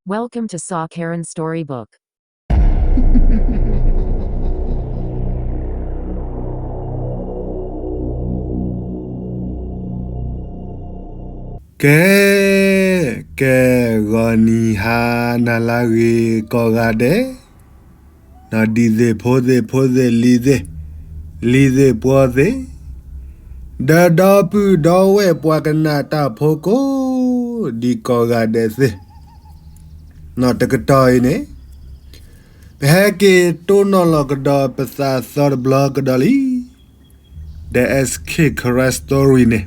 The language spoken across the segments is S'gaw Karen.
Welcome to Saw Karen Storybook. ကဲ, ကဲ, ဂီၤနံၤဟါနၤလၢအဂ့ၤကိးဂၤဒဲး, ဒီးဒံသ့ၣ်ဖိသ့ၣ်ဖိသ့ၣ်လံၤသ့ၣ်, လံၤသ့ၣ်ပှီၤသ့ၣ်, ဒီးဒီပုၢ်ဒီဝဲၢ်ပှၤကနၣ်တၢ်ဖိကိးဒံကိးဂၤဒဲးသ့ၣ်, တကတီၢ်အံၤန့ၣ် ပဟဲက့ၤတိၢ်နီၣ်လီၤကဒီးပသးသီတဘျီကဒီးလံ. The S K Karen Story န့ၣ်,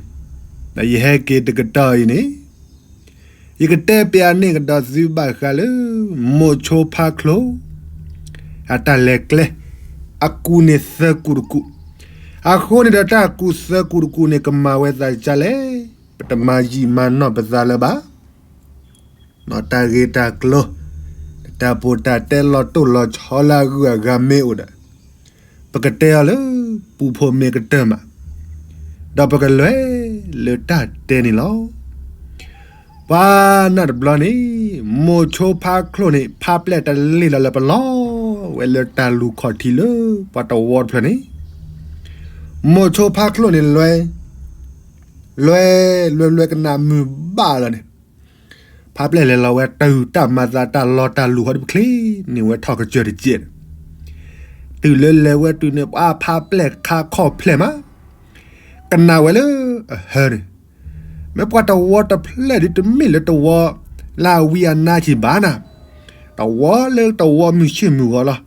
ဒီးယဟဲက့ၤတကတီၢ်အံၤန့ၣ်, ယကတဲပျးန့ၢ်ကဒီးသုဘၣ်ဃးလၢ မိၤဆိဖါချိၣ် အတၢ်လဲၤကျဲ အကူၣ်န့ၣ်သၢကူၣ်တကူၣ်, အဃိန့ၣ်ဒီးတၢ်ကူၣ်သၢကူၣ်တကူၣ်န့ၣ် ကမၤဝဲသးဒ်လဲၣ်, ပတမၤယံာ်မၤနီၢ်ပသးလၢၤဘၣ်. တၢ်ဂ့ၢ်တၢ်ကျိၤ, တၢ်ပူၤတၢ်တဲလီၤတိၢ်လီၤဆီလၢအဂုၤအဂၤမ့ၢ်အိၣ်ဒီး, ပကတဲအီၤလၢပူဖိမ့ၢ်ကတၢၢ်မး, ဒီးပကလဲၤလၢတၢ်တဲန့ၣ်လီၤ. ပှၤနၢ်တဘျီန့ၣ်, မိၤဆိဖါချိၣ်န့ၣ် ဖးပျဲၢ်တလ့ၢ်လီၤလၢပလီၢ်ဝဲလၢတၢ်လူၢ်ခီၣ်ထံးလၢ ပှၤတဝီတဖျၢၣ်န့ၣ်, မိၤဆိဖါချိၣ်န့ၣ်လွဲ, လွဲ, လွဲလွဲကနၣ်မုာ်ဘၣ်လီၤန့ၣ်, ဖးပျဲၢ်လဲၤလီၤဝဲတုၤတၢ်မၤသးတၢ်လီတၢ်လူၢ်ဟီဒ်ပချ့န့ၢ်ဝဲထီၣ်ကစၢၢ်တကဲးန့ၣ်, တုၤလၢလဲၤဝဲတုၤန့ၣ် ပှၤဖးပျဲၢ်ခါခီၣ်ဖျဲၣ်မး, ကနၣ်ဝဲလၢအဟၢန့ၣ်, မ့ၢ်ပှၤတဝီတဖျၢၣ်ဒ်တမ့ၢ်လၢတဝီလၢအဝံအနါက့ၤဘၣ်နၤ, တဝီလၢတဝီမုၢ်ဆ့ၣ်မုၢ်ဂီၤလီၤ.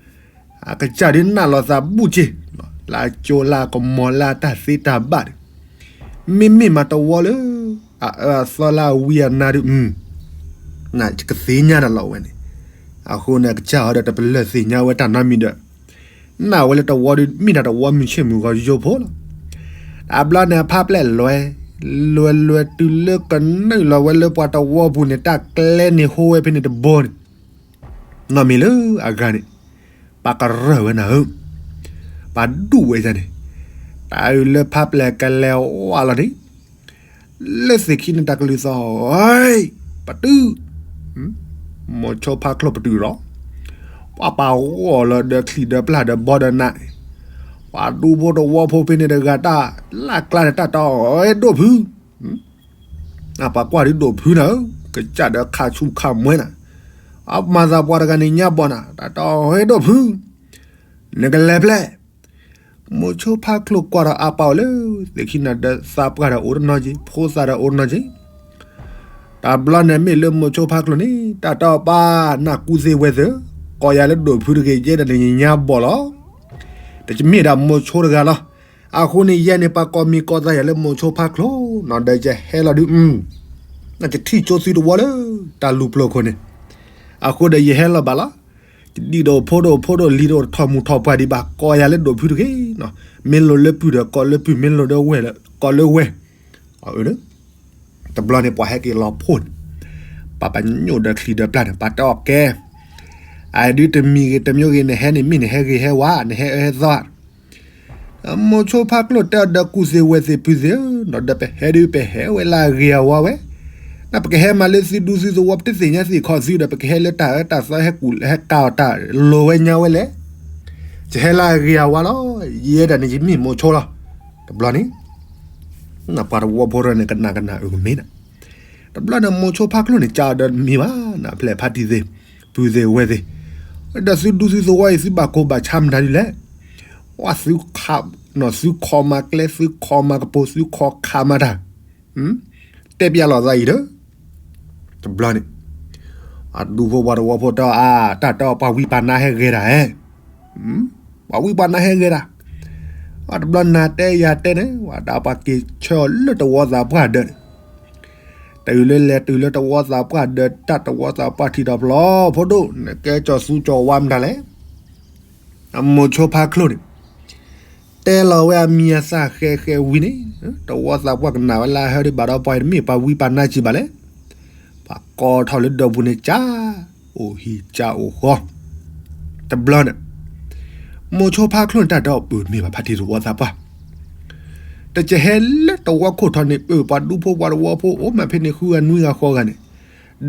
အကစၢ်ဒ်နၢ်လိာ်သးဘူၣ်က့ၤ, လၢအကၠိလၢအကမီၤလၢအတၢ်သ့တၢ်ဘၣ်ဒီး, မ့မ့ၢ်မးတဝီလၢအအၢအသီလၢအဝံအနါဒ်, ကသ့ၣ်ညါတၢ်လီၤဝဲန့ၣ်, အဃိန့ၣ် အကစၢ်ဟီဒီးတပလၢၢ်သ့ၣ်ညါဝဲတၢ်နီတမံၤဒီး, နၢ်ဝဲလၢတဝီဒ်မ့ၢ်ဒၣ်တဝီမုၢ်ဆ့ၣ်မုၢ်ဂီၤယိဖိလီၤ. တဘျီန့ၣ် အဖးပျဲၢ်လွဲ, လွဲလွဲတုၤလၢကနုာ်လီၤဝဲလၢပှၤတဝီပူၤန့ၣ် တၢ်ကျဲန့ၣ်ဟိဝဲဖဲန့ၣ်တဘိန့ၣ်, နီၢ်မံၤလၢအဂၤန့ၣ်, ပှၤကရၢၢ်ဝဲနၤဧၢ, ပှၤဒူၣ်ဝဲဒၣ်န့ၣ်, တၢ်အုးလၢဖးပျဲၢ်ကလဲၤဝါလီၤန့ၣ်, လၢသ့ၣ်ခံန့ၣ်တၢ်ကလုၢ်သီၣ်, ပတုာ်, မိၤဆိဖါချိၣ်ပတုာ်လီၤ. ပှၤပာ်ဂီၢ်လီၤဒီးချံၣ်ဒီးပျၢ်ဒီးဘီဒီးနး, ပှၤဒူဖိတဝီဖိဖဲန့ၣ်တဂၤတၢ်လၢ်ကျါန့ၣ် တၢ်တီအီၤဒိၣ်ဖု ပှၤကွၢ်ဒ်ဒိၣ်ဖုနၤဧၢ, ကစၢ်ဒီးခးဆူၣ်ခးမွဲနၤ, အမၤသးပှၤတဂၤန့ၣ်ညါဘီနၤ, တၢ်တီအီၤဒိၣ်ဖု, နကလဲၤဖျဲၣ်. မိၤဆိဖါချိၣ်ကွၢ်ဒီးအါပာ်အိၣ်လၢ သ့ၣ်ခံနၤဒီးသးပှၢ်ဒီးအိၣ်တနီၤက့ၤ, ဖိသၣ်ဒီးအိၣ်တနီၤက့ၤ, တဘျီန့ၣ်မ့ၢ်လၢမိၤဆိဖါချိၣ်န့ၣ် တၢ်တီပာ်နၢ်ကူသ့ဝဲသ့ၣ်, ကိးယၤလၢဒိၣ်ဖုတဂ့ၤ ယဲဒၣ်န့ၣ်ယညါဘီလီၤ. တမ့ၢ်ဒၣ်မိၤဆိတဂၤလီၤ. အဃိန့ၣ် ယဲန့ၣ်ပှၤကိးမံၤကိးသးယၤလၢမိၤဆိဖါချိၣ်နီၤဒီး ယဟဲလီၤဒုး, ယထံၣ်ကၠိသုတဝီလၢ တၢ်လူၤပျိၤခိၣ်န့ၣ်, အဃိဒီးယဟဲလီၤဘၣ်လီၤ. ယဒံၣ်တအိၣ်ဖိတအိၣ်ဖိတအိၣ်လံၤတအိၣ် တထီၣ်မူၤထီၣ်ပှၢ်ဒံးဘၣ်, ကိးယၤလၢဒိၣ်ဖုတဂ့ၤ, မ့ၢ်လိၣ်လၢပုၢ်ဒီးကိးလၢပုၢ်, မ့ၢ်လိၣ်ဒီးဝဲၢ်ဒီးကိးလၢဝဲၢ်. တဘျီန့ၣ်ပှၤဟဲက့ၤလီၤဖှိၣ်န့ၣ်, ပှၤပညိၣ်ဒီးချံၣ်ဒီးပျၢ်န့ၣ် ပှၤတဲအီၤကဲ, အဒုးတမံၤဂ့ၤတမံၤဂ့ၤ နဟဲန့ၣ်မ့ၢ်နဟဲဂ့ၤဟဲဝါ နဟဲအၢဟဲသီ မိၤဆိဖါချိၣ်တဲအီၤဒီးကူၣ်သ့ဝဲသ့ၣ်ဖုသ့ၣ်ဧၢ, ဒီးပဟဲဒုးပဟဲဝဲလၢအဂ့ၤအဝါဝဲ, နပကဟဲမၤလၢသုဒူသုသဝီ ပတသ့ၣ်ညါသ့ၣ်ခီသုဒီး ပကဟဲလၢတၢ်အၢတၢ်သီ ဟဲကူၣ်ဟဲကၤအီၤတၢ်လိၤဝဲညါဝဲလဲၣ်, ယဟဲလၢအဂ့ၤအဝါလီၤ, ယဲဒၣ်န့ၣ်ယမ့ၢ်မိၤဆိလီၤ. တဘျီန့ၣ် ပှၤတဝီဖိဒီးန့ၣ် ကနၣ်ကနၣ်အုၣ်ကမ့ၢ်နၤ, တဘျီန့ၣ်မိၤဆိဖါချိၣ်န့ၣ် ကးအီၤဒီးမ့ၢ်ဘၣ် နဖျဲၣ်ဖါတံၢ်သ့ၣ်, ပုၢ်သ့ၣ်ဝဲၢ်သ့ၣ်, ဒီးသုဒူသုသဝီအံၤ သုဘၣ်ကိၢ်ဘၣ်ဆါမတၤဒ်လဲၣ်, ဝဲသုခး, သုခီမၤကျဲ သုခီမၤကပိၤ သုခီခးမၤတၢ်, တဲပျးလိာ်သးအံၤဒီး တဘျီန့ၣ် အဒူဖိပှၤတဝီဖိတဲအီၤ အါ တၢ်တဲအီၤ ပှၤဝံပှၤနါဟဲဂဲၤတၢ်ဧါ, ပှၤဝံပှၤနါဟဲဂဲၤတၢ်, တဘျီနၤတဲယၤတဲန့ၣ် ဝဲဒၣ်ပှၤက့ၤဆၢအီၤလၢတဝီသးပှၢ်ဒၢးန့ၣ်, တုၤလၢလဲၤတုၤလၢတဝီသးပှၢ်ဒၢး တၢ်တဝီသးပှၢ်ထံၣ်ဒီးပျီဖိဒိၣ် နကဲကၠီၤသူကၠီၤဝါမတၤလဲၣ်, အမိၤဆိဖါချိၣ်န့ၣ် တဲလီၤဝဲအမံၤအသၣ်ဃဲဃဲဝံၤန့ၣ်, တဝီသးပှၢ်ကနၣ်ဝဲလၢအဟဲဒ်ဘၣ်ဒီးပှၤအံၤတမ့ၢ်ပှၤဝံပှၤနါကံဘၣ်လဲၣ်, ပှၤကိးထီၣ်လၢဒိးပူၤန့ၣ် ကၢ်အိၣ်ဟံၣ်ကၢ်အိၣ်ဃီ, တဘျီန့ၣ် မိၤဆိဖါချိၣ်န့ၣ် တၢ်ဒီပုၢ်မ့ၢ်ဘၣ်ဖါတံၢ်တဝီသးပှၢ် တကဟဲလၢတဝီခိၣ်ထီၣ်န့ၣ် ပပှၤဒူဖိပှၤတဝီဖိအိၣ်မးဖဲန့ၣ် ဃုဂၤနွံဂၤဃိးဂၤန့ၣ်,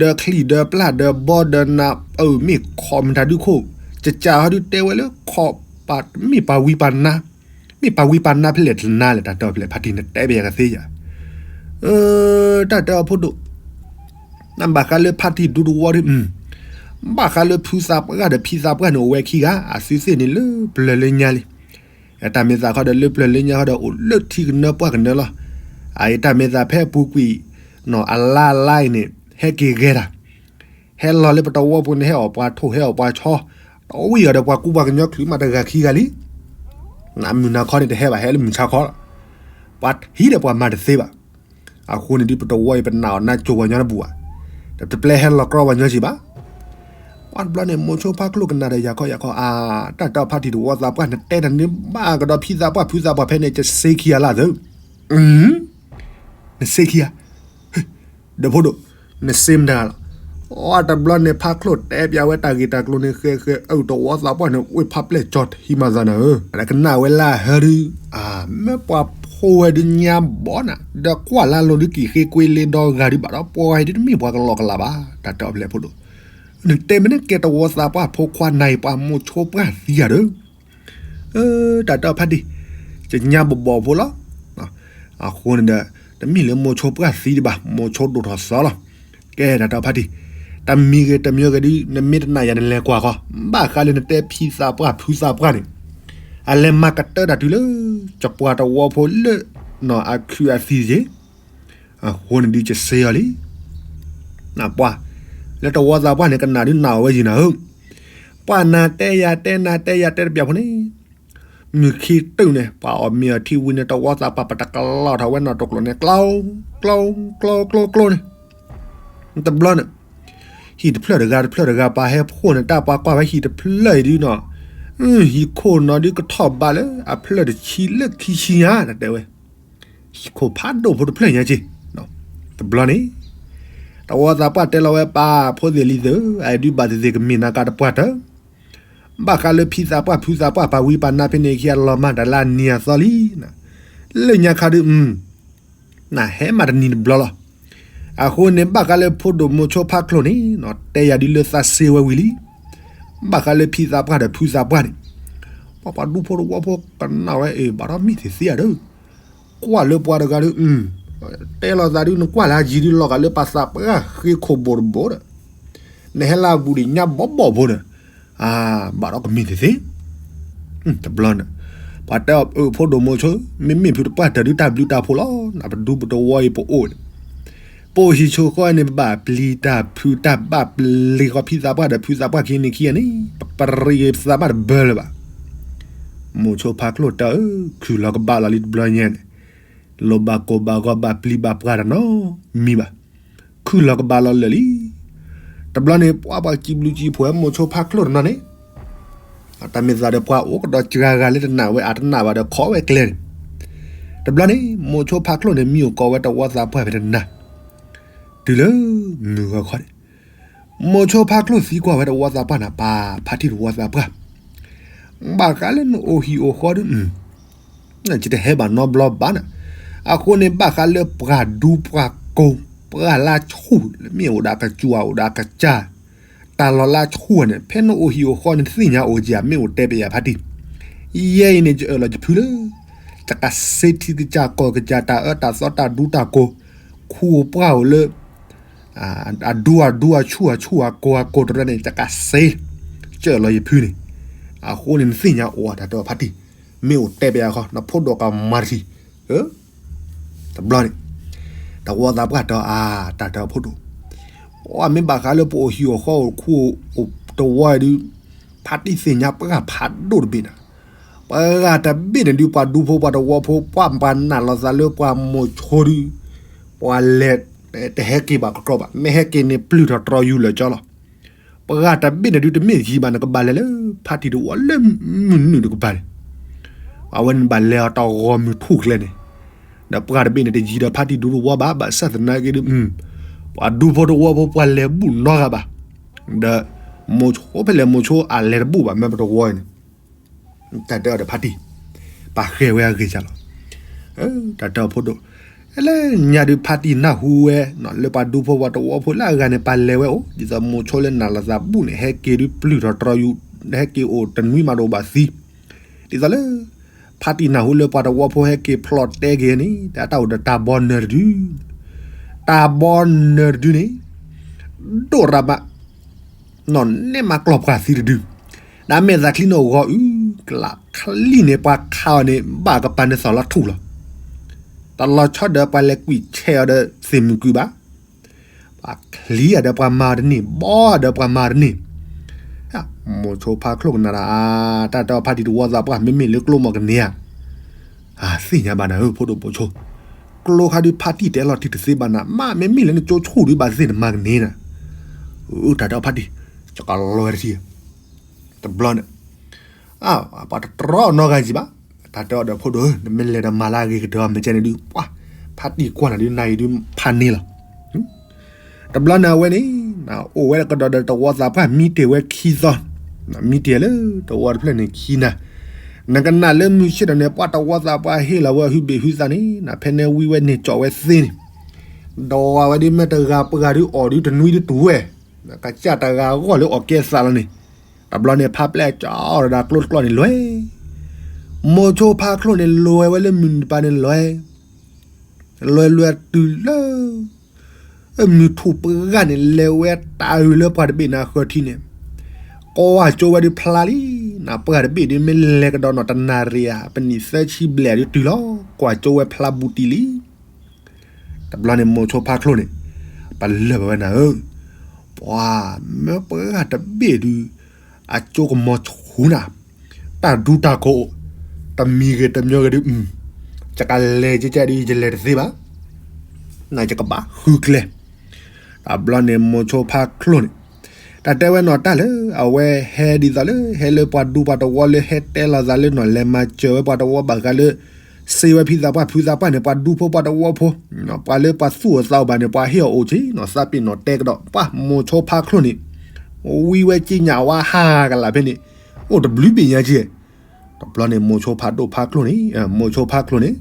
ဒီးချံၣ်ဒီးပျၢ်ဒီးဘီဒီးနၤ အၢ မ့ၢ်ခီမတၤဒုခိၣ်, ကကးဟီဒုတဲဝဲလၢခီ, မ့ၢ်ပှၤဝံပှၤနါ, မ့ၢ်ပှၤဝံပှၤနါဖဲလဲၣ်တနါလဲၣ် တၢ်တဲအီၤဖဲလဲၣ် ဖါတံၢ်နတဲပယၤကသ့ယၤ, တၢ်တဲအီၤဖိဒိၣ်, နဘၣ်ဃးလၢဖါတံၢ်ဒူသဝီဒု, ဘၣ်ဃးလၢဖုသးပှၢ်ဒီးဖံသးပှၢ်န့ၣ် အိၣ်ဝဲခံဂၤ အသုသ့ၣ်န့ၣ်လၢပျၢၤလၢညါလံ တၢ်မ့ၢ်သးခီဒီးလၢပျၢၤလၢညါခီဒီး အိၣ်လၢထံကနၢပှၢ်ကနၢလီၤ. အတၢ်မ့ၢ်သးဖဲအပူၤကွံာ်နီၤ အလါအလါအံၤန့ၣ် ဟဲက့ၤဂဲၤတၢ်, ဟဲလီၤလၢပတဝီပူၤန့ၣ် ဟဲအီၣ်ပှၤထိၣ် ဟဲအီၣ်ပှၤဆီ, တဝံၣ်အီၤဒီးပှၤကူပှၤကညီချုးမးတဂၤခံဂၤလံ. နမုၢ်နၤခီန့ၣ် တဟဲဘၣ် ဟဲလၢမုၢ်ဆါခီလီၤ. ပှၤထံၣ်ဒီးပှၤမၤတသ့ဘၣ်. အဃိန့ၣ်ဒုး ပတဝီအံၤ ပနာ်အီၤနါစိၤပှၤညီတဘူၣ်ဘၣ်, ဒီးတပျဲဟဲလီၤကြီပှၤညီစ့ၢ်ဘၣ်. ပှၤတဘျီန့ၣ် မိၤဆိဖါကျိၣ်ကနၣ်ဒီးယၤခီယၤခီ အါ, တၢ်တဲအီၤဖါတံၢ်တဝီသးပှၢ် နတဲတၢ်န့ၣ်ဘၣ်ကဒီးဖံသးပှၢ်ဖုသးပှၢ်ဖဲန့ၣ် ကစ့ခံဂၤလၢသၢ, နစ့ခံဂၤ, ဒီးဖိဒိၣ်, နစ့မတၤလီၤ. အတဘျီန့ၣ် ဖါကျိၣ်တဲပျးဝဲတၢ်ဂ့ၢ်တၢ်ကျိၤန့ၣ် ဃဲဃဲ အၢ တဝီသးပှၢ်န့ၣ် ဝ့ၢ်ဖးပျဲၢ်ကၠီထံမၤသးနၤဧၢ, ကနၣ်ဝဲလၢအဟၢဒုး, အါ, မ့ၢ်ပှၤဖိဝဲဒုးညါဘီနၤ ဒီးကွၢ်လၢလိၤဒုးက့ၤဃ့ကွ့လ့ဒီဂၤဒုးဘၣ်ဒီး ပှၤအံၤဒုးတမ့ၢ်ပှၤကလီကလးဘၣ် တၢ်တဲအီၤဖဲလဲၣ်ဖိဒိၣ်, နတဲမ့ၢ်နကဲတဝီသးပှၢ်ဖိခွါနၤအံၤ ပှၤမိၤဆိပှၢ်သံယၤဒီး တၢ်တဲအီၤဖါတံၢ်, ကညါဘီဘီဖိလီၤ. အဃိန့ၣ်ဒီး တမ့ၢ်လၢမိၤဆိပှၢ်သံဒံးဘၣ် မိၤဆိဒိၣ်ထီၣ်သီလီၤ. ကဲတၢ်တဲအီၤဖါတံၢ်, တမံၤဂ့ၤတမံၤဂ့ၤဒုး နမ့ၢ်တနာ်ယၤနလဲၤကွၢ်ဃီ, ဘၣ်ဃးလၢနတဲဖံသးပှၢ်ဖုသးပှၢ်န့ၣ်, အလဲၤမၤကတၢၢ်တၢ်တုၤလၢ ကပှၤတဝီဖိလၢနီၢ်အခုအသံက့ၤ အဃိန့ၣ်ဒုးကစ့အီၤလံ. နပှၤ, လၢတဝီသးပှၢ်န့ၣ် ကနၣ်ဒုးနာ်အီၤဝဲယံၤနၤဧၢ, ပှၤနၤတဲယၤတဲနၤတဲယၤတဲတပျးဖိန့ၣ်, မုၢ်ခံတုၤန့ၣ် ပှၤအီၣ်မ့ၤအီထံဝံၤန့ၣ် တဝီသးပှၢ်ပတကလီထီၣ်ဝဲနီၢ်တကျိၤန့ၣ် ကျီ, ကျီ, ကျီ, ကျီ, ကျီန့ၣ်, တဘျီန့ၣ်, ဟံၣ်တဖျၢၣ်တဂၤတဖျၢၣ်တဂၤပာ်ဟဲဖှိၣ်န့ၣ် တၢ်ပှၤကွၢ်ဝဲဟံၣ်တဖျၢၣ်အံၤဒုးနီၤ, ဟံၣ်ခိၣ်နီၤဒုးကထီၣ်ဘးလၢအဖျၢၣ်တဆံလၢခံဆံညါ တၢ်တဲဝဲ ဟံၣ်ခိၣ်ဖးဒိၣ်ဖိတဖျၢၣ်ညါက့, တဘျီန့ၣ်, တဝီသးပှၢ်တဲလီၤဝဲပၢ်ဖိသ့ၣ်လံၤသ့ၣ်ဧၢ, အဒုးဘၣ်သ့ၣ်သ့ၣ်ကမ့ၢ်နၤကးတပှၢ်တၢၢ်, ဘၣ်ဃးလၢဖံသးပှၢ်ဖုသးပှၢ်ပာ်ဝံပာ်နါဖဲန့ၣ်ခံဂၤလီၤမၢ်တၢ်လၢအနံၤအသီလံ, လၢညါခါဒုး နဟဲမးတနံၤတဘျီလီၤ. အဃိန့ၣ် ဘၣ်ဃးလၢဖိဒိၣ်မိၤဆိဖါကျိၣ်န့ၣ် တဲယၤဒုးလၢသးစ့ဝဲဝံၤလံ, ဘၣ်ဃးလၢဖံသးပှၢ်ဒီးဖုသးပှၢ်န့ၣ်, ပှၤပှၤဒူဖိတဝီဖိကနၣ်ဝဲအ့ၣ် ဘၣ်ဒီးမ့ၢ်သ့ၣ်သ့ဧါဒီး, ကွၢ်လၢပှၤတဂၤဒုး, တဲလီၤသးဒုး နကွၢ်လၢအယံၤဒုး လီၤဂာ်လၢပှၤသးပှၢ်ဃ့ခိၣ်ဘိၣ်တဘိၣ်ဒီး, နဟဲလၢအဘူးဒံးညါဘီဘီဖိဒီး, ဘၣ်ဒီးကမ့ၢ်သ့ၣ်သ့ တဘျီန့ၣ်, ပှၤတဲအီၤ အၢ ဖိဒိၣ်မိၤဆိ, မ့မ့ၢ်ဖုတပှၢ်တၢၢ်ဒုးတၢ်ဘျုးတၢ်ဖှိၣ်လီၤ, နပဒူပတဝီအံၤပအိၣ်န့ၣ်, ပအိၣ်ဟံၣ်ဆိဃီန့ၣ် ပဘၣ်ပျံၤတၢ်ဖုးတၢ်ဘၣ်ပျံၤဃီဖံသးပှၢ်ဒီးဖုသးပှၢ်ခံန့ၣ်ခံဂၤန့ၣ် ပပရံးသးဘၣ်တဘၢလၢၤဘၣ်. မိၤဆိဖါကျိၣ်တဲအီၤ ခုၣ်လီၤကဘၣ်လီၤလံတဘျီညါန့ၣ်, လိၣ်ဘၣ်ကိၢ်ဘၣ်ဂီၤဘၣ်ပျံၤဘၣ်ပှၤတၢ်နီတမံၤဘၣ်. ခုၣ်လီၤကဘၣ်လီၤလၢာ်လံ. တဘျီန့ၣ် ပှၤပှၤစံးဘျုးစံးဖှိၣ်ဝဲမိၤဆိဖါကျိၣ်တနီၤန့ၣ်, တၢ်မ့ၢ်သးဒီးပှၤအိၣ်ကဒီးစှၤဂၤလၢတနာ်ဝဲအတနာ်ဘၣ်ဒီးခိးဝဲကျဲန့ၣ်, တဘျီန့ၣ် မိၤဆိဖါကျိၣ်န့ၣ် မံအိၣ်ကိးဝဲတဝီသးပှၢ်ဖဲတနၤ, တုၤလၢမုၢ်ဂီၤခီန့ၣ်, မိၤဆိဖါကျိၣ်သံကွၢ်ဝဲတဝီသးပှၢ်န့ၣ် ပၢ်ဖါတံၢ်တဝီသးပှၢ်, ဘၣ်ဃးလၢနအိၣ်ဟံၣ်အိၣ်ဃီဒုး နကတဟဲဘၣ်နီတဘျီဘၣ်န့ၣ်, အဃိန့ၣ် ဘၣ်ဃးလၢပှၤဒူပှၤကိၢ် ပှၤလၢဆူၣ် မ့ၢ်အိၣ်ဒီးကစၢ်အိၣ်ဒီးကစၢ်, တၢ်လီၢ်လၢဆူၣ်န့ၣ် ဖဲနအိၣ်ဟံၣ်အိၣ်ဃီန့ၣ် နသ့ၣ်ညါအိၣ်က့ၤ မ့ၢ်အိၣ်တဲပယၤဖါတံၢ်, ယဲအံၤန့ၣ် ယအၢၣ်လီၤယဖုလၢ ယကစ့ထံကစၢ်ကီၢ်ကစၢ် တၢ်အၢတၢ်သီတၢ်ဒူတၢ်ကိၢ်, ခူအိၣ်ပှၢ်အိၣ်လၢ အဒူအဒူအဆူၣ်အဆူၣ်အကိၢ်အကိၢ်တရၢန့ၣ် ယကစ့, ယအၢၣ်လီၤယဖုန့ၣ်, အဃိန့ၣ် နသ့ၣ်ညါအိၣ်တၢ်တဲအီၤဖါတံၢ်, မ့ၢ်အိၣ်တဲပယၤဃီ နဖိဒိၣ်ကမၤတထံၣ်, တဘျီန့ၣ်, တဝီသးပှၢ်တဲအီၤ အါ တၢ်တဲအီၤဖိဒိၣ်, ပှၤမ့ၢ်ဘၣ်ဃးလၢပအိၣ်ဟံၣ်အိၣ်ဃီအိၣ်ခူအိၣ်တဝီဒုး, ဖါတံၢ်သ့ၣ်ညါပှၤဖးဒိၣ်တဘ့ၣ်န့ၣ်, ပှၤဂၤတဘ့ၣ်န့ၣ်ဒုး ပှၤဒူဖိပှၤတဝီဖိ ပှၤပှၤနာ်လီၤသးလၢပှၤမိၤဆိဒုး, ပှၤလဲၤတဟဲက့ၤဘၣ်ကီကီဘၣ် မ့ၢ်ဟဲက့ၤန့ၣ်ပျုၢ်ထီၣ်တြီယူၤလၢာ်ကၠီလီၤ. ပှၤဂၤတဘ့ၣ်န့ၣ်ဒုး တမ့ၢ်ယံၤဘၣ် နကဘၣ်လဲၤလၢဖါတံၢ်တဝီလၢမုၢ်နုာ်တကပၤန့ၣ်, အဝဲန့ၣ်ဘၣ်လဲၤအီၤတဂီၤမုၢ်ထူၣ်ကျဲန့ၣ်, ဒီးပှၤတဘ့ၣ်န့ၣ် တယံၤဒီးဖါတံၢ်ဒူတဝီဘၣ် ဘၣ်ဆၣ်သနာ်က့ဒုး, ပှၤဒူဖိတဝီဖိ ပှၤလဲၤဘူၣ်နီတဂၤဘၣ်, ဒီးမိၤဆိဖဲလဲၣ်မိၤဆိအလဲၤတဘူၣ်ဘၣ် မ့ၢ်ပတဝီအံၤန့ၣ် တၢ်တဲအီၤဒီးဖါတံၢ်, ပာ်ဃဲၤဝဲအဂ့ၢ်စ့ၢ်လီၤ. တၢ်တဲအီၤဖိဒိၣ်, တၢ်လၢညါဒုးဖါတံၢ်နၢ်ဟူဝဲ လၢပှၤဒူဖိပှၤတဝီဖိလၢအဂၤန့ၣ် ပှၤလဲၤဝဲအိၣ် ဒ်သိးမိၤဆိလၢနၤလီၤသးဘူၣ်န့ၣ် ဟဲက့ၤဒုးပျုၢ်ထီၣ်တြီယူၤ ဟဲက့ၤအိၣ်တနွံမးတအိၣ်ဘၣ်သံ ဒ်သိးလၢ ဖါတံၢ်နၢ်ဟူလၢပှၤတဝီဖိဟဲက့ၤဖျီၣ်တဲက့ၤန့ၣ် တၢ်အိၣ်ဒီးတၢ်ဘီနၢၤတဒု တၢ်ဘီနၢၤတဒုန့ၣ် ဒိၣ်ရၤမး နီၢ်နဲမးကျီၢ်ပှၢ်သံတဒု ဒီးမဲာ်သးချံန့ၣ်ဂီၤအုးကလး ချံန့ၣ်ပှၤခးအီၤန့ၣ် ဘၣ်ကပၤန့ၣ်သီၣ်လီၤထူၣ်လီၤ. တလီၤဆီဒီးပှၤလဲၤကွံာ်ဆဲးအီၤဒီးသ့ၣ်မုၢ်ကွံာ်ဘၣ်. ပှၤချံအီၤဒီးပှၤမၤအီၤတန့ၢ် ဘီအီၤဒီးပှၤမၤအီၤတန့ၢ် မိၤဆိဖါချိၣ်ကနၣ်ဒီး တၢ်တဲအီၤဖါတံၢ်တဝီသးပှၢ် မ့မ့ၢ်လၢကျိမီၤကန့ၢ်ဧါ သ့ၣ်ညါဘၣ်နၤဧၢ ဖိဒိၣ်မိၤဆိ ကျိခါဒုးဖါတံၢ်တဲလီၤတံၢ်တသ့ဘၣ်နၤ မ့မ့ၢ်လၢနကၠိဆိၣ်ဒုးဘၣ်သ့ၣ်နမၤကန့ၢ်နၤ တၢ်တဲအီၤဖါတံၢ် ကကလီဝဲတထံၣ် တဘျီန့ၣ် ပှၤတတြီအီၤနီတဂၤယံၤဘၣ်. တၢ်တဲအီၤဒီးဖိဒိၣ်ဧၢ နမ့ၢ်လဲၤဒီးမၤလၢအဂ့ၤကတၢၢ်အီၤ မ့ၢ်ကဲန့ၣ်ဒုး ပှၤ ဖါတံၢ်ကွၢ်နၤဒုး နၤအံၤဒုးဖးန့ၢ်လီၤ. တဘျီန့ၣ်အဝဲန့ၣ် အိၣ်ဝဲကဒီးဒီးတဝီသးပှၢ် မံတ့ၢ်ဝဲခံသီ မံတ့ၢ်လၢတဝီတဖျၢၣ်န့ၣ်ခံနၤ နကနၣ်လၢမုၢ်ဆ့ၣ်ထီၣ်န့ၣ် ပှၤတဝီသးပှၢ်ဟ့ၣ်လီၤဝဲဟုဘ့ၣ်ဟုသးန့ၣ် ဖဲန့ၣ်ဝံဝဲန့ၢ်ကၠီၣ်ဝဲသ့န့ၣ် ဒီးဝဲဒ်မ့ၢ်တဂၤပှၤဒုးအီၣ်ဒုးတနွံဒုးတူၢ်ဝဲ ကစၢ်တဂၤအဂီၢ်လၢအီၣ်ကဲသးလီၤန့ၣ် တဘျီန့ၣ်ဖါပျဲၢ်ကၠီၣ်ဒီးကျိတကျီန့ၣ်လွဲ မိၤဆိဖါချိၣ်န့ၣ်လွဲဝဲလၢမုၢ်နံၤပၤန့ၣ်လွဲ လွဲလွဲတုၤလၢ မုၢ်ထူၣ်ပှၢ်န့ၣ် လဲၤဝဲတၢ်အုၣ်လၢပှၢ်တဘ့ၣ်န့ၣ်အဃၢၤထံန့ၣ် ကွၢ်ကၠိဝဲဒုးဖျါလံ နပှၢ်တဘ့ၣ်ဒုးမ့ၢ်လဲၤကဒီးနီၢ်တနၣ်ရံၣ်ဧါ ပနံၣ်သၢဆံဘျဲၣ်ဒုးတုၤလီၤ ကွၢ်ကၠိဝဲဖျါဘူးတံၢ်လံ တဘျီန့ၣ်မိၤဆိဖါချိၣ်န့ၣ် ပလၢၢ်ဘၣ်ဝဲနၤဧၢ ပှၤမၢပှၢ်တဘ့ၣ်ဒုး အကၠိကမီၤဆူၣ်နၤ တၢ်ဒူတၢ်ကိး တမံၤဂ့ၤတမံၤဂ့ၤဒုး ယကလဲၤကဲကဲဒုးယလဲၤတသ့ဘၣ် နယကဘၣ်ဃုကျဲ တဘျီန့ၣ်မိၤဆိဖါချိၣ်န့ၣ် တၢ်တဲဝဲနီၢ်တၢ်လၢ အဝဲဟဲဒ်သိးလၢ ဟဲလၢပှၤဒူပှၤတဝီလၢဟဲတဲလီၤသးလၢနီၢ်လဲၤမၤစၢၤဝဲပှၤတဝီဘၣ်ဃးလၢ စ့ဝဲဖံသးပှၢ်ဖုသးပှၢ်န့ၣ် ပှၤဒူဖိပှၤတဝီဖိ ပှၤလၢပှၤသူၣ်အိၣ်သးအိၣ်ဘၣ်န့ၣ် ပှၤဟ့ၣ်အီၤအိၣ်က့ၤနီၢ်သးပ့ၤနီၢ်တဲကဒီး ပှၤမိၤဆိဖါချိၣ်န့ၣ် ဝံဝဲက့ညၣ်ဝါဟးကလးဖဲန့ၣ် အိၣ်တဘျုးဘ့ၣ်ညါက့ တဘျီန့ၣ်မိၤဆိဖါဒိၣ်ဖါချိၣ်န့ၣ် မိၤဆိဖါချိၣ်န့ၣ်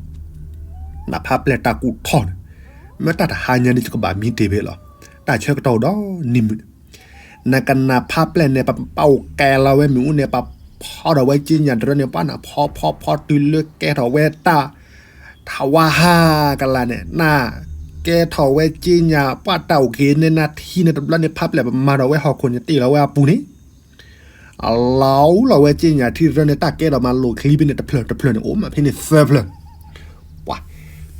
နဖါပျဲၢ်တၢ်ကူၣ်ထီၣ်န့ၣ် မ့ၢ်တၢ်တဟါညါဒ်ယကဘၣ်မံတ့ၢ်ဖဲလီၤ တၢ်ဆၢကတီၢ်အိၣ်ဒီးနံၤမုၢ်န့ၣ် နကနၣ်ဖါပျဲၢ်န့ၣ် ပပာ်အိၣ်ကဲလီၤဝဲမ့ၣ်အူန့ၣ် ပဖီဒီးဝဲက့ညၣ်တရၢန့ၣ် ပှၤနဖီဖီဖီတုၤလၢကဲထီၣ်ဝဲတၢ် ထးဝါဟးကလးန့ၣ် နကဲထီၣ်ဝဲက့ညၣ် ပှၤတၢ်အိၣ်က့ၤန့ၢ်နၤထံန့ၣ် တဘျီန့ၣ်ဖါပျဲၢ်ပမၤဒီးဝဲဟီၣ်ခိၣ်န့ၣ်တ့ၢ်လီၤဝဲအပူၤန့ၣ် အလီၤလီၤဝဲက့ညၣ်ထံတရၢန့ၣ် တၢ်ကဲထီၣ်မးလိၣ်ချံဖဲန့ၣ်တဖျၢၣ်တဖျၢၣ်န့ၣ် အိၣ်မးဖဲန့ၣ်သၢဖျၢၣ် ပှၤ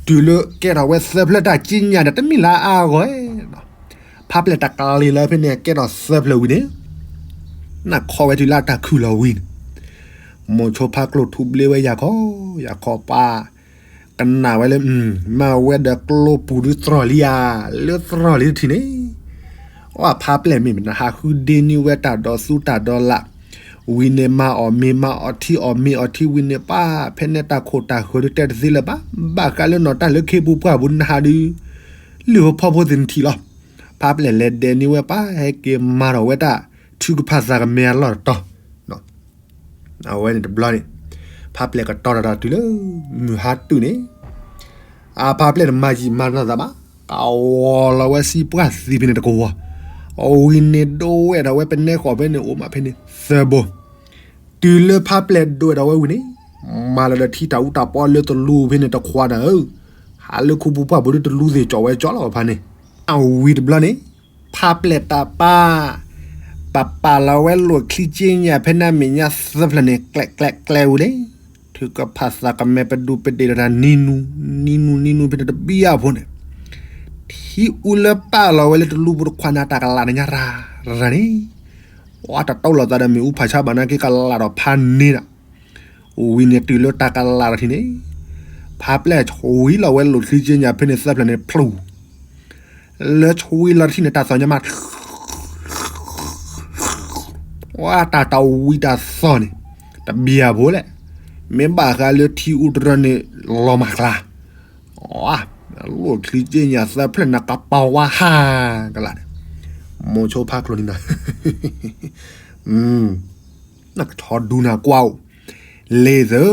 တုၤလၢကဲထီၣ်ဝဲသၢဖျၢၣ်တၢ်က့ညၣ်ဒီးတမ့ၢ်လၢအါအါဂီၢ် ဖါပျဲၢ်တၢ်ကလံၤလၢဖဲန့ၣ် ကဲထီၣ်သၢဖျၢၣ်ဝံၤန့ၣ် နခီဝဲတုၤလၢတၢ်ခုၣ်လီၤဝံၤန့ၣ် မိၤဆိဖါချိၣ်ထူဘျ့ဝဲယၤခီ ယၤခီပှၤ ကနၣ်ဝဲလၢ မၤဝဲဒီးကျိပူၤဒုးတြီၢ်လံဧါ လၢတြီၢ်လံတထံၣ်န့ၣ် အဖါပျဲၢ်မ့ၢ်မနုၤဟးဃုဒ့န့ၢ်ဝဲတၢ်ဒီးသူတၢ်ဒီးလၣ် ဝံၤန့ၣ်မၤအီၣ်မ့ၤမၤအီၣ်ထံအီၣ်မ့ၤအီၣ်ထံဝံၤန့ၣ် ပှၤဖဲန့ၣ်တၢ်ခိၣ်တၢ်ဃၢၤဒုးတဲတသ့လၢၤဘၣ် ဘၣ်ဃးလၢနီၢ်တၢ်လၢခ့ပူၤပှၢ်ပူၤနဟးဒုး လုၢ်ဖိဖီဖိသ့ၣ်နထံၣ်လီၤ ဖါပျဲၢ်လဲၤဒဲးန့ၢ်ဝဲပှၤဟဲက့ၤမၤထီၣ်ဝဲတၢ် ထုကဖၣ်သးကမဲာ်အလီၢ်တတီၤ အဝဲန့ၣ်တဘျီန့ၣ် ဖါပျဲၢ်ကတီၤတၢ်ဒီးတုၤလၢ မုၢ်ဟါတုၤန့ၣ် အဖါပျဲၢ်န့ၣ်မၤယံာ်မၤနီၢ်သးဘၣ် ကဝီၤလီၤဝဲစံပှၢ်သံဖဲန့ၣ်တကဝီၤ အဝံၤန့ၣ်ဒိဝဲၢ်ဒီးဝဲပနဲဃီၤဖဲန့ၣ်အိၣ်မးဖဲန့ၣ်သၢဘိ တုၤလၢဖါပျဲၢ်ဒိဝဲၢ်ဒီးဝဲဝံၤန့ၣ် မၤလီၤဒီးထံတၢ်အူတၢ်ပီလၢတလူဖဲန့ၣ်တခွါနၤဧၢ ဟးလၢခူပူၤပှၢ်ပူၤဒုးတလူသ့ၣ်ကၠီၣ်ဝဲကၠီလီၤဖါန့ၣ် အဝံၤတဘျီန့ၣ် ဖါပျဲၢ်တၢ်ပၢ် ပပာ်လီၤဝဲလိၣ်ချံက့ညၣ်ဖဲန့ၣ်အမဲာ်ညါသၢဖျၢၣ်န့ၣ် ကျဲးကျဲးကျဲးဝံၤန့ၣ် ထုကဖၣ်သးကမဲာ်ပဒူးပဒ့ၣ်ဒီးတၢ်နံၤနူၤ နံၤနူၤနံၤနူၤဖဲန့ၣ်တဘံၣ်အါဖိန့ၣ် ထံအူလၢပာ်လီၤဝဲလၢတလူပူၤတခွါန့ၣ်တၢ်ကလးနညါရၤရၤန့ၣ် ဝဲတတီလီၤသးဒီးမ့ၣ်အူဖးဆါဘၣ်နာ်က့ကလးဒီးဖးန့ၣ်ဒီး ဝံၤန့ၣ်တုၤလၢတၢ်ကလးလီၤထံန့ၣ် ဖါပျဲၢ်ဆှံလီၤဝဲလိၣ်ချံက့ညၣ်ဖဲန့ၣ်သၢဖျၢၣ်န့ၣ်ဖျိ လၢဆှံလီၤထံန့ၣ် တၢ်သီၣ်ညါမး ဝဲတၢ်တဝံၤတၢ်သီၣ်န့ၣ် တဘံၣ်အါဖိလဲၣ် မ့ၢ်ဘၣ်ဃးလၢထံအူတရၢန့ၣ် လီၤမၢ်ကျါ လိၣ်ချံက့ညၣ်သၢဖျၢၣ်န့ၣ် ကပီၤဝါဟးကလးန့ၣ် မိၤဆိဖါချိၣ်န့ၣ် နကထီဒူနၤကွၢ်အိၣ် လ့ၣ်သု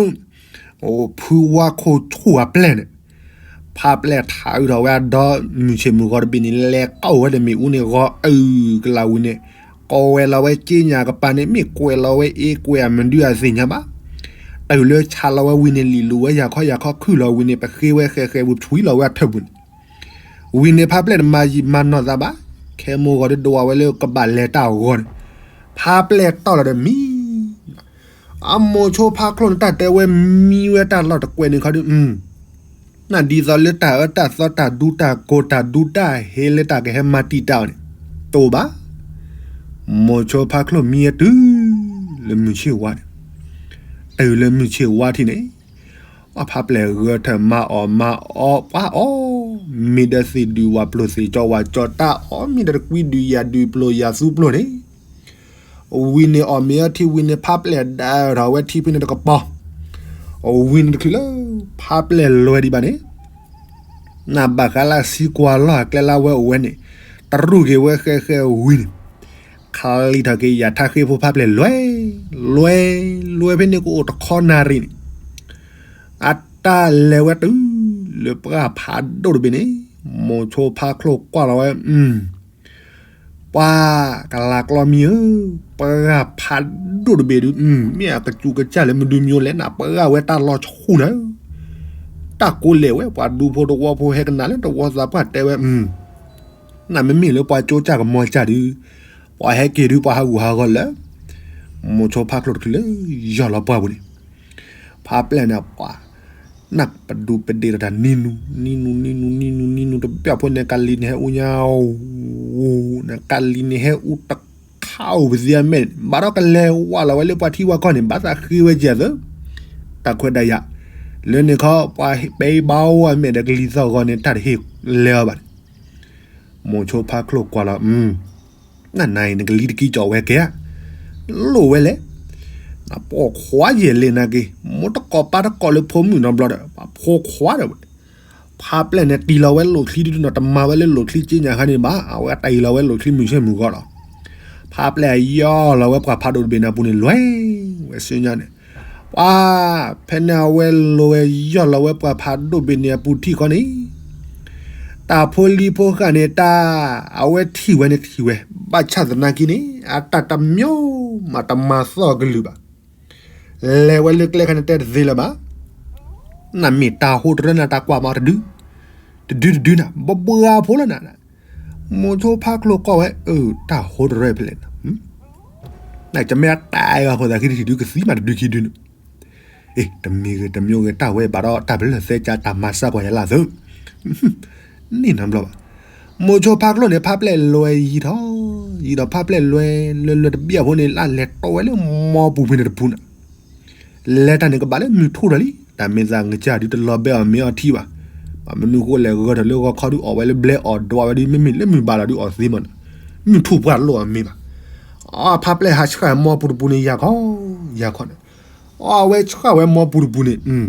အိၣ်ဖုဝါခိၣ်ဆူၣ်အပျဲၢ်န့ၣ် ဖါပျဲၢ်ထးအုးထီၣ်ဝဲအဒီ မုၢ်ဆ့ၣ်မုၢ်ဂီၤတဘ့ၣ်န့ၣ် လဲၤကိးဝဲဒီးမ့ၣ်အူန့ၣ် ဂီၤအုၣ်ကလာ်ဝံၤန့ၣ်, ကိးဝဲလီၤဝဲက့ညၣ်ကပၤန့ၣ် မ့ၢ်ကွဲးလီၤဝဲအ့ကွဲးအမနုၤအသ့ၣ်ညါဘၣ်. တၢ်အုၣ်လၢဆးလီၤဝဲဝံၤန့ၣ် လံၣ်လိာ်ဝဲယၤခီယၤခီခုၣ်လီၤဝံၤန့ၣ် ပဃ့ဝဲဃဲးဃဲးဝံၤ ဖှံလီၤဝဲအထၢၣ်ပူၤန့ၣ် ဝံၤန့ၣ်ဖါပျဲၢ်တမၤယံာ်မၤနီၢ်သးဘၣ်. ခဲမိၢ်ဂီၤဒီးဒိးဝဲလၢကဘၣ်လဲၤတၢ်အဂီၢ်န့ၣ်, ဖါပျဲၢ်တီၢ်လီၤဒီးမံ အမိၤဆိဖါချိၣ်န့ၣ် တၢ်တဲဝဲမံဝဲတၢ်လီၢ်တကွဲးန့ၣ်ခီဒုး, နဒ်သိးလၢတၢ်အၢတၢ်သီတၢ်ဒူတၢ်ကိၢ်တၢ်ဒူတၢ်ဟဲလၢတၢ်ကဟဲမၤတံာ်တာ်အီၤန့ၣ်, တအိၣ်ဘၣ်. မိၤဆိဖါချိၣ်မံဝဲတုၤလၢမုၢ်ဆ့ၣ်ဝါန့ၣ်, တုၤလၢမုၢ်ဆ့ၣ်ဝါထံၣ်န့ၣ်, အဖါပျဲၢ်ဂဲၤထၢၣ်မၤအီၣ်မၤအီပှၤအီၣ်မ့ၤဒီးသ့ၣ်ဒုးဝၣ်ပျိၢ်သ့ၣ်ကၠီဝၣ်ကၠီတၢ်အီၣ်မ့ၤဒီး တကွံဒုးယၤဒုးပျိၢ်ယၤသူပျိၢ်န့ၣ်, ဝံၤန့ၣ်အီၣ်မ့ၤအီထံဝံၤန့ၣ် ဖါပျဲၢ်ဒၢထီၣ်ဝဲထံဖဲန့ၣ်တကပီၤ, ဝံၤန့ၣ်တချုးလၢ ဖါပျဲၢ်လွဲၤဒံးဘၣ်န့ၣ်, နဘၣ်ဃးလၢဆံကွၢ်လီၢ်အကျဲလၢဝဲအိၣ်ဝဲန့ၣ်, တရူးက့ၤဝဲဃဲဃဲဝံၤန့ၣ်, ခလံထီၣ်က့ၤယၤထါဃ့ဖိဖါပျဲၢ်လွဲၤ, လွဲၤ, လွဲၤဖဲန့ၣ်ကအိၣ်တခီနၣ်ရံၣ်န့ၣ်, အတၢ်လဲၤဝဲတုၤလၢပှၢ်ဖးဒိၣ်တဘ့ၣ်န့ၣ်, မိၤဆိဖါချိၣ်ကွၢ်လီၤဝဲ, ပှၤကလၤကျီမံဧၢ, ပှၢ်ဖးဒိၣ်တဘ့ၣ်ဒုး, မ့ၢ်အကစူးကစၢ်လၢမဒုးမံၤလဲၣ်နၤ, ပှၢ်ဝဲတၢ်လီၤဆူၣ်လၢ တၢ်ကိးလဲၣ်ဝဲ ပှၤဒူဖိတဝီဖိဟဲကနၣ်လၢတဝီသးပှၢ်တဲဝဲ, နမ့မ့ၢ်လၢပှၤကၠိကၢ်ကမီၤကၢ်ဒုး, ပှၤဟဲက့ၤဒုးပှၤဟးဂူာ်ဟးဂီၤလၢ မိၤဆိဖါချိၣ်တချုးလၢ ယီၢ်လီၤပှၢ်ပူၤန့ၣ်, ဖါပျဲၢ်န့ၣ်ပှၤ နၢ်ပဒူးပဒ့ၣ်တၢ်နံၤနူၤ, နံၤနူၤ, နံၤနူၤ, နံၤနူၤ, နံၤနူၤတဘျီဖိန့ၣ် ကလံၤန့ၣ်ဟဲအူညါ, နကလံၤန့ၣ်ဟဲအူတခါအိၣ်ပသံအမဲာ်, ဘၣ်ဒီးကလဲၤဝးလီၤဝဲလၢပှၤထံဝၣ်ကီၢ်န့ၣ် ဘၣ်သးဃ့ဝဲကဲသၢ, တၢ်ခွဲးတၢ်ယာ်, လၢန့ၣ်ခီ ပှၤဟ့ၣ်ပဲဘါဝဲမဲာ်ဒီးကလံၤသီၣ်ဂီၤန့ၣ် တၢ်တဟ့ၣ်လဲၤအီၤဘၣ်န့ၣ်, မိၤဆိဖါချိၣ်ကွၢ်လီၤ နနၤအံၤနကလံၤတကံကီးဝဲကဲဧါ, လိၣ်ဝဲလဲၣ်, နပိာ်ခွါယဲၢ်လံနၤက့ၤ, မိၢ်တကိးပၢ်တကိးလၢဖိမုၣ်နီတဘျီဒီး ပှၤဖိခွါဒီးဝဲ, ဖါပျဲၢ်န့ၣ်တံၢ်လီၤဝဲလိၣ်ချံဒုးနီၤ, တမၤဝဲလၢလိၣ်ချံက့ညါခါန့ၣ်ဘၣ်, အဝဲတံၢ်လီၤဝဲလိၣ်ချံမုၢ်ဆ့ၣ်မုၢ်ဂီၤလီၤ, ဖါပျဲၢ်ယီၢ်လီၤဝဲပှၤဖးဒိၣ်တဘ့ၣ်န့ၣ်အပူၤန့ၣ် လွဲၤဝဲဆူညါန့ၣ်, ပှၤ ဖဲန့ၣ်အဝဲလဲၤဝဲယီၢ်လီၤဝဲပှၤဖးဒိၣ်ဘ့ၣ်န့ၣ်အပူၤထံၣ်ခီန့ၣ်, တၢ်ဖိလံၤဖိဃာ်န့ၣ်တၢ်, အဝဲထံၣ်ဝဲန့ၣ်ထံၣ်ဝဲ, ဘၣ်ဆၣ်သနာ်က့န့ၣ် အတၢ်တမံၤမးတမၤသီၣ်အကလုၢ်ဘၣ်, လဲၤဝဲလၢကျဲခါန့ၣ်တဲတသ့လၢၤဘၣ်, နမ့ၢ်တၢ်ဟူးတရၢနၤတၢ်ကွၢ်မးတဒု, တဒုတဒုနၤ ဘဘှါဖိလၢနၤ, မိၤဆိဖါချိၣ်ကွၢ်ဝဲ, အၢ တၢ်ဟူးတရၢဖဲလဲၣ်နၤ, နကမ့ၢ်အတၢ်အဂၤဃိသးခံတထံၣ်ဒုကသံမးတဒုခံဒုန့ၣ်, အ့ တမံၤဂ့ၤတမံၤဂ့ၤ တၢ်ဝဲဘၣ်ဒီးတၢ်ပလၢၢ်သဲကၢ် တၢ်မၤစၢ်ကွၢ်ယၤလၢအသၢ, န့ၣ်နီတဘျီဘၣ်, မိၤဆိဖါချိၣ်န့ၣ် ဖါပျဲၢ်လွဲၤယံၤထီၣ်, ယံၤဒီးဖါပျဲၢ်လွဲၤလွဲၤလွဲၤတဘျီဖိန့ၣ် လၢလဲၤတီဝဲလၢမီပူၤဖဲန့ၣ်တပူၤန့ၣ်, လဲၤတၢ်န့ၣ်ကဘၣ်လၢမုၢ်ထူၣ်ဒီးလံ, တၢ်မ့ၢ်သးကစၢ်ဒုးတလီၤဘဲအီၣ်မ့ၤအီထံဘၣ်, ဘၣ်မနုၤဃိလဲၣ် ဂၢၢ်ထီၣ်လၢဂီၤခီဒုးအီၣ်ဝဲလၢဘျဲအီၣ်ဒွးဝဲဒုး မ့မ့ၢ်လၢမုၢ်ဘၣ်လီၤဒုးအီၣ်သ့မးနီၤ, မုၢ်ထူၣ်ပှၢ်လိၣ်အီၣ်မ့ၤဘၣ်, အဖါပျဲၢ်ဟးဆှၣ်မီပူၤတပူၤန့ၣ် ယၤခီ, ယၤခီန့ၣ်, အဝဲဆှၣ်ဝဲမီပူၤတပူၤန့ၣ်,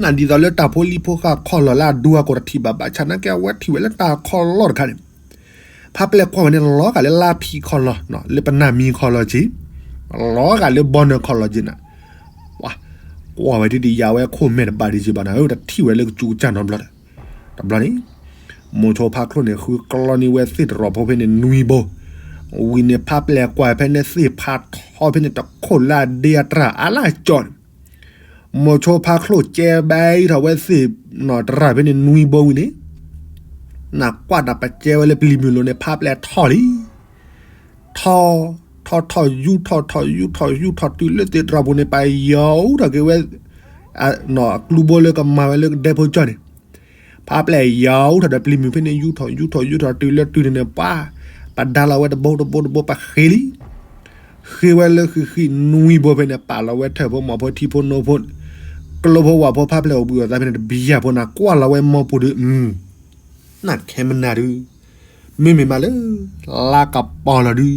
နဒ်သိးလၢတၢ်ဖိလံၤဖိဃာ်ခီၣ်လီၢ်လၢအဒူအကိာ်တထံၣ်ဘၣ် ဘၣ်ဆၣ်နာ်က့အဝဲထံၣ်ဝဲလၢတၢ်ခီၣ်လီၢ်တခါန့ၣ် ဖါပျဲၢ်ကွၢ်ဝဲန့ၣ် လီၤဂာ်လၢလါဖံးခီၣ်လီၢ်, လၢပနၢ်မံခီၣ်လီၢ်က့ၤ, လီၤဂာ်လၢဘီနၢၤခီၣ်လီၢ်က့ၤနၤ, ပှၤ, ကွၢ်ဝဲဒ်ဒ်ယၤဝဲခိၣ်မဲာ်တဘၣ်ဒံးက့ၤဘၣ်နၤဧၢ တထံၣ်ဝဲလၢကစူးကစၢ်နီတဘျီဒီး, တဘျီန့ၣ်, မိၤဆိဖါချိၣ်န့ၣ် ဃုကျီန့ၢ်ဝဲသ့ၣ်တရီၣ်ဖိဖဲန့ၣ်နွံဘိ, ဝံၤန့ၣ်ဖါပျဲၢ်ကွၢ်ဖဲန့ၣ်သ့ၣ်ဖးထီဖဲန့ၣ်တခိၣ်လၢအဒ့အတြၢ်အါလၢအကၠီန့ၣ် မိၤဆိဖါချိၣ်ကဲဘဲအံၤထီၣ်ဝဲသ့ၣ်နီၣ်တရၣ်ဖဲန့ၣ်နွံဘိဝံၤန့ၣ်, နကွၢ်တၢ်ပကဲဝဲလၢပလံၤမုၢ်လိၤန့ၣ် ဖါပျဲၢ်ထီၣ်လံ, ထီၣ်, ထီၣ်ထီၣ်ယူထီၣ်ထီၣ်ယူထီၣ်ယူထီၣ် တုၤလၢသ့ၣ်တြီၢ်ပူၤန့ၣ် ပယီၤအူထီၣ်က့ၤဝဲ အကျူဘိလၢကမၤဝဲလၢဒဲဖိကၠီန့ၣ်, ဖါပျဲၢ်ယီၤအူထီၣ်ဒီးပလံၤမုၢ်ဖဲန့ၣ် ယူထီၣ်ယူထီၣ်ယူထီၣ်တုၤလၢတုၤန့ၣ်န့ၣ် ပှၤ, ပဒါလီၤဝဲတဘိတဘိတဘိပဃ့လံ ဃ့ဝဲလၢဃံးဃံးနွံဘိဖဲန့ၣ် ပာ်လီၤဝဲထၢၣ်ဖိမီၢ်ဖိထံဖိနိဖိ, ကျိဖိဝၣ်ဖိဖါပျဲၢ်အိၣ်ဘှံးအိၣ်သါဖဲန့ၣ်တဘံယၢ်ဖိန့ၣ် ကွၢ်လီၤဝဲမီပူၤဒုး, နၢ်ခဲမနၤဒုး, မ့မ့ၢ်မးလၢ လါကပီၤလီၤဒုး,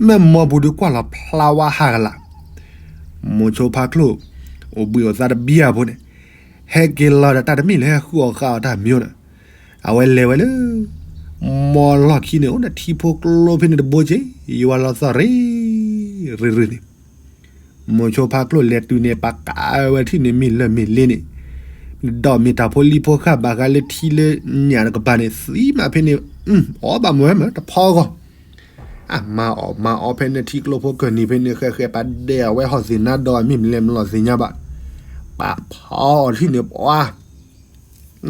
မ့ၢ်မီပူၤဒုးကွၢ်လီၤဖျါဝါဟးကလာ်, မိၤဆိဖါချိၣ်, အိၣ်ဘှံးအိၣ်သါတဘံယၢ်ဖိန့ၣ်, ဟဲက့ၤလီၤဒီးတၢ်တမ့ၢ်လၢဟဲဃုအီၣ်ဃုအီတၢ်မံၤန့ၣ်, အဝဲလဲၤဝဲလၢ မီလီၢ်ခံန့ၣ် အိၣ်ဒီးထံဖိကျိဖဲန့ၣ်တဘိက့ၤ ယွၤလီၤသီၣ်ရ့ၣ်ရ့ၣ်ရ့ၣ်န့ၣ်, မိၤဆိဖါချိၣ်လဲၤတုၤန့ၣ် ပာ်ကးဝဲထံၣ်န့ၣ်မ့ၢ်လၢၢ်မ့ၢ်လ့န့ၣ်, ဒီးမ့ၢ်တၢ်ဖိလံၤဖိဃၣ်ဘၣ်ဃးလၢထံလၢညၣ်တကပၤန့ၣ် သံမးဖဲန့ၣ်, အီၣ်ဘၣ်မုာ်ဝဲမးတဖီဂီၢ်, အမၤအီၣ်မၤအီဖဲန့ၣ်ထံကျိဖိကၢၢ်နံၤဖဲန့ၣ် ဃဲဃဲပာ်ဒဲးအဝဲဟီၣ်သ့ၣ်နါဒီး မ့ၢ်မလဲၤမလီၤသ့ၣ်ညါဘၣ်, ပာ်ဖီအီၤထံၣ်န့ၣ်ပှၤ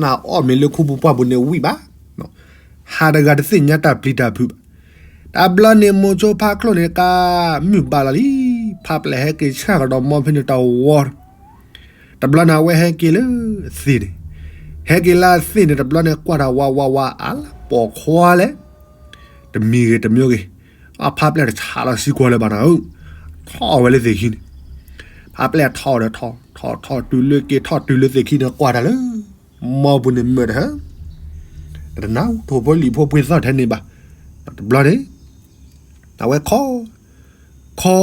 နအီၣ်မ့ၢ်လၢခူပူၤပှၢ်ပူၤန့ၣ်ဝံၣ်ဘၣ်, ဟးတဂၤတသ့ၣ်ညါတၢ်ပျံၤတၢ်ဖုးဘၣ်. တဘျီန့ၣ်မိၤဆိဖါချိၣ်န့ၣ်ကါမုၢ်ဘၣ်လီၤလံ, ဖးပျဲၢ်ဟဲက့ၤဆၣ်ကဒီးမီဖဲန့ၣ်တဝီ, တဘျီန့ၣ်အဝဲဟဲက့ၤလၢသ့ၣ်န့ၣ်, ဟဲက့ၤလၢသ့ၣ်န့ၣ် တဘျီန့ၣ်ကွၢ်တၢ်ဝးဝးဝးအါလၢပိာ်ခွါလဲၣ်, တမံၤဂ့ၤတမံၤဂ့ၤ, အဖးပျဲၢ်တဆးလီၤစံကွၢ်လၢၤဘၣ်နၤဧၢ, ထီၣ်ဝဲလၢသ့ၣ်ခံန့ၣ်, ဖးပျဲၢ်ထီၣ်ဒီးထီၣ်ထီၣ်ထီၣ်တုၤလၢက့ၤထီၣ်တုၤလၢသ့ၣ်ခံန့ၣ် ကွၢ်တၢ်လၢ မီပူၤန့ၣ်မုာ်တဟၢ, တနၢ်ဟူထိၣ်ဖိလံၤဖိပှ့ၤသီၣ်ထဲန့ၣ်ဘၣ်, တဘျီန့ၣ် အဝဲခီ ခီ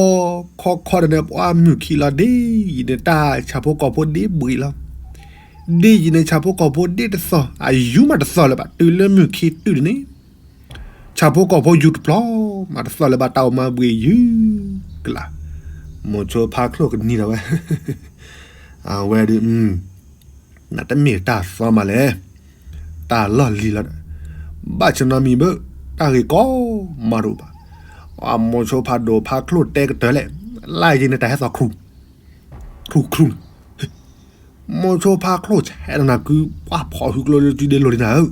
ခီခီဒီးန့ၣ် ပှၤမုၢ်ခံလီၤဒ်ယံၤန့ၣ် တၢ်ဆၣ်ဖိကီၢ်ဖိဒ့ဘှံးလီၤ, ဒ်ယံၤန့ၣ် ဆၣ်ဖိကီၢ်ဖိဒ့တသီၣ် အယူၤမးတသီၣ်လၢၤဘၣ် တုၤလၢမုၢ်ခံတုၤန့ၣ် ဆၣ်ဖိကီၢ်ဖိယူၤတပျီမးတသီၣ်လၢၤဘၣ် တၢ်အိၣ်မးဘှံးယူၤကလး, မိၤဆိဖါချိၣ်ကနံၤဒီးဝဲ အဝဲဒုး နတမ့ၢ်တၢ်သီမးလဲၣ်, တၢ်လီၢ်လံၤလီၤဒီး ဘၣ်ဆၣ်နီတမံၤဘၣ်, တၢ်ဂ့ၢ်ကီမးတအိၣ်ဘၣ်, အမိၤဆိဖးဒိၣ်ဖါချိၣ်တဲကတၢၢ်လဲၣ်, လၢယ့န့ၣ်တၢ်ဟဲသီၣ်ခရူၣ်, ခရူၣ်ခရူၣ်န့ၣ်, မိၤဆိဖါချိၣ်ဆဲးနၤကုပှၢ်ဖီၣ်ဟုကျိလၢစုဒ့လိၤလံနၤဧၢ,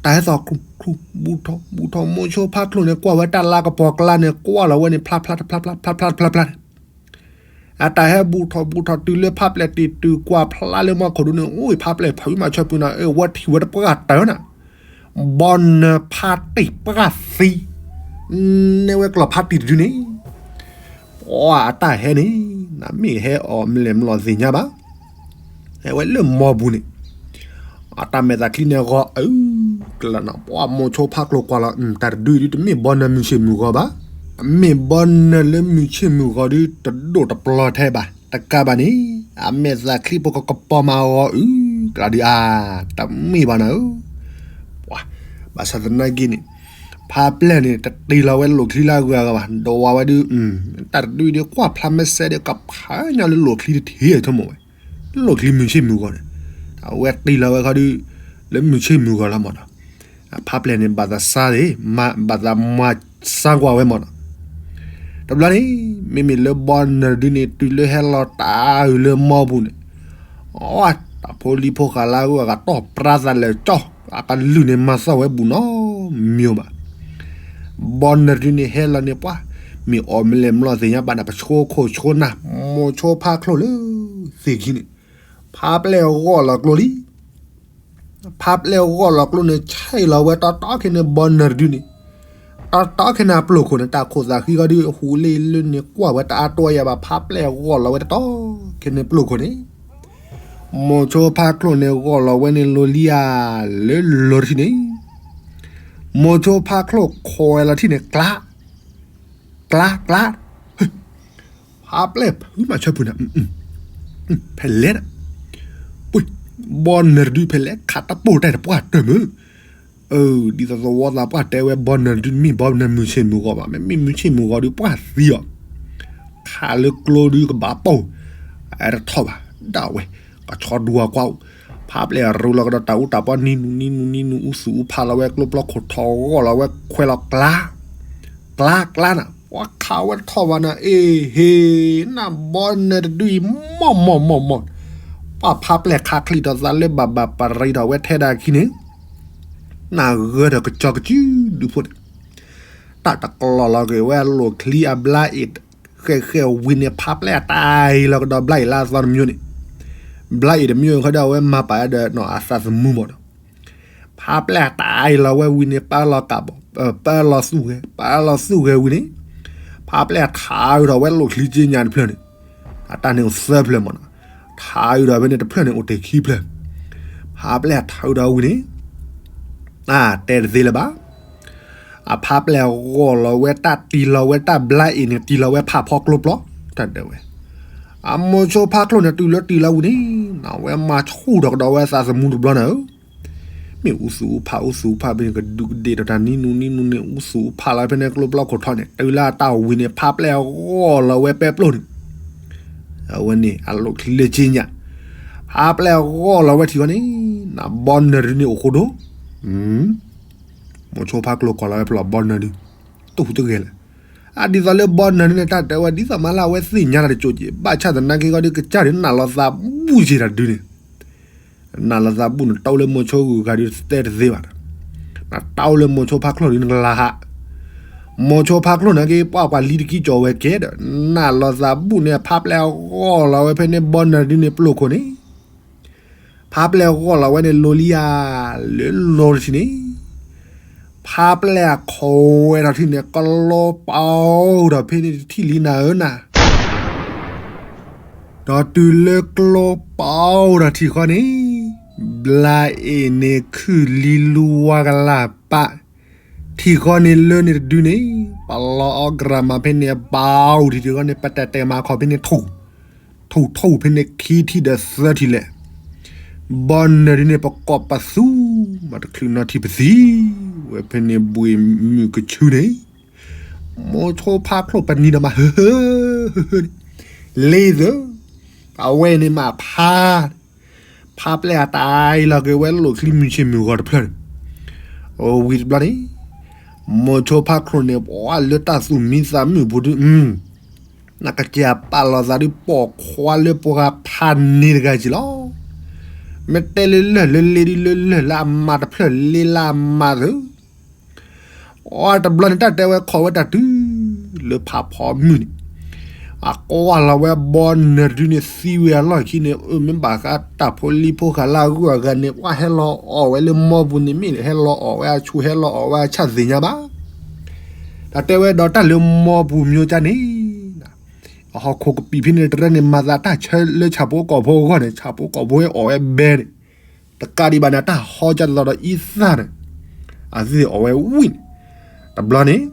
တၢ်ဟဲသီၣ်ခရူၣ်ခရူၣ် ဘူးထီၣ်ဘူးထီၣ် မိၤဆိဖါချိၣ်န့ၣ် ကွၢ်ဝဲတၢ်လါကပီၤကျါန့ၣ် ကွၢ်လီၤဝဲန့ၣ် ဖျါဖျါတဖျါဖျါဖျါဖျါဖျါဖျါ အတၢ်ဟဲဘူးထီၣ်ဘူးထီၣ်တုၤလၢဖးပျဲၢ်တံၤတုၤကွၢ်ဖျါလၢမီခိၣ်ဒုန့ၣ် အိၣ်ဖးပျဲၢ်ဖုးမးဆၢပူၤနၤ အဝဲထံၣ်ဝဲတပှၢ်တၢၢ်နၤ, ဘီနၢၤဖးတံၢ်ပှၢ်သံ, နဲဝဲကျီၢ်ဖးတံၢ်တဒုန့ၣ်, ပှၤအတၢ်ဟဲန့ၣ် နမ့ၢ်ဟဲအီၣ်မလဲၤမလီၤသ့ၣ်ညါဘၣ်, ဟဲဝဲလၢမီပူၤန့ၣ် အတၢ်မဲာ်သးချံန့ၣ်ဂီၤအုကလးနၤ ပှၤမိၤဆိဖါချိၣ်ကွၢ်လီၤ တၢ်တဒုအံၤဒုတမ့ၢ်ဘီနၢၤမုၢ်ဆ့ၣ်မုၢ်ဂီၤဘၣ်, အမ့ၢ်ဘီနၢၤလၢမုၢ်ဆ့ၣ်မုၢ်ဂီၤဒုတဒိၣ်တပျီၤထဲဘၣ် တကးဘၣ်န့ၣ် အမဲာ်သးချံဖိကကပီၤမးဂီၤအုကလးဒုးအါ, တမ့ၢ်ဘၣ်နၤဧၢ, ဘၣ်ဆၣ်သနာ်က့န့ၣ် ဖးပျဲၢ်န့ၣ် တတ့ၢ်လီၤဝဲလိၣ်ချံလၢအဂၤဂၤဘၣ် ဒီးဝၤဝဲဒုး တၢ်တဒုအံၤဒုကွၢ်ဖျါမ့ၢ်စဲဒုးကဖးညါလၢလိၣ်ချံတထံၣ်အဆိကမိၣ်ဝဲ, လိၣ်ချံမုၢ်ဆ့ၣ်မုၢ်ဂီၤန့ၣ်, အဝဲတ့ၢ်လီၤဝဲခီဒုး လၢမုၢ်ဆ့ၣ်မုၢ်ဂီၤလီၤမးနီၤ, အဖးပျဲၢ်န့ၣ် ဘၣ်သးစၢ်သ့ၣ် ဘၣ်သးမၤစၢ်ကွၢ်ဝဲမးနီၤ, တဘျီန့ၣ် မ့မ့ၢ်လၢဘီနၢၤတဒုန့ၣ် တုၤလၢဟဲလီၤတၢ်အုးလၢမီပူၤန့ၣ်, အတၢ်ဖိလံၤဖိဃာ်လၢအဂုၤအဂၤတီၢ်ပြါသးလဲၤကၠီ, အကလုၢ်န့ၣ်မၤသီၣ်ဝဲဘူးနီတမံၤဘၣ် ဘီနၢၤတဒုန့ၣ်ဟဲလီၤန့ၣ်ပှၤ, မ့ၢ်အီၣ်မ့ၢ်လဲၤမလီၤသ့ၣ်ညါဘၣ်န့ၣ် ပဆိခိၣ်ဆိနၢ်, မိၤဆိဖါချိၣ်လၢသ့ၣ်ခံန့ၣ်, ဖးပျဲၢ်ဂီၢ်လီၤကျိလံ, ဖးပျဲၢ်ဂီၢ်လီၤကျိန့ၣ် ဆဲးလီၤဝဲတီတီခဲန့ၣ်ဘီနၢၤတဒုန့ၣ်, တီတီခဲန့ၣ်အပျိၢ်ခိၣ်န့ၣ် တၢ်ခိၣ်သးဃံဃီဒုး ဟူးလ့လၢန့ၣ် ကွၢ်ဝဲတအါတီယၤဘၣ် ဖးပျဲၢ်ဂီၢ်လီၤဝဲတီတီခဲန့ၣ်ပျိၢ်ခိၣ်န့ၣ် မိၤဆိဖါချိၣ်န့ၣ် ဂီၢ်လီၤဝဲန့ၣ်လိၤလံဧါ, လၢလီၤတထံၣ်န့ၣ်, မိၤဆိဖါချိၣ်ခွဲးလီၤထံၣ်န့ၣ် ကျါ, ကျါ, ကျါ, ဖးပျဲၢ်ဖုးမးဆၢဖုးနၤ, ဖဲလဲၣ်နၤ, ပှ့ၤ, ဘီနၢၤတဒုဖဲလဲၣ် ခးတပိၢ်တဲတပှၢ်တၢၢ်မုၢ် အၢ ဒ်သိးသဝီသးပှၢ်တဲဝဲဘီနၢၤတဒု မ့ၢ်ဘီနၢၤမုၢ်ဆ့ၣ်မုၢ်ဂီၤဘၣ် မ့မ့ၢ်မုၢ်ဆ့ၣ်မုၢ်ဂီၤဒုးပှၢ်သံအီၤ, ခးလၢကျိဒုကဘၣ်ပိၢ်, အတထီၣ်ဘၣ် ဒၣ်ဝဲ, ကဆီဒူအကွၢ်အိၣ်, ဖးပျဲၢ်ရူလီၤကဒီးတၢ်အူတၢ်ပီနံၤနူၤနံၤနူၤနံၤနူၤ အူသူၣ်အူဖးလီၤဝဲကျိပျီခိၣ်ထီၣ်ဂီၢ်လီၤဝဲခွဲးလီၤကျါ ကျါကျါနၤ ပှၤခးဝဲတထီၣ်ဘၣ်နၤ အ့ဟ့ နဘီနၢၤတဒုအံၤ မီၢ်မီၢ်မီၢ်မီၢ်, ပှၤဖးပျဲၢ်ခးချံးဒီးသးလၢဘၣ်ဘၣ်ပရံးဒီးဝဲထဲဒၣ်ခံန့ၣ်, နဂၢၢ်ဒီးကစီၤကစုဒုဖိန့ၣ်, တၢ်တကျီၢ်လီၤက့ၤဝဲအလိၣ်ချံအဘျါအ့ၣ်, ဃဲးဃဲးဝံၤန့ၣ် ဖးပျဲၢ်အတၢ်အံၤလီၤကဒီးဘျါအ့ၣ်လၢအသီတမံၤန့ၣ်, ဘျါအ့ၣ်တမံၤဃီဒီးအဝဲမၤပာ်ဒီးအသးသမူမီၢ်ဒီး ဖးပျဲၢ်အတၢ်အံၤလီၤဝဲဝံၤန့ၣ် ပၢလီၤကးဘီ, ပၢလီၤသူၣ်ဂဲၤ, ပၢလီၤသူၣ်ဂဲၤဝံၤန့ၣ်, ဖးပျဲၢ်ထးအုးဒီးဝဲလိၣ်ချံက့ညါတဖျၢၣ်န့ၣ်, အတၢ်န့ၣ်အိၣ်သၢဖျၢၣ်မီၢ်နီၤ, ထးအုးဒီးဖဲန့ၣ်တဖျၢၣ်န့ၣ်အိၣ်တ့ၢ်ခံဖျၢၣ်, ဖးပျဲၢ်ထးအုးဒီးဝံၤန့ၣ်, အတဲတသ့လၢၤဘၣ် အဖးပျဲၢ်ဂီၢ်လီၤဝဲတၢ်တံၢ်လီၤဝဲတၢ်ဘျါအ့ၣ်န့ၣ် တံၢ်လီၤဝဲဖးဖီကျိပျီ, တၢ်ဒဲးဝဲ, အမိၤဆိဖါကျိန့ၣ် တုၤလၢတံၢ်လီၤဝံၤန့ၣ် အဝဲမၤဆူၣ်ထီၣ်ကဒီးဝဲသးသမူတဘျီနၤဧၢ, မ့ၢ်အူသူၣ်အူဖးအူသူၣ်အူဖးဘၣ်န့ၣ် ကဒူးကဒ့ၣ်ဒီးတၢ်နံၤနူၤနံၤနူၤန့ၣ် အူသူၣ်အူဖးလီၤဖဲန့ၣ်ကျိပျီခိၣ်ထီၣ်န့ၣ် တုၤလၢအတၢ်ဝံၤန့ၣ် ဖးပျဲၢ်ဂီၢ်လီၤဝဲပဲပျိၢ်န့ၣ် အဝဲန့ၣ် အလိၣ်ချံလၢက့ညါ, ဖ ဖါပျဲၢ်ဂီၢ်လီၤဝဲထံၣ်ဃီန့ၣ်, ဘီနၢၤဒုန့ၣ်အိၣ်ဃိဒိၣ်, မိၤဆိဖါကျိၤကိးလီၤဝဲဖျိးဘီနၢၤဒု, တဟူးတဂဲၤလဲၣ်. အဒ်သိးလၢဘီနၢၤဒုန့ၣ် တၢ်တဲဝဲဒ်သိးမးလၢအဝဲသ့ၣ်ညါတၢ်တကၠိက့ၤ, ဘၣ်ဆၣ်သနာ်က့ဂီၢ်ဒုကစၢ်ဒုနးလီၤသးဘူၣ်က့ၤတၢ်ဒုန့ၣ်, နးလီၤသးဘူၣ်န့ၣ် တအိၣ်လၢမိၤဆိဂုၤဂၤဒုတဲတသ့ဘၣ်, နတအိၣ်လၢမိၤဆိဖါကျိၤဒုနကလၤဟး, မိၤဆိဖါကျိၤန့ၣ်က့ၤ ပှၤပှၤလံတကံကၠီၤဝဲကဲဒီး နးလီၤသးဘူၣ်န့ၣ် ဖါပျဲၢ်ဂီၢ်လီၤဝဲဖဲန့ၣ် ဘီနၢၤဒုန့ၣ်ပျိၢ်ခိၣ်န့ၣ်, ဖါပျဲၢ်ဂီၢ်လီၤဝဲန့ၣ် လိၤလံဧါ, လၢလီၤတထံၣ်န့ၣ်, ဖါပျဲၢ်အခိးဝဲဒီးထံၣ်န့ၣ် ကလီပာ်အိၣ်ဒီးဖဲန့ၣ်တထံၣ်လံနၤဧၢနၤ ဒီးတုၤလၢကျိပာ်အိၣ်ဒီးထံၣ်ဃီန့ၣ်, ဘျါအ့ၣ်န့ၣ်ခုၣ်လံလူဝါကလၢ်ပာ်, ထံၣ်ဃီန့ၣ်လၢန့ၣ်တဒုန့ၣ်, ပလီအီၣ်ကရၢ်မၤဖဲန့ၣ် ပာ်အိၣ်ထံၣ်ထံၣ်ဃီန့ၣ် ပတဲာ်တဲာ်မၤခီဖဲန့ၣ်ထူၣ်, ထူၣ်ထူၣ်ဖဲန့ၣ်ခံထံၣ်ဒီးသၢထံၣ်လဲၣ်, ဘီနၢၤဒုန့ၣ် ပကိးပသူ, မၤတချုးနီထံၣ်ပသံ, ဝဲဖဲန့ၣ်ဘှံးမုၢ်ကဆူန့ၣ် မိၤဆိဖါကျိၤပနံၤဒီးမၤဟၢဟၢ, လ့သၢ, အဝဲန့ၣ်မၤဖး, ဖါပျဲၢ်အတၢ်အံၤလီၤက့ၤဝဲလိာ်ချံမုၢ်ဆ့ၣ်မုၢ်ဂီၤတဖျၢၣ်န့ၣ်, ဝံၤတဘျီန့ၣ်, မိၤဆိဖါကျိၤန့ၣ် ပှၤလၢတၢ်သူၣ်မံသးမုာ်ပူၤဒု, နကစၢ်ပာ်လီၤသးဒုပိာ်ခွါလၢပှၤဖးန့ၢ်တဂၤက့ၤလီၤ. မ့ၢ်တဲလၢလၢၢ်လၢလ့ဒုလၢလၢၢ်လၢအမၤတဖျၢၣ်လ့လၢအမၤသု အတဘျီန့ၣ် တၢ်တဲဝဲခိးဝဲတၢ်တုၤ လၢဖးဖီမုၢ်န့ၣ်, အကွၢ်လီၤဝဲဘီနၢၤတဒုန့ၣ်သံဝဲအလီၢ်ခံန့ၣ်, အမ့ၢ်ဘၣ်ဃးတၢ်ဖိလံၤဖိဃာ်လၢအဂုၤအဂၤန့ၣ် ပှၤဟဲလီၤအီၣ်ဝဲလၢမီပူၤန့ၣ်မ့ၢ် ဟဲလီၤအီၣ်ဝဲအဆူၣ် ဟဲလီၤအီၣ်ဝဲအဆၣ်သ့ၣ်ညါဘၣ်. တၢ်တဲဝဲဒီးတၢ်လၢမီပူၤမၠိကါန့ၣ် အဟီၣ်ခိၣ်ကပံာ်ဖဲန့ၣ်တရၢန့ၣ် မၤသးတၢ်ဆၢလၢဆၣ်ဖိကီၢ်ဖိအဂီၢ်န့ၣ် ဆၣ်ဖိကီၢ်ဖိဟဲအီၣ်ဝဲဘဲန့ၣ်, တကးဒံးဘၣ်န့ၣ် တၢ်ဟီကၢ်တလီၤဒီးအံသၣ်န့ၣ် အသ့ၣ်အီၣ်ဝဲဝံၣ်န့ၣ်, တဘျီန့ၣ်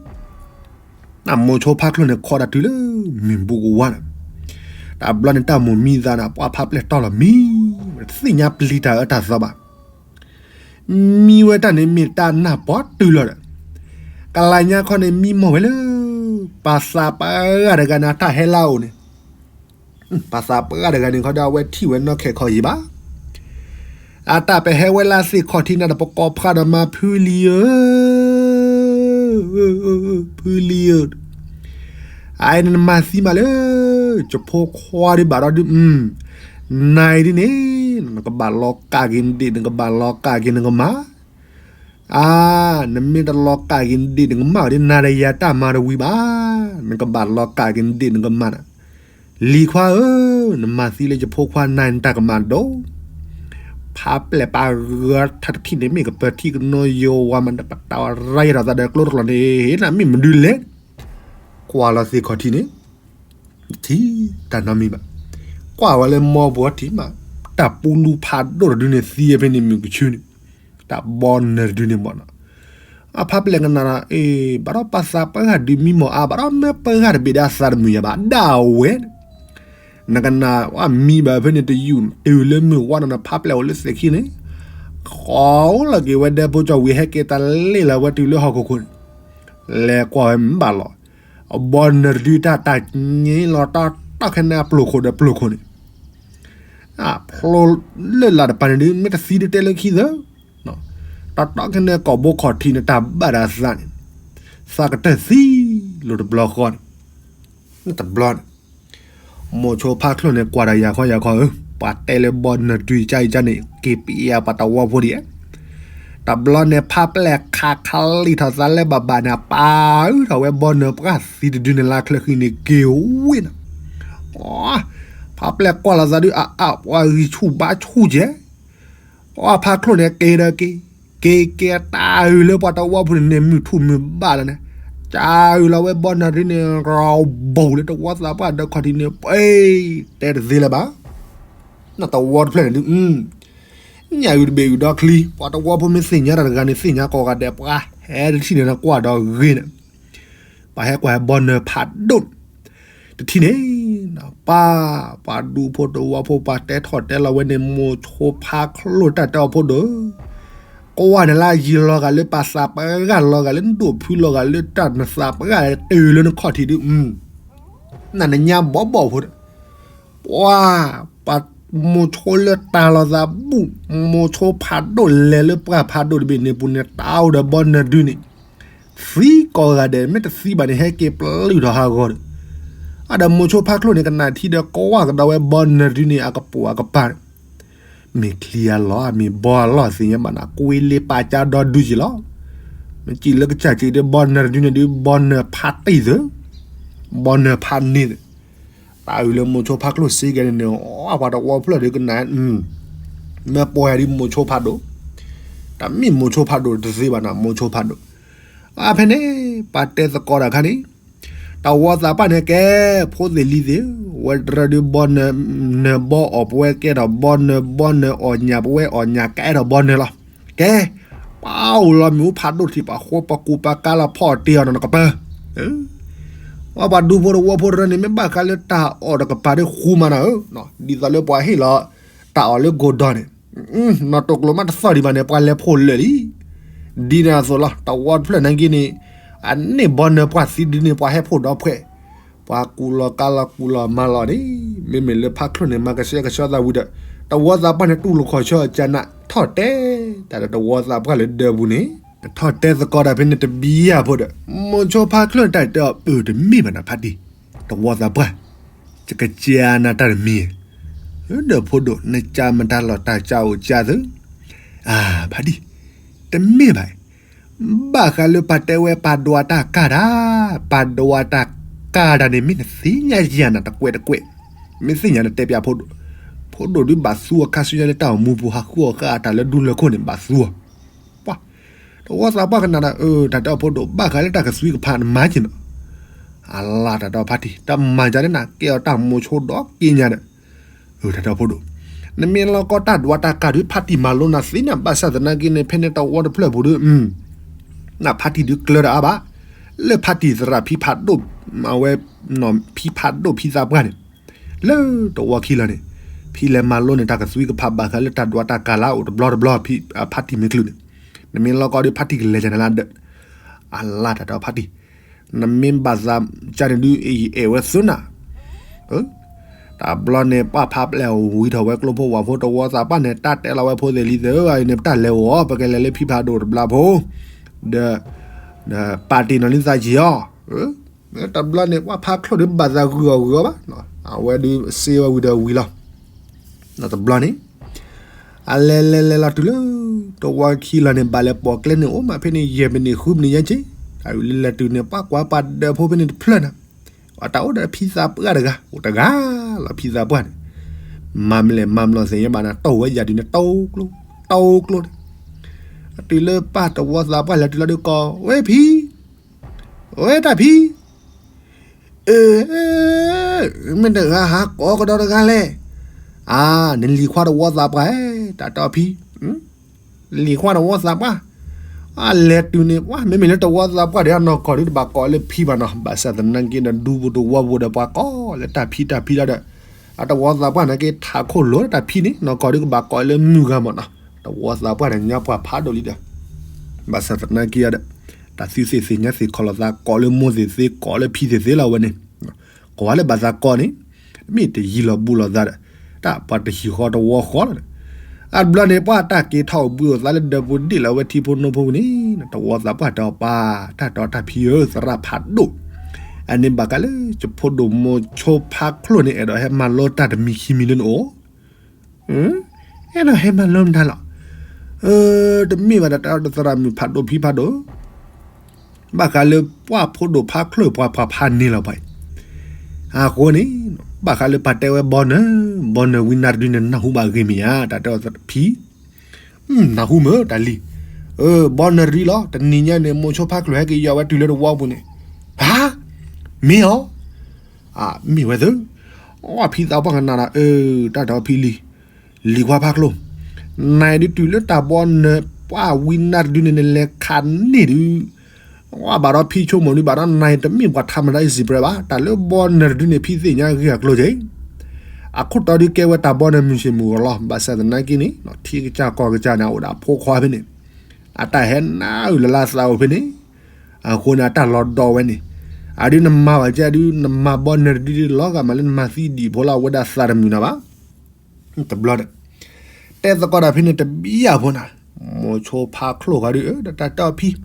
မိၤဆိဖါကျိၤန့ၣ် ခိးတၢ်တုၤလၢမ့ၢ်ဘူးကဝါန့ၣ်, တဘျီန့ၣ် တၢ်မိၢ်မံသးန့ၣ် ပှၤဖါပျဲၢ်တီၢ်လီၤမံ, တသ့ၣ်ညါပျံၤတၢ်အၢတၢ်သီဘၣ် မံဝဲတၢ်န့ၣ်မ့ၢ်တၢ်နၢ်ပီတုၤလီၤဒီး, ကလါညါခီန့ၣ် မံမီၢ်ဝဲလၢ ပှၤသးပှၢ်တဂၤန့ၣ် အတၢ်ဟဲလၢအအိၣ်န့ၣ်, ပှၤသးပှၢ်တဂၤန့ၣ်ခီဒီး အဝဲထံၣ်ဝဲနီၢ်ခဲၣ်ခီယံၤဘၣ် အတၢ်ပဟဲဝဲလၢသ့ၣ်ခီၣ်ထံးန့ၣ်ဒီး ပကိးဖးဒီးမၤဖုလံဧၢ, ဖုလံဧၢ, အအံၤန့ၣ်နမၤသံမးလၢ ယဖိခွါဒုးဘၣ်ဒီးဒုး, နၤအံၤဒ်န့ၣ် နကဘၣ်လီၤကးက့ၤနဒ့ၣ် နကဘၣ်လီၤကးက့ၤနကမၢ်, အါ, နမ့ၢ်တလီၤကးက့ၤနဒ့ၣ်နကမၢ်ဒီး နၤဒီးယၤတၢ်မၤတဝံၤဘၣ်, နကဘၣ်လီၤကးက့ၤနဒ့ၣ်နကမၢ်န့ၣ်, လံၤခွါဧၢ, နမၤသံလၢယဖိခွါနၤန့ၣ်တၢ်ကမၣ်ဒိၣ်, ဖးပျဲၢ်ပှၤဂၤထးတထံၣ်န့ၣ် မ့ၢ်ကပၢၤထံကနိယိဝါမး နပတၢ်ရၤယဲၢ်ထီၣ်သးဒီးကျိတကျိၤန့ၣ် နမ့ၢ်မနုၤလဲၣ်, ကွၢ်လီၤသ့ၣ်ခီၣ်ထံးန့ၣ် ထံၣ်တၢ်နီတမံၤဘၣ်, ကွၢ်ဝဲလၢမီပူၤထံးမး, တၢ်ပူလူဖးဒိၣ်တဒုန့ၣ်သံဖဲန့ၣ်မုၢ်ကဆူန့ၣ်, တၢ်ဘီနၢၤတဒုန့ၣ်မးနီၤ, အဖးပျဲၢ်ကနၣ်ဒီး အ့ ဘၣ်ဒီးပှၤသးပှၢ်ဂၤဒုးမံမီၢ်အါ ဘၣ်ဒီးမ့ၢ်ပှၤဂၤတဘ့ၣ်ဒီးအသးတမုာ်ယၤဘၣ် ဒၣ်ဝဲ နကနၣ်ဝဲမံဘၣ်ဖဲန့ၣ်တယူၢ် တုၤလၢမုၢ်ဝါနီၤန့ၣ် ဖးပျဲၢ်အိၣ်လၢသ့ၣ်ခံန့ၣ်, ဃီလီၤက့ၤဝဲဒၢဖိကၠီဝံၤ ဟဲက့ၤတၢ်လ့ၢ်လီၤဝဲတုၤလၢဟီၣ်ခိၣ်ခိၣ်န့ၣ်, လဲၤကွၢ်ဝဲမ့ၢ်ဘၣ်လီၤ, အဘီနၢၤတဒုတၢ်တၢ်ညိလီၤတီတီခဲန့ၣ်အပျိၢ်ခိၣ်ဒီးပျိၢ်ခိၣ်န့ၣ်, အဖျိလၢလၢ်တပၤန့ၣ်ဒုး မ့ၢ်တသံဒုးတဲလၢခံသၢ တီတီခဲန့ၣ်ကိာ်ဘိခီၣ်ထံးန့ၣ် တၢ်ဘၣ်ဒီးသးန့ၣ်, သးကတၢၢ်သံလိၤတဘျီဃီန့ၣ်, တဘျီန့ၣ်, မိၤဆိဖါချိၣ်န့ၣ် ကွၢ်ဒီးယၤခီယၤခီဧၢ, ပှၤတဲလၢဘီနၢၤတဒုကါအံၤကါန့ၣ် က့ၤပယၤပှၤတဝီဖိဒံး, တဘျီန့ၣ် ဖးပျဲၢ်ခးခးလံာ်ထီၣ်သးလၢဘၣ်ဘၣ်န့ၣ် ပာ်အုၣ်ထီၣ်ဝဲဘီနၢၤပှၢ်သံတဒုန့ၣ်လၢချၢဃံန့ၣ် က့ၤဝံၤန့ၣ်, ဖးပျဲၢ်ကွၢ်လီၤသးဒုး အအါ ပှၤဂံၢ်ဆူၣ်ဘါဆူၣ်ကဲ အဖါချိၣ်န့ၣ်က့ၤဒီးက့ၤ, က့ၤက့ၤတၢ်အုၣ်လၢပှၤတဝီဖိန့ၣ်န့ၣ် မုၢ်ထူၣ်မုၢ်ဘၣ်လီၤန့ၣ်, တၢ်အုၣ်လီၤဝဲဘီနၢၤတဒုန့ၣ် ရီဘိၣ်လၢတဝီသးပှၢ်ဒီးခီၣ်ထံးန့ၣ် ပှဲၤတဲတသ့လၢၤဘၣ်, နတဝီတဖျၢၣ်န့ၣ်ဒုး ညၣ်အုၣ်တဘ့ၣ်အုၣ်ဒီချံ, ပှၤတဝီဖိမ့ၢ်သ့ၣ်ညါတၢ်တဂၤန့ၣ် သ့ၣ်ညါကိးဂၤဒဲး ပှၤဟဲတထံၣ်န့ၣ် ကွၢ်ဒီးဂ့ၤန့ၣ်, ပှၤဟဲကွၢ်ဟဲဘီနၢၤဖးဒိၣ်န့ၣ်, တထံၣ်န့ၣ်, ပၢ်, ပှၤဒူဖိတဝီဖိ ပှၤတဲထီၣ်တဲလီၤဝဲန့ၣ် မိၤဆိဖါချိၣ်တၢ်တဲအီၤဖိဒိၣ်, ကွၢ်နလၢယံၤလီၤဂာ်လၢပှၤသးပှၢ်ဂၤလီၤဂာ်လၢနဒိၣ်ဖုလီၤဂာ်လၢတၢ်နသးပှၢ်ဂၤတုၤလၢနခီၣ်ထံးဒုး, နနညါဘီဘီဖိဒီး, ပှၤ, ပှၤ မိၤဆိလၢတၢ်လီၤသးဘူၣ်, မိၤဆိဖးဒိၣ်လဲၤလၢပှၢ်ဖးဒိၣ်တဘ့ၣ်န့ၣ်ပူၤန့ၣ် တၢ်အိၣ်ဒီးဘီနၢၤဒုန့ၣ် သံကိးဂၤဒဲး, မ့ၢ်တသံဘၣ်န့ၣ် ဟဲက့ၤပျုၢ်ထီၣ်ဟးဂီၤဒီး, အဒီးမိၤဆိဖးချိၣ်န့ၣ် ကနၣ်ထံဒီးကွၢ်ကဒီးဝဲဘီနၢၤဒုန့ၣ် အကပိာ်အကပၤ မ့ၢ်ချံအလီၢ် မ့ၢ်ဘီအလီၢ်သ့ၣ်ညါဘၣ်နၤ ကွ့လ့ပာ်ကၢဒီဒုက့ၤလီၤ. မ့ၢ်စံးလၢကစၢ်စံးဒီး ဘီနၢၤဒုန့ၣ်ဒုး ဘီနၢၤဖးတံၢ်သၢ, ဘီနၢၤဖးန့ၢ်သၢ, တၢ်အုးလၢမိၤဆိဖးချိၣ်စ့ကဲန့ၣ်န့ၣ် အပှၤတဝီဖျၢၣ်ဒုးကနၣ်, မ့ၢ်ပှၤဒုးမိၤဆိဖးဒိၣ်, တၢ်မ့ၢ်မိၤဆိဖးဒိၣ်တသ့ဘၣ်နၤ မိၤဆိဖးဒိၣ်. အဖဲန့ၣ် ပှၤတဲသကိးတၢ်ခါန့ၣ် တဝီသးပှၢ်န့ၣ်ကဲ, ဖိသ့ၣ်လံၤသ့ၣ်, ဝဲတရၢဒုးဘီနၢၤ, နၢၤဘီအီၣ်ပဝဲကဲထီၣ်ဘီနၢၤ, ဘီနၢၤအီၣ်ညၣ်ပဝဲအီၣ်ညၣ်ကဲထီၣ်ဘီနၢၤလီၤ. ကဲ, ပှၤအိၣ်လီၤမ့ၣ်အူဖးဒိၣ်ထံး ပှၤဃိပကူပကါလီၤဖီၣ်တ့ၢ်အီၤနီၤနကပၢၤ ပှၤဒူဖိတဝီဖိတရၢန့ၣ် မ့ၢ်ဘၣ်ဃးလၢတၢ်အီၣ်တကပၤဒ်ဃူမးနၤဧၢ, ဒ်သိးလၢပှၤဟ့ၣ်လီၤ တၢ်အီၣ်လၢကိၢ်ဒီးန့ၣ်, နီၢ်တိၢ်ကျိၤမးတသီၣ်ဒံးဘၣ်န့ၣ် ပှၤလဲၤဖှိၣ်လၢာ်လံ. ဒ်န့ၣ်အသိးလီၤ တဝီတဖျၢၣ်နာ်က့န့ၣ်, အန့ၢ်ဘီနၢၤပှၢ်သံဒ်န့ၣ် ပှၤဟဲဖှိၣ်ဒီဖှဲး, ပှၤကူလီၤကါလီၤကူလီၤမၤလီၤန့ၣ်, မ့မ့ၢ်လၢဖးချိၣ်န့ၣ် မၤကဆှဲကဆှီသးဝံၤဒီး, တဝီသးပှၢ်န့ၣ် တူၢ်လိာ်ခီၣ်ဆၢအကနး ထီၣ်တဲ, တၢ်ဒီးတဝီသးပှၢ်လၢဒၢးပူၤန့ၣ်, တထီၣ်တဲသကိးတၢ်ဖဲန့ၣ်တဘံယၢ်ဖိဒီး, မိၤဆိဖးချိၣ်န့ၣ် တၢ်တဲအီၤ ပၢၢ်တမ့ၢ်ဘၣ်နၤဖးတံၢ်, တဝီသးပှၢ်, ယကစၢ်နၤတၢ်တမံၤ, ဒီးဖိဒိၣ် နကၢ်မတၤလီၤတၢ်ကၢ်အိၣ်ကၢ်သၢ, အၢ ဖးတံၢ်, တမ့ၢ်ဘၣ်, ဘၣ်ဃးလၢပတဲဝဲပဒွးတၢ်ကၢ်တၢ်, ပဒွးတၢ်ကၢ်တၢ်န့ၣ် မ့ၢ်နသ့ၣ်ညါယၤနၤတကွဲးတကွဲး, မ့ၢ်သ့ၣ်ညါနတဲပၠးဖိဒိၣ်, ဖိဒိၣ်ဒုးဘၣ်သူအီၤခါဆူညါလၢတၢ်အိၣ်မူပူၤ ဟးဃုအီၣ်ဃာ်အတၢ်လၢဒူလၢၢ်ခိၣ်န့ၣ် ဘၣ်သူအီၤ, ပှၤ, တဝီသးပှၢ်ကနၣ်ဒီး အၢ တၢ်တဲအီၤဖိဒိၣ် ဘၣ်ဃးလၢတၢ်ကသွံကဖးနမၤက့ၤနီၤ, အလၢ်တၢ်တဲအီၤဖးတံၢ် တမၤကန့ၣ်နၤ ကဲအီၤတၢ်မိၤဆိဒီးက့ညါဒီး တၢ်တဲအီၤဖိဒိၣ်, နမ့ၢ်လီၤကီတၢ်ဒွးတၢ်ကၢ်ဒုး ဖးတံၢ်မၤလိနၤသ့ၣ်ညါ ဘၣ်ဆၣ်သနာ်က့န့ၣ် ဖဲန့ၣ်တဝီတဖျၢၣ်ပူၤဒီး, နဖးတံၢ်ဒုးကျၢၤတၢ်အါဘၣ်, လၢဖးတံၢ်သရၣ်ဖံဖးဒိၣ်, အဝဲ, ဖံဖးဒိၣ်ဖံသးပှၢ်န့ၣ်, လၢတဝီခံလီၤန့ၣ်, ဖံလဲၤမၤလိန့ၣ် တၢ်ကသွံကဖးဘၣ်ဃးလၢတၢ်ဒွးတၢ်ကၢ်လၢအိၣ်တဘျီတဘျီ, ဖးတံၢ်မ့ၢ်ချုးန့ၣ်, နမ့ၢ်လီၤကီဒီးဖးတံၢ်ကလဲၤကန့ၣ်လၢဒၢး, အလၢ်တၢ်တဲအီၤဖးတံၢ် နမ့ၢ်ဘၣ်သးကန့ၣ်ဒုး အဲၣ်အဲၣ်ဝဲသ့ၣ်နၤ, တဘျီန့ၣ် ပှၢ်ဖးပျဲၢ်ဝံၤထီၣ်ဝဲကျိဖိဝၣ်ဖိ တဝီသးပှၢ်န့ၣ် တၢ်တဲလီၤဝဲဖိသ့ၣ်လံၤသ့ၣ်ဧၢ အံၤန့ၣ် ပတၢ်လဲၤအိၣ်အီၤ ပကလဲၤလၢဖံဖးဒိၣ်တဘျီဖိ, ဒီး, ပာ်တ့ၢ်နီၢ်လံသးကံၤအီၤ, တဘျီန့ၣ် ပှၢ်ဖးချိၣ်ဒုးဘၣ်သးဂုာ်အီၤဂုာ်အီၤဘၣ်, အဝဲဒုးစ့ဝဲဝံၤဒီးဝံၤလီၤ, တဘျီန့ၣ် အလဲၤလဲၤလဲၤလီၤတုၤလၢ တဝီခံလီၤန့ၣ် ဘၣ်လဲၤပိာ်ကျဲန့ၣ် အိၣ်မးဖဲန့ၣ် ယဲၢ်မံးနံးဃုမံးနံးညါက့, တၢ်အုးလၢလဲၤတုၤန့ၣ် ပှၢ်ကွၢ်ပှၤဒၢးဖိဖဲန့ၣ်တဖျၢၣ်နၤ, အတၢ်အိၣ်ဒီးဖံသးပှၢ်တဂၤ, အိၣ်တဂၤလီၤဖံသးပှၢ်န့ၣ်, မၤမလဲၣ်မၤမလီၤသ့ၣ်ညါဘၣ်နၤ တိၢ်ဝဲယၤဒုးန့ၣ် တိၢ်ကျိ, တိၢ်ကျိန့ၣ်, တုၤလၢပၢ်တဝီသးပှၢ်လဲၤတုၤလီၤဒုးကိး, ဝဲဖံ ဝဲတၢ်ဖံ, အၢ, မ့ၢ်တဂၤဟးကိးကဒီးတဂၤလဲၣ်, အါ, နလံၤခွါတဝီသးပှၢ်, တၢ်တဲအီၤဖံ, လံၤခွါတဝီသးပှၢ်, အလဲၤတုၤန့ၣ် ပှၢ်မ့မ့ၢ်လၢတဝီသးပှၢ်ဒီး အနီၢ်ကီၢ်ဒုးတဘၣ်ကိးလၢဖံဘၣ်နီၤ, ဘၣ်ဆၣ်သနာ်က့ဒီး ဒူပူၤတဝီပူၤဒီးပှၤကိးလၢတၢ်ဖံတၢ်ဖံလီၤဒီး, အတဝီသးပှၢ်နာ်က့ ထးခိၣ်လိာ်လၢတၢ်ဖံန့ၣ် နီၢ်ကီၢ်ဒုးကဘၣ်ကိးလၢမုၢ်ဂၤမးနီၤ, တဝီသးပှၢ်န့ၣ် ညါပှၢ်ဖးဒိၣ်လံဒီး ဘၣ်ဆၣ်သနာ်က့ဒီး, တၢ်သုသ့ၣ်သ့ၣ်ညါသ့ၣ်ခီၣ်လိာ်သး ကိးလၢမိၢ်သ့ၣ်သ့ ကိးလၢဖံသ့ၣ်သ့လီၤဝဲန့ၣ်, ကိးဝဲလၢဘၣ်သးကိးန့ၣ်, မ့ၢ်တယံၤလီၤဘူးလိာ်သးဒီး, တၢ်ပှၤတဟံၣ်ဃီတဝီဃီလီၤဒီး, အဘျီန့ၣ် ပှၤတၢ်က့ၤထီၣ်အိၣ်ဘှံးအိၣ်သါလၢဒၢးပူၤဒ့ၣ်လီၤဝဲထံဖိနိဖိပူၤန့ၣ်, တဝီသးပှၢ်တဲအီၤပၢ်, တၢ်တဲအီၤတၢ်ဖံဧၢ သရၣ်ဖးဒိၣ်, အန့ၣ်ဘၣ်ဃးလၢ ယဖိဒိၣ်မိၤဆိဖးချိၣ်န့ၣ် အဲၣ်ဒိးဟဲမၤလိတၢ်တမံၤခံမံၤလၢနအိၣ် အဲၣ်ဒိးဟဲမၤလိမတၤလီၤ. တမ့ၢ်ဘၣ်ဒီးတၢ်သရၣ်မုၣ်ဖးဒိၣ်ဖံဖးဒိၣ်, ဘၣ်ဃးလၢပှၢ်ဖိဒိၣ်ဖးချိၣ်ပှၢ်ဖးဖးန့ၣ်လီၤပှၤ, အဃိန့ၣ်, ဘၣ်ဃးလၢပှၤတဲဝဲဘီနၢၤ, ဘီနၢၤဝံနၢ်တဒုန့ၣ် နၢ်ဟူဘၣ်ဂ့ၤမ့ၢ်ဧါ တၢ်တဲအီၤဖံ နၢ်ဟူမ့ၢ်တၢ်လံၤ, ဘီနၢၤရံလီၤ တနံၤညါန့ၣ် မိၤဆိဖးချိၣ်ဟဲက့ၤယီၤဝဲတုၤလၢတဝီပူၤန့ၣ်, ဟါ, မ့ၢ်အီၤ, မ့ၢ်ဝဲသ့ၣ်, အဖံသးပှၢ်ကနၣ်ဒီး အၢ, တၢ်ဒီးဖံလံၤ, လံၤခွါဖးချိၣ်, နၤဒုးတုၤလၢတၢ်ဘီနၢၤပှၢ်ဝံနၢ်တဒုန့ၣ် နလဲၤခးန့ၢ်ဒုး ဘၣ်ဒီးဖံဆိကမိၣ်ဒုး ဘၣ်ဒီးနၤတမ့ၢ်ပှၤထးမတၤ Israel ဘၣ်, တၢ်လၢဘီနၢၤတဒုန့ၣ် ဖံသ့ၣ်ညါဂ့ၢ်အကျိၤက့ၤ, အခိၣ်တီဒုးကဲဝဲတၢ်ဘီနၢၤမုၢ်ဆ့ၣ်မုၢ်ဂီၤလီၤ. ဘၣ်ဆၣ်သနာ်က့န့ၣ် ထံကစၢ်ကီၢ်ကစၢ်န့ၣ် အအိၣ်ဒီးအဖိခွါဖဲန့ၣ်, အတၢ်ဟဲနၢ်အုၣ်လၢလၢသးအိၣ်ဖဲန့ၣ်, အဃိန့ၣ် အတၢ်လီၤဒီးဝဲန့ၣ်, အဒုးနမၤဘၣ်ကဲဒုး နမၤဘီနၢၤတဒုလီၤဂာ်မးလၢနမၤသံဒံၣ်ဖိလၢအဝဲဒၣ်သးတမုာ်နၤဘၣ်. တဘျီဒီး တဲသကိးတၢ်ဖဲန့ၣ်တဘံၣ်အဖိနၤ, မိၤဆိဖါချိၣ်ဃီဒုး အၢ ဒီးတၢ်တဲအီၤ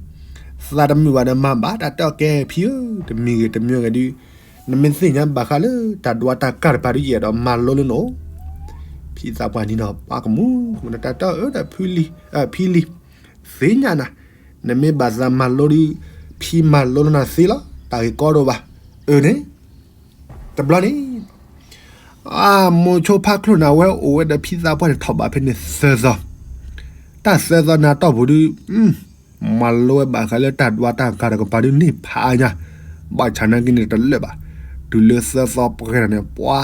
ဖံ, သးတမုာ်ဘၣ်ဒီးမၤဘၣ်တၢ်တဲအီၤကဲဖံဧၢ, တမံၤဂ့ၤတမံၤဂ့ၤဒုး နမ့ၢ်သ့ၣ်ညါဘၣ်ဃးလၢတၢ်ဒွးတၢ်ကၢ်တပၤဒုး ယအဲၣ်ဒိးမၤလိလၢနအိၣ်, ဖံသးပှၢ်နံၤနီၤ ပှၤကမူၣ်ကမူၣ်ဒီးတၢ်တဲအီၤ အၢ ဒီးဖံလံၤ သ့ၣ်ညါနၤ, နမ့ၢ်ဘၣ်သးမၤလိဒုး ဖံမၤလိလၢနၤသ့လီၤ, တၢ်ဂ့ၢ်ကီဒိၣ်ဘၣ်, အၢန့ၣ်, တဘျီန့ၣ် အမိၤဆိဖါချိၣ်န့ၣ် အဝဲအိၣ်ဝဲဒီးဖံသးပှၢ်န့ၣ် ထီၣ်ဘးဖဲန့ၣ်သၢသီ, တၢ်သၢသီန့ၣ်အတီၢ်ပူၤဒုး မၤလိဝဲဘၣ်ဃးလၢတၢ်ဒွးတၢ်ကၢ်တကပၤဒုးန့ၣ်ဖးညါ, ဘၣ်ဆၣ်နာ်က့န့ၣ်တလၢာ်ဘၣ်, တုၤလၢသၢသီပှဲၤထီၣ်န့ၣ် ပှၤ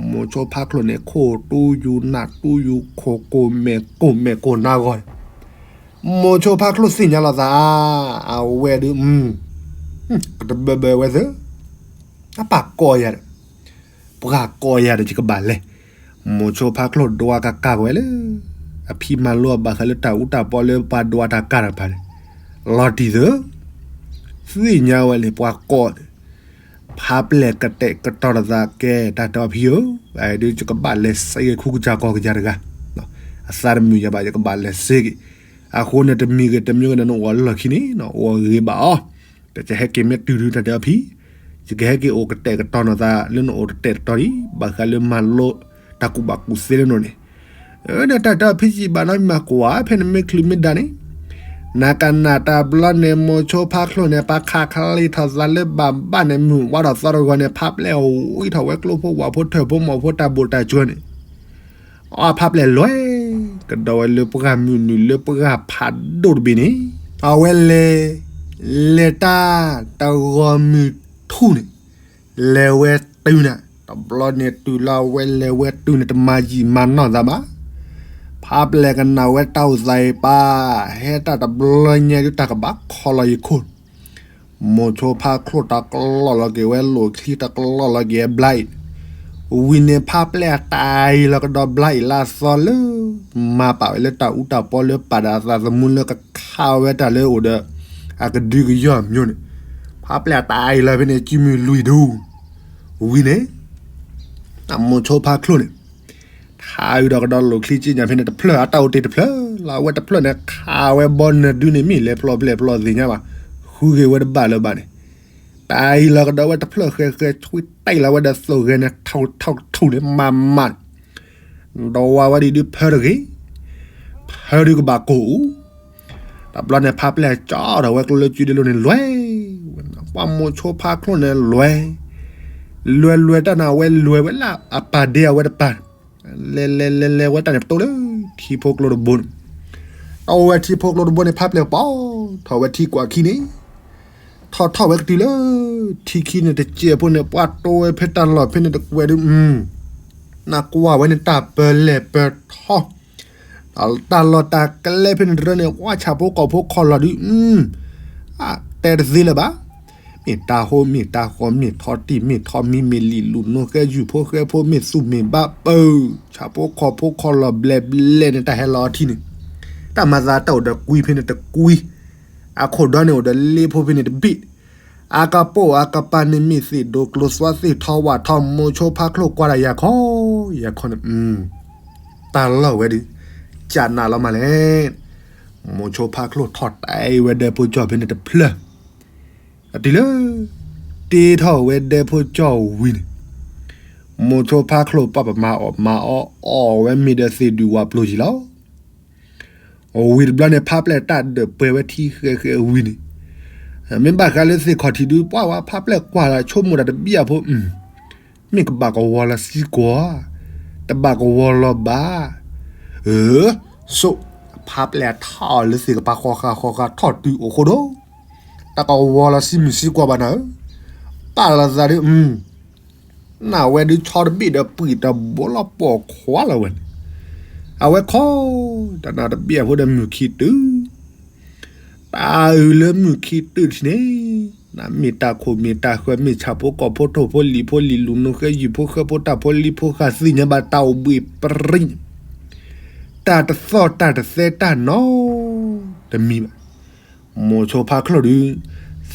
မိၤဆိဖါချိၣ်န့ၣ် ခိၣ်တူယူၤနၢ်တူယူၤ ခိၣ်ကိၢ်မဲာ်ကိၢ်မဲာ်ကိၢ်နါဂီၢ်န့ၣ်, မိၤဆိဖါချိၣ်သ့ၣ်ညါလီၤသး, အဝဲဒုး ကတဘၢဘၢဝဲသၢ အပၢ်ကိးယၤဒီး ပှၤကိးယၤဒီးယကဘၣ်လဲၤ, မိၤဆိဖါချိၣ်ဒွးကကၢ်ဝဲလၢ အဖံမၤလိအီၤဘၣ်ဃးလၢတၢ်အူတၢ်ပီလၢပှၤဒွးတၢ်ကၢ်တဖၣ်န့ၣ်, လီၤတံၢ်သၢ, သ့ၣ်ညါဝဲလၢပှၤကိး, ဖးပျဲၢ်ကတဲာ်ကတီၤတသးကဲ တၢ်တဲအီၤဖံဧၢ, ဒုးယကဘၣ်လဲၤစ့က့ၤခူကစၢ်ကီၢ်ကစၢ်တဂၤ, အသးတမုာ်ယၤဘၣ် ယကဘၣ်လဲၤစ့က့ၤ, အဃိန့ၣ် တမံၤဂ့ၤတမံၤဂ့ၤန့ၣ် နအိၣ်အလီၢ်ခံန့ၣ် နအိၣ်အဂ့ၤဘၣ်အီၤ, တကဟဲက့ၤမ့ၢ်တုၤဒုးတၢ်တဲအီၤဖံ, ယကဟဲက့ၤအိၣ်ကတဲာ်ကတီၤနသးလၢနအိၣ်တတဲာ်တတီၤဒံး ဘၣ်ဃးလၢမၤလိတၢ်ကူၣ်ဘၣ်ကူၣ်သ့လၢနအိၣ်န့ၣ်, ဒီးတၢ်တဲအီၤဖံ ယဘၣ်နီတမံၤမၤကွၢ် ဖဲနမ့ၢ်ချုးမ့ၢ်ဒါန့ၣ်, နကနၣ်တဘျီန့ၣ် မိၤဆိဖါချိၣ်န့ၣ် ပှၤခးချံထီၣ်သးလၢဘၣ်ဘၣ်န့ၣ် မုၢ်ဝါထီၣ်သီတဂီၤန့ၣ် ဖးပျဲၢ်ဝံထီၣ်ဝဲကျိဖိဝၣ်ဖိထၢၣ်ဖိမီၢ်ဖိတၢ်ဘိၣ်တၢ်စၢၤန့ၣ် အဖးပျဲၢ်လွဲၢ် ကဒီးဝဲလၢပှၢ်မုၢ်နုာ်လၢပှၢ်ဖးဒိၣ်တဘ့ၣ်န့ၣ်, အဝဲလဲၤ, လဲၤတၢ်တဂီၤမုၢ်ထူၣ်န့ၣ်, လဲၤဝဲတုၤနၤ, တဘျီန့ၣ်တုၤလၢအဝဲလဲၤဝဲတုၤန့ၣ် တမၤယံာ်မၤနီၢ်သးဘၣ်, ဖးပျဲၢ်ကနၣ်ဝဲတၢ်အိၣ်သးအံၤပၢ်, ဟဲတၢ်တဘျီညါဒုးတၢ်ကဘၣ်ခီလီၤယခိၣ် မိၤဆိဖါချိၣ်တၢ်ကလီၢ်လီၤက့ၤဝဲလိာ်ချံ တၢ်ကလီၢ်လီၤက့ၤဝဲဘျါအံၤ, ဝံၤန့ၣ်ဖးပျဲၢ်အတၢ်အံၤလီၤကဒီးဘျါအံၤလၢအသီလၢ မၤပာ်ဝဲလၢတၢ်အူတၢ်ပီလၢပာ်ဒၣ်အသးသမူလၢကခးဝဲတၢ်လၢအိၣ်ဒီး အကဒုကယီၢ်အမျိုးန့ၣ်, ဖးပျဲၢ်အတၢ်အံၤလီၤဖဲန့ၣ် ကံမုၢ်လွံၢ်ဒူ ဝံၤန့ၣ် မိၤဆိဖါချိၣ်န့ၣ် ထါအုးဒီးကဒီးလိာ်ချံက့ညါဖဲန့ၣ်တဖျၢၣ် အတၢ်အိၣ်တ့ၢ်တဖျၢၣ်လီၤ အဝဲတဖျၢၣ်န့ၣ် ခးဝဲဘီနၢၤဒုန့ၣ် မ့ၢ်လဲၤဖျိးဘျဲၣ်ဖျိးသ့ၣ်ညါဘၣ်, ဃုဂ့ၤဝဲတဘၣ်လၢၤဘၣ်န့ၣ်, တၢ်အံၤလီၤကဒီးဝဲတဖျၢၣ်ဃဲဃဲ ဆွံတၢ်လီၤဝဲဒီးသိၣ်ဂဲၤန့ၣ် ထီၣ်ထီၣ်ထူၣ်န့ၣ် မၤမး ဒီးဝါဝဲဒ်ဒုးဖၢတဂ့ၤ, ဖၢဒုးကဘၣ်ကိၢ်အူ, တဘျီန့ၣ် ဖးပျဲၢ်ကၠီထီၣ်ဝဲကျိလၢကုဒဲလိန့ၣ်လွဲၢ်, ပှၤမိၤဆိဖါချိၣ်န့ၣ်လွဲၢ်, လွဲၢ်လွဲၢ်တၢ်န့ၣ် အဝဲလွဲၢ်ဝဲလၢအပၢ်ဒ့အဝဲတပၢ်, လဲၤလဲၤလဲၤလဲၤဝဲတၢ်န့ၣ်ပတိၢ်လၢ ထံဖိကျိတဘိန့ၣ်, တၢ်အိၣ်ဝဲထံဖိကျိတဘိန့ၣ် ဖးပျဲၢ်ပီၢ်ထီၣ်ဝဲထံကွၢ်ခံန့ၣ် ထီၣ်ထီၣ်ဝဲကတုၤလၢ ထံခံန့ၣ်တစဲးဖိန့ၣ် ပှၤတိဝဲဖဲတၢ်လီၢ်ဖဲန့ၣ်တကွဲးဒုး, နကွၢ်ဝဲန့ၣ်တၢ်ပၢလဲၣ်ပၢထီ, တၢ်လီၢ်တၢ်ကျဲဖဲန့ၣ်တရၢန့ၣ် ဝါဆၣ်ဖိကီၢ်ဖိခီၣ်လီၢ်ဒုး, တဲတသ့လၢၤဘၣ်, မ့ၢ်တၢ်ဟိမ့ၢ်တၢ်ဃီ မ့ၢ်ထီတံၢ်မ့ၢ်ထီမံ မ့ၢ်လံာ်လူၤနိဃဲယူၢ်ဖိဃဲဖိ မ့ၢ်သူၣ်မ့ၢ်ဘါပၢၢ် ဆၣ်ဖိကီၢ်ဖိခီၣ်လီၢ်ဘျဲၣ်ဘျဲၣ်န့ၣ် တၢ်ဟဲလီၤအီထံန့ၣ်, တၢ်မၤသးတၢ်အိၣ်ဒီးကွံဖဲန့ၣ်တကွံ, အခိၣ်ဒီန့ၣ်အိၣ်ဒီးလ့ဖိဖဲန့ၣ်တဘ့ၣ်, အကပိာ်အကပၤန့ၣ်မ့ၢ်သ့ၣ်ဒိကျိသွါသ့ၣ်ထီဝၣ်ထီ မိၤဆိဖါချိၣ်ကွၢ်တၢ်ယၤခီ, ယၤခီန့ၣ်, တၢ်လီၢ်ဝဲဒုး, ကနးလီၤမးလဲၣ်, မိၤဆိဖါချိၣ်ထီၣ်တဲဝဲဒၢးဖိကၠီၣ်ဖဲန့ၣ်တဖျၢၣ် အတုၤလၢ တ့ထီၣ်ဝဲဒၢးဖိကၠီၣ်ဝံၤန့ၣ်, မိၤဆိဖါချိၣ်ပာ်ပမၤအီၣ်မၤအီ အီၣ်ဝဲမ့ၢ်ဒီးသ့ၣ်ဒုးဝးပျိၤယံၤလီၤ. ဝံၤတဘျီန့ၣ် ဖးပျဲၢ်တၢ်ဒၢးပှဲၤဝဲထံဃဲဃဲဝံၤန့ၣ်, မ့ၢ်ဘၣ်ဃးလၢသ့ၣ်ခီၣ်ထံးဒုး ပှၤဝဲဖးပျဲၢ်ကွၢ်လၢ ဆိကမိၣ်တၢ်တဘံၣ်အဖိ မ့ၢ်ကဘၣ်ကဝီၤလီၤစံကွၢ်, တဘၣ်ကဝီၤလီၤဘၣ်. အၢ, ဆိ, ဖးပျဲၢ်ထီၣ်လၢသ့ၣ်ကပၤဃီဃာ်ဃီဃာ်ထီၣ်တုၤအိၣ်ဃိဒီး, တၢ်ကဝီၤလီၤစံမုၢ်စံကွၢ်ဘၣ်နၤဧၢ, ပာ်လီၤသးဒုး, နဝဲဒုးဆီတဘ့ၣ်ဒီးပှံၢ်တဘိလီၤပိာ်ခွါလီၤဝဲန့ၣ်, အဝဲခီ, တၢ်နၤတဘံၣ်အဖိဒီးမုၢ်ခံတုၤ တၢ်အုးလၢမုၢ်ခံတုၤထံန့ၣ်, နမ့ၢ်တၢ်ခိၣ်မ့ၢ်တၢ်ဃၢမ့ၢ်ဆၣ်ဖိကီၢ်ဖိထိၣ်ဖိလံာ်ဖိလံာ်လူၤနိဃဲယူၢ်ဖိဃဲဖိတၢ်ဖိလံဖိဃာ်သ့ၣ်ညါဘၣ်တၢ်အိၣ်ဘှံးပြံ, တၢ်တသီၣ်တၢ်တသဲတၢ်နီတမံၤဘၣ်. မိၤဆိဖါချိၣ်ဒုး,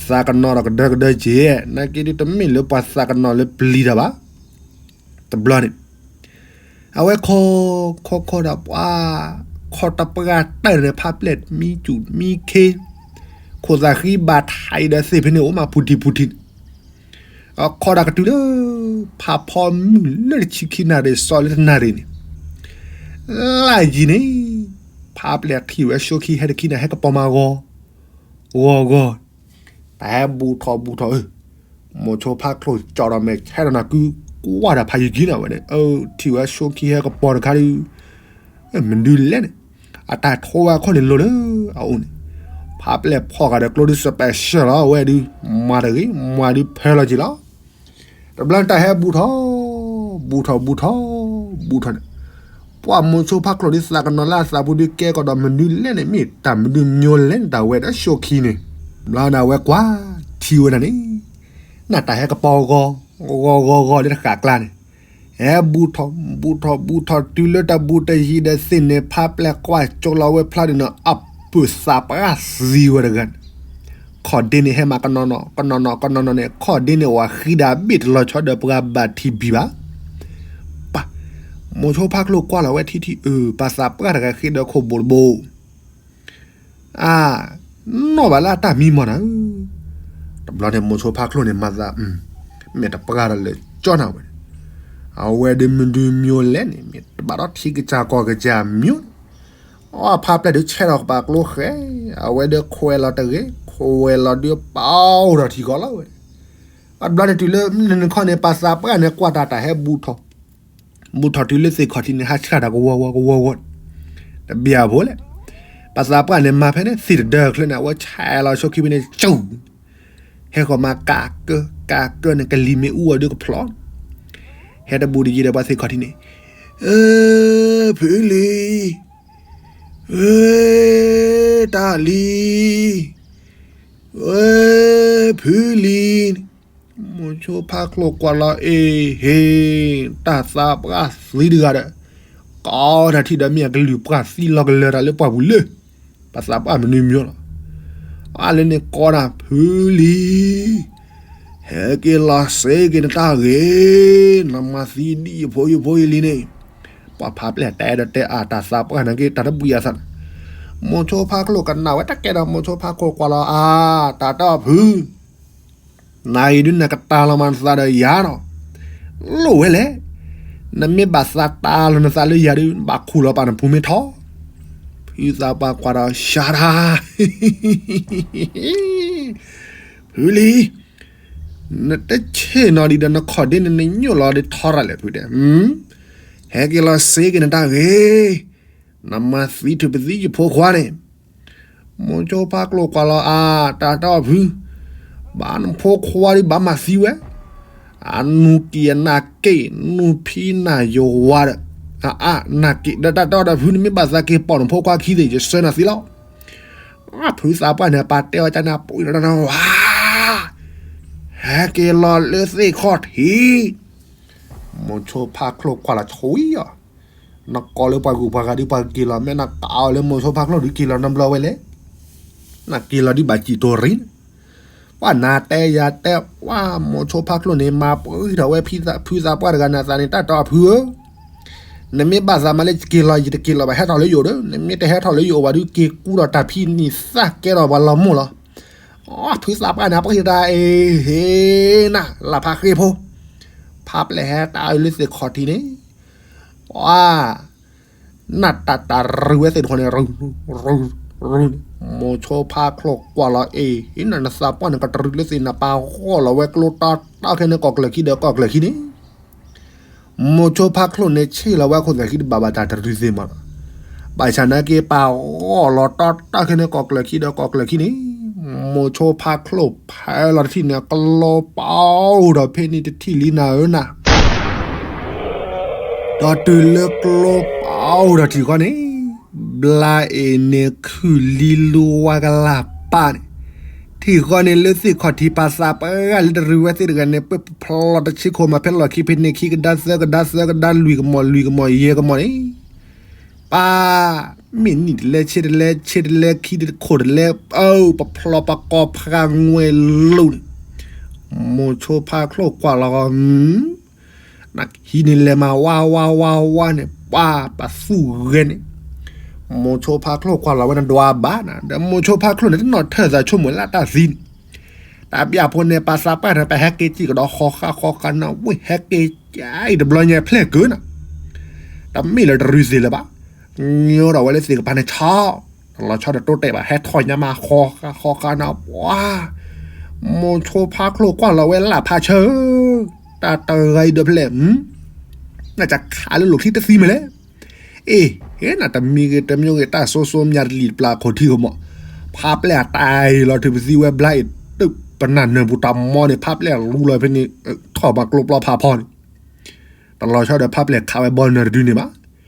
သးကနီၤဒီးကဒၢကဒၢက့ၤ, နာ်က့ဒုးတမ့ၢ်လၢပှၤသးကနီၤလၢပျံၤတၢ်ဘၣ်. တဘျီန့ၣ် အဝဲခီ, ခီခီဒီးပှၤ, ခီတပှၢ်တၢၢ်န့ၣ် ဖးပျဲၢ်မံစူၣ်မံခ့, ခိၣ်သးဃံဘၣ်ထးအံၤဒီးသ့ၣ်ဖဲန့ၣ် အိၣ်မးပူၤတံၢ်ပူၤတံၢ်န့ၣ်, ခီဒီးကတုၤလၢ ဖးဖီမုၢ်လၢတဆံခံနၣ်ရံၣ် စီၤလၢတနၣ်ရံၣ်န့ၣ်, လၢယံၤန့ၣ်, ဖးပျဲၢ်ထံၣ်ဝဲဆိခံဟဲတခံန့ၣ် ဟဲကပီၤမၤဂီၤ, ဂီၤဂီၤ, တၢ်ဟဲဘူးထီၣ်ဘူးထီၣ် မိၤဆိဖါချိၣ်ကၠီဒီးမဲာ်ဆဲးဒီးနၤကု ကွၢ်ဒီးဖးယံၤကံန့ၣ်ဝဲန့ၣ် ထံၣ်ဝဲဆိခံဟဲကပီၤတခါဒုး, မနုၤလဲၣ်န့ၣ်, အတၢ်ထိဝဲခိၣ်န့ၣ်လိၤလၢအအိၣ်န့ၣ်, ဖးပျဲၢ်ဖီၣ်ဃာ်ဒီးကျိဒုး special လီၤ အဝဲဒုး, မၤတဂ့ၤ မၤဒုးဖဲလီၤက့ၤလီၤ. တဘျီန့ၣ်တၢ်ဟဲဘူးထီၣ်, ဘူးထီၣ်ဘူးထီၣ်, ဘူးထီၣ်န့ၣ်, ပှၤမိၤဆိဖါချိၣ်ဒုးသးကနီၤလၢအသးပူၤဒုးကဲကီးဒီးမနုၤလဲၣ်န့ၣ် မ့ၢ်တၢ်မနုၤမၠိလဲၣ်န့ၣ် တၢ်ဝဲဒီးဆိခံန့ၣ်, ဘျီန့ၣ်အဝဲကွၢ်ထံဝဲဒၣ်န့ၣ်, နတၢ်ဟဲကပီၤဂီၤ, ဂီၤဂီၤဂီၤလၢတဃာ်ကျါန့ၣ်, ဟဲဘူးထီၣ်, ဘူးထီၣ်ဘူးထီၣ်တုၤလၢတဘူးတယံၤဒီးသ့ၣ်န့ၣ် ဖးပျဲၢ်ကွၢ်ကၠိလီၤဝဲဖျါဒုးန့ၣ် အပုၢ်သးပှၢ်သံဝဲတဂၤန့ၣ်, ခီၣ်ဒ့န့ၣ်ဟဲမၤကနီၤနီၤ, ကနီၤနီၤကနီၤနီၤန့ၣ် ခီၣ်ဒ့န့ၣ်ဝဲဃံဒၣ်ဘ့ၣ်တလီၤဆီဒီးပှၤဘၣ်ထံးဘံၣ်ဘၣ်. ပၢ်, မိၤဆိဖါချိၣ်ကွၢ်လီၤဝဲထံထံအၢၣ် ပှၤသးပှၢ်တဂၤဃ့ဒီးခိၣ်ဘိတဘိ အါ, နီၣ်ဘၣ်လၢအတၢ်မံမီၢ်နၤဧၢ, တဘျီန့ၣ်မိၤဆိဖါချိၣ်န့ၣ်မၤသး, မ့ၢ်တပှၢ်ဒီးလၢာ်ကၠီနၤဝဲန့ၣ်, အဝဲဒုးမနုၤမၠိလဲၣ်န့ၣ် မ့ၢ်တဘၣ်ဒီးထံကစၢ်ကီၢ်ကစၢ်မၠိန့ၣ်, အဖးပျဲၢ်ဒုးဆဲးထီၣ်ကပၤကျိဃဲ, အဝဲဒုးခွဲးလီၤတဂ့ၤ, ခွဲးလီၤဒုးပာ်အိၣ်ဒီးထံကီၢ်လီၤဝဲန့ၣ်, အဘျီန့ၣ်တုၤလၢမုၢ်နံၤနခီန့ၣ် ပှၤသးပှၢ်န့ၣ်ကွၢ်တၢ်တၢ်ဟဲဘူးထီၣ် ဘူးထီၣ်တုၤလၢသ့ၣ်ခီၣ်ထံးန့ၣ် ဟးဆှၣ်တၢ်ကဝီၤဝီၤကဝီၤဝီၤ, တဘၣ်အဖိလဲၣ်, ပှၤသးပှၢ်န့ၣ်မၤဖဲန့ၣ် သ့ၣ်တဒၢချၢန့ၣ် အဝဲဆဲးလီၤဆိခံဖဲန့ၣ် ကၠူၣ်, ဟဲဃီၤမၤကးကၢကးကၢန့ၣ် ကလံၤမ့ၣ်အူအီၤဒုးကဖျီၣ်, ဟဲတဘူးတယံၤဒီးပှၤသ့ၣ်ခီၣ်ထံးန့ၣ်, အၢ ဖုလံၤ, အၢ တၢ်လံၤ, အၢ ဖုလံၤ, မိၤဆိဖါချိၣ်ကွၢ်လီၤအ့ၣ်ဟ့ၣ်, တၢ်သးပှၢ်သံတဂၤဒီး, ကိးတၢ်ထံၣ်ဒီးမ့ၢ်အကလုၢ်ပှၢ်သံလီၤကလၢၤတၢ်လၢပှၢ်ပူၤလၢ, ပှၤသးပှၢ်မနုၤမၠိလီၤ, အလၢန့ၣ်ကိးတၢ်ဖုလံၤ, ဟဲက့ၤလီၤစ့က့ၤနတၢ်ဂ့ၤ, နမၤသံဒ်ယဖိယဖိယလံၤန့ၣ်, ပှၤဖးပျဲၢ်တဲဒီးတဲအါတၢ်သးပှၢ်န့ၣ်က့ၤတၢ်တဘှံးအသးန့ၣ်, မိၤဆိဖါချိၣ်ကနၣ်ဝဲတၢ်ကဲဒီးမိၤဆိဖါချိၣ်ကွၢ်လီၤအါ, တၢ်တီၢ်ဖု နၤအံၤဒုးနကတၢ်လီၤမၤနသးဒီးယၤနီၤ, လိၣ်ဝဲလဲၣ်, နမ့ၢ်ဘၣ်သးတၢ်လီၤနသးလၢယၤဒုး နဘၣ်ခူၣ်လီၤပာ်နဖိမ့ၢ်ထီၣ်, ဖုသးပှၢ်ကွၢ်ဒီး ရှါတၢ် ဖုလံၤ, နတဆ့ၣ်နီၤဒံးဒီးနခီၣ်ဒ့န့ၣ် နညိၣ်လီၤဒံးထီရၤလဲၣ်ဖုတဲ, ဟဲက့ၤလီၤစ့က့ၤနတၢ်ဂ့ၤ, နမၤသံထုးပသံယဖိခွါန့ၣ်, မိၤဆိဖါချိၣ်ကွၢ်လီၤအါ, တၢ်တီၢ်ဖု, ဘၣ်နဖိခွါဒံးဘၣ်မၤသံဝဲ, အနူၢ်ကံၢ်အနၢ်က့ၢ် နူၢ်ဖံနၢ်ယဝၤဒီး, အအါနၢ်က့ၢ် ဒီးတၢ်တီၢ်ဒီးဖု နမ့ၢ်ဘၣ်သးက့ၤပိာ်နဖိခွါခံသ့ၣ် ယဆှၢနၤသံလီၤ. ဖုသးပှၢ်န့ၣ် ပာ်တဲအီၤကန့ၣ် ပှံၤဒီးဝါ, ဟဲက့ၤလီၤလၢသ့ၣ်ခီၣ်ထံး, မိၤဆိဖါချိၣ်ကွၢ်လီၤဆှံအီၤ, နကိးလၢပှၤဂုၤပှၤဂၤဒုးပှၤက့ၤလီၤ မ့ၢ်နကးအီၤလၢမိၤဆိဖါချိၣ်ဒုးက့ၤလီၤနီတဘျီဝဲလဲၣ်, နက့ၤလီၤဒုးဘၣ်စံၣ်တိၢ်ရံၣ်န့ၣ်, ပှၤနၤတဲယၤတဲ ပှၤမိၤဆိဖါချိၣ်န့ၣ် မၤပှံၤထီၣ်ဝဲဖုသးပှၢ်တဂၤန့ၣ်အသးန့ၣ် တၢ်တီၢ်ဖုဧၢ, နမ့ၢ်ဘၣ်သးမၤလၢယက့ၤလီၤ ယတက့ၤလီၤဘၣ် ဟဲထီၣ်လၢယအိၣ်ဒီး နမ့ၢ်တဟဲထီၣ်လၢယအိၣ်ဘၣ်ဒုး က့ၤကူဒီးတၢ်ဖံးနံၤသၣ်ကဲထီၣ်ပှၤလီၤမိၢ်လီၤ. ဖုသးပှၢ်န့ၣ် ပှၤဟ့ၣ်တၢ်အ့ၣ်ဟ့ၣ်နၤ လၢဖးဃ့ဖိ, ဖးပျဲၢ်ဟဲတၢ်အုးလၢသ့ၣ်ခီၣ်ထံးန့ၣ်, ပှၤ နၢ်တၢ်တၢ်ရုၢ်ဝဲသ့ၣ်တခီန့ၣ် ရူၤရူၤရူၤန့ၣ်, မိၤဆိဖါချိၣ်ကွၢ်လီၤအ့ၣ် ဟံးနၤနသးပှၢ်န့ၣ် ကတရူးလၢသ့ၣ်နၤ ပာ်ဂီၢ်လီၤဝဲကျိတီတီခဲန့ၣ် ကီၢ်ကျၢၢ်ခံဒီးကီၢ်ကျၢၢ်ခံန့ၣ်, မိၤဆိဖါချိၣ်န့ၣ် ဆ့ၣ်လီၤဝဲခိၣ်သးခံတဘၣ်ဘၣ်တၢ်တရူးသ့ၣ်မးလီၤ. ဘၣ်ဆၣ်နာ်က့ ပာ်ဂီၢ်လီၤတီတီခဲန့ၣ် ကီၢ်ကျၢၢ်ခံဒီးကီၢ်ကျၢၢ်ခံန့ၣ်, မိၤဆိဖါချိၣ်ဖဲလီၤတထံၣ်န့ၣ် ကလီပာ်အိၣ်ဒီးဖဲန့ၣ်တထံၣ်လံနၤဧၢနၤ ဒီးတုၤလၢကျိပာ်အိၣ်ဒီးထံၣ်ဃီန့ၣ်, ဘျါအ့ၣ်န့ၣ်ခုၣ်လံလူဝါကလၢ်ပၢ်န့ၣ်, ထံၣ်ဃီန့ၣ်လၢသ့ၣ်ခီၣ်ထံး ပှၤသးပှၢ်လၢတရူးဝဲသ့ၣ်တဂၤန့ၣ် ပၢၢ်ဖျီတဆ့ခိၣ်မး ဖဲလီၢ်ခံဖဲန့ၣ်ခံကဒါသၢကဒါသၢကဒါလွံၢ်ကမီၤလွံၢ်ကမီၤယဲၢ်ကမီၤန့ၣ်, ပၢ် မ့ၢ်နံၣ်တလဲဆ့တလဲ ဆ့တလဲခံတလဲခိၣ်တလဲ အၢ ပဖျီပကိးဖးငွဲၢ်လိၤန့ၣ်, မိၤဆိဖါချိၣ်ကွၢ်လီၤဂီၢ်, ဟံးန့ၢ်လဲၤမၤဝါဝါဝါဝါန့ၣ် ပှၤပသူၣ်ဂဲၤန့ၣ်, မိၤဆိဖါချိၣ်ကွၢ်လီၤဝဲနဒွးဘၣ်နၤ, ဒီးမိၤဆိဖါချိၣ်န့ၣ် တနီၣ်ထၢၣ်သးဆိကမိၣ်လၢတၢ်သံန့ၣ်, တၢ်ဘၣ်ဖိန့ၣ် ပှၤသးပှၢ်န့ၣ် ပဟဲက့ၤစံၣ်ကဒီးဃီဃါဃီဃါနၤ, ဝ့ၢ်ဟဲက့ၤကါအံၤတဘျီညါဖျဲၣ်ကၢနၤ, တမ့ၢ်လၢတရံးသ့လၢၤဘၣ်, ညိဒီးဝဲလၢသ့ၣ်ကပၤန့ၣ်ဆီ, တလီၤဆီဒီးတိတဲာ်ဘၣ် ဟဲထီၣ်ညါမးဃီဃါဃီဃါနၤ, ပှၤ မိၤဆိဖါချိၣ်ကွၢ်လီၤဝဲလၢ်ဖးဆၢ, တၢ်တဂၤအံၤဒီးဖျဲၣ်, နကခးလၢလိာ်ချံတသံမ့ၢ်လဲၣ်, အ့ၣ်, ဟဲနၤတမံၤဂ့ၤတမံၤဂ့ၤ တၢ်စိစိမၠးတလံာ်တပျၢ်ခိၣ်ထံခိၣ်မး, ဖးပျဲၢ်အတၢ်အံၤလီၤထံပသံဝဲဘျါအံၤ တုပနၢ်နၢၤပူၤတၢ်မီန့ၣ် ဖးပျဲၢ်လူလီၤဖဲန့ၣ်, ထီၣ်မၤကျိပျီဖးဖီန့ၣ်, တလီၤဆီဒီးဖးပျဲၢ်ခးဝဲဘီနၢၤတဒုန့ၣ်ဘၣ်, တၢ်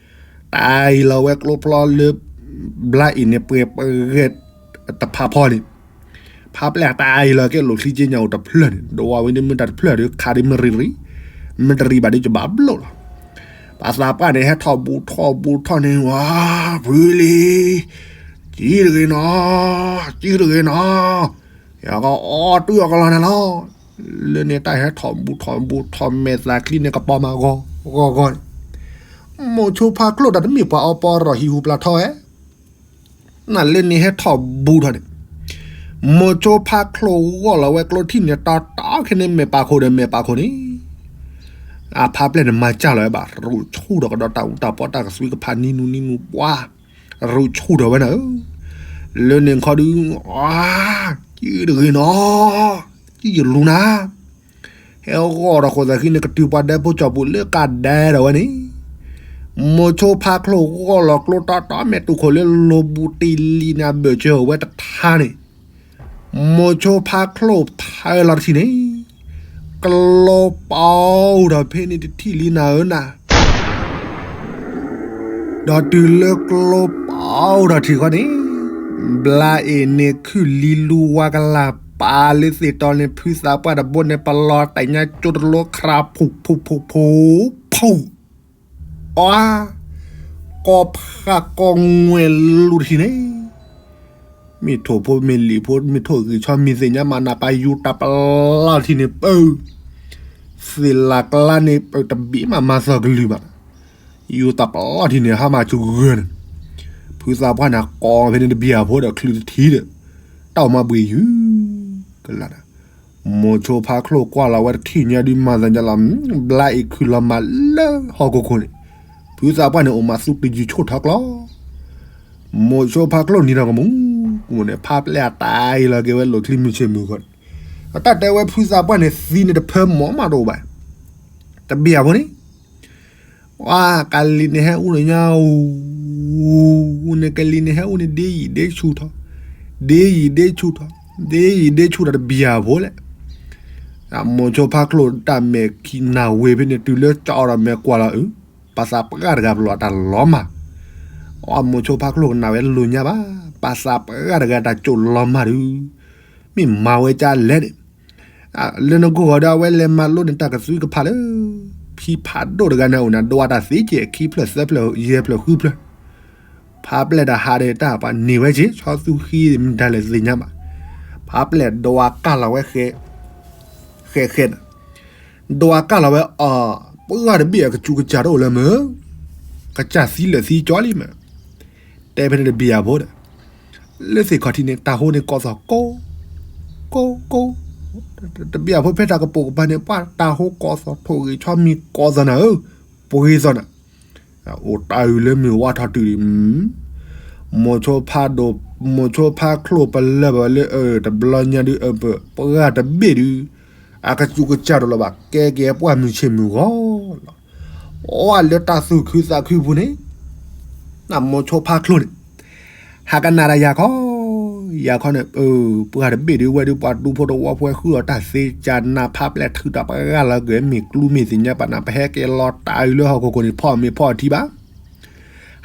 အံၤလီၤဝဲကျိပျီလၢ ဘျါအံၤန့ၣ် ပှဲၤပဂဲၢ်တဖးဖီန့ၣ်, ဖးပျဲၢ်တၢ်အံၤလီၤကဲလိာ်ချံက့ညါအိၣ်တဖျၢၣ်န့ၣ် ဒိးဝဲဒ်မ့ၢ်တၢ်တဖျၢၣ်ဒီး ခးဒ်မ့ၢ်ရံၣ်ရံၣ်, မ့ၢ်တရံၣ်ဘၣ်ဒီးယဘၣ်ဘျိၣ်လီၤ, ပှၤသးပှၢ်န့ၣ် ဟဲထီၣ်ဘူးထီၣ်ဘူးထီၣ်န့ၣ် ဝါ, ဖုလံၤ, ကံတဂ့ၤနီၤ, ကံတဂ့ၤနီၤ, ယကအီၣ်တုၤအီၣ်ကလီနၤလီၤ, လၢန့ၣ်တၢ်ဟဲထီၣ်ဘူးထီၣ်ဘူးထီၣ်မဲာ်သးချံန့ၣ်ကပီၤမးဂီၤဂီၤဂီၤန့ၣ်, မိၤဆိဖါချိၣ်တၢ်တမ့ၢ်ပှၤအီပီရီၣ်ဟံၣ်ဟူးပျၢ်ထီၣ်ဝဲ နလၢန့ၣ်ဟဲထီၣ်ဘူးထီၣ်န့ၣ်, မိၤဆိဖါချိၣ်ဂီၢ်လီၤဝဲကျိထံၣ်န့ၣ် တီတီခဲန့ၣ်မဲာ်ပာ်ခိၣ်ဒီးမဲာ်ပာ်ခိၣ်န့ၣ်, အဖးပျဲၢ်န့ၣ်မၤစၢ်လီၤဝဲဘၣ် ရူးဆူၣ်ထီၣ်ကဒီးတၢ်အူတၢ်ပီတၢ်ကသွံကဖးနံၤနူနံၤနူပှၤ, ရူးဆူၣ်ထီၣ်ဝဲနၤဧၢ, လၢန့ၣ်ခီဒုး, ကံတဂ့ၤနီၤ, ကံယလူၤနၤ ဟဲဂီၢ်ဒီးဃိသးခံန့ၣ် ကတုၤပှၤဒဲဖိကၠီၣ်ပူၤလၢကဒါဒီးဝဲန့ၣ်, မိၤဆိဖါချိၣ်ဂီၢ်လီၤကျိတီတီမဲာ်တူၢ်ခိၣ်လၢလိၤဘူးတ့ၢ်လံနၤဘၢၣ်စၢၤဝဲတထါန့ၣ်, မိၤဆိဖါချိၣ်ဖးလီၤတထံၣ်န့ၣ်, ကျိပီအိၣ်ဒီးဖဲန့ၣ်တထံၣ်လံနၤဧၢနၤ ဒီးတုၤလၢကျိပီအိၣ်ဒီးထံၣ်ဃီန့ၣ်, ဘျါအ့ၣ်န့ၣ်ခုၣ်လံလူဝါကလၢ်ပာ်လၢသ့ၣ်တီၤန့ၣ် ဖုသးပှၢ်တဘိန့ၣ် ပလီၤတဲာ်ညါကၠိတလိခရၤဖူးဖူးဖူးဖူးဖူး, အီ, ကီဖးကီငွဲၣ်လူၤတထံၣ်န့ၣ် မ့ၢ်ထိၣ်ဖိမ့ၢ်လံာ်ဖိ မ့ၢ်ထိၣ်ဂံၢ်ဆီမံၤသ့ၣ်ညါမးနၤ ပာ်ယူၤတၢ်ပလီၢ်ထံၣ်န့ၣ် ပၢ, သ့ၣ်လၣ်ကျါန့ၣ် ပတဘ့ၣ်မးမၤသီၣ်ကလုၢ်ဘၣ်, ယူၤတၢ်ပလီၢ်ထံၣ်န့ၣ် ဟါမၢ်စူၤဂၢၢ်န့ၣ်, ဖုသးပှၢ်န့ၣ် ကိးဖဲန့ၣ်တဘံၣ်အဖိဒီးချုးတထံၣ်ဒီး, တၢ်အိၣ်မးဘှံးယုၤ, ကလၢ်ဒၣ် မိၤဆိဖါချိၣ်ကွၢ်လီၤဝဲတထံၣ်ညါဒုးမၤသးညါလီၤ, ဘျါအ့ၣ်ခုၣ်လီၤမးလၢဟီၣ်ခိၣ်ခိၣ်န့ၣ်, ဖုသးပှၢ်န့ၣ်အိၣ်မးသူတယုၢ်ဆိၣ်ထီၣ်ကျီ, မိၤဆိဖါချိၣ်နံၤထီၣ်ကမူၣ်, ကမူၣ်န့ၣ် ဖးပျဲၢ်အတၢ်အံၤလီၤက့ၤဝဲလိာ်ချံမုၢ်ဆ့ၣ်မုၢ်ဂီၢ်န့ၣ်, အတၢ်တဲဝဲဖုသးပှၢ်န့ၣ်သံန့ၣ်တဖၢမီၢ်မးတအိၣ်ဘၣ်, တဘံၣ်အဖိန့ၣ် ဝါ, ကလံၤန့ၣ်ဟဲအူန့ၣ်ညါ, အူန့ၣ်ကလံၤန့ၣ်ဟဲအူန့ၣ် ဒ့ယံာ်ဒ့ဆူၣ်ထီၣ်, ဒ့ယံာ်ဒ့ဆူၣ်ထီၣ်, ဒ့ယံာ်ဒ့ဆူၣ်ထီၣ်တဘံၣ်အဖိလဲၣ်, မိၤဆိဖါချိၣ်တၢ်မဲာ်ခံနၢ်ဝ့ၤဖဲန့ၣ် တုၤလၢကၠီဒီးမဲာ်ကွၢ်လီၤအု, ပှၤသးပှၢ်တဂၤပလီၢ်တၢ်လီၤမၢ်, အမိၤဆိဖါချိၣ်ကနၣ်ဝဲလိၤညါဘၣ်, ပှၤသးပှၢ်တဂၤတၢ်ကိၣ်လီၤမၢ်ဒုး, မ့ၢ်မၤဝဲကၢ်လဲၣ်န့ၣ် လၢနဂီၢ်ဂီၤဒီးအဝဲလဲၤမၤလိန့ၣ် တၢ်ကသွံကဖးလၢ ဖံဖးဒိၣ်တဂၤန့ၣ်အိၣ်န့ၣ် ဒွးတၢ်သ့ကဲး ခံဖျၢၣ်သၢဖျၢၣ်ယဲၢ်ဖျၢၣ်ဃုဖျၢၣ်, ဖးပျဲၢ်တဟးဒီးတၢ်ပှၤန့ၢ်ဝဲက့ၤ ဆီသူခံမတၤလဲၣ်သ့ၣ်ညါဘၣ်, ဖးပျဲၢ်ဒွးကၢ်လီၤဝဲ ဃဲးဃဲးန့ၣ်, ဒွးကၢ်လီၤဝဲအီၤ, ပှၢ်တဘ့ၣ်အကစူးကစၢ်တအိၣ်လၢၤမၢ်, ကစၢ်သံလၢာ်သံကၠီလံမၢ်, တဲဖဲန့ၣ်တဘံၣ်အဖိဒီး လၢသ့ၣ်ခီၣ်ထံးန့ၣ် တၢ်ဟိန့ၣ်ကိးသီၣ်ကိး, ကိးကိး, တဘံၣ်အဖိဖဲတၢ်ကပိာ်ကပၤန့ၣ် ပှၤတၢ်ဟိကိးသီၣ်ထိၣ်ဂ့ၤဆီမံၤကိးသီၣ်နၤဧၢ, ပှ့ၤသီၣ်နၤ, အိၣ်တၢ်အုးလၢမုၢ်ဝါထီၣ်တုၤဒံး, မိၤဆိဖါဒိၣ်, မိၤဆိဖါချိၣ်ပလၢၢ်ဘၣ်လၢအၢ တဘျီညါဒုးအၢ ပှၢ်တဘ့ၣ်ဒုး, အကစူးကစၢ်တအိၣ်လၢၤဘၣ် ကဲက့ၤပှၢ်မုၢ်ဆ့ၣ်မုၢ်ဂီၤလီၤ, အိၣ်လၢတၢ်သူၣ်ခုသးခုပူၤန့ၣ် နမိၤဆိဖါချိၣ်န့ၣ် ဟးကနၣ်ဒီးယၤခီ, ယၤခီန့ၣ် ပှၢ်တဘ့ၣ်ဒုးဝဲဒုး ပှၤဒူဖိတဝီဖိဟဲဃုအီၤတၢ်သ့ကၢ်နၤ ဖးပျဲၢ်ထုးတၢ်ပှၢ်ဂၤလီၤက့ၤ မ့ၢ်ကျူမ့ၢ်သ့ၣ်ညါပာ်နၤ ပဟဲက့ၤလီၤတၢ်အုးလၢဟီၣ်ခိၣ်ခိၣ်န့ၣ် ဖီၣ်မ့ၤဖီၣ်ထံဘၣ်,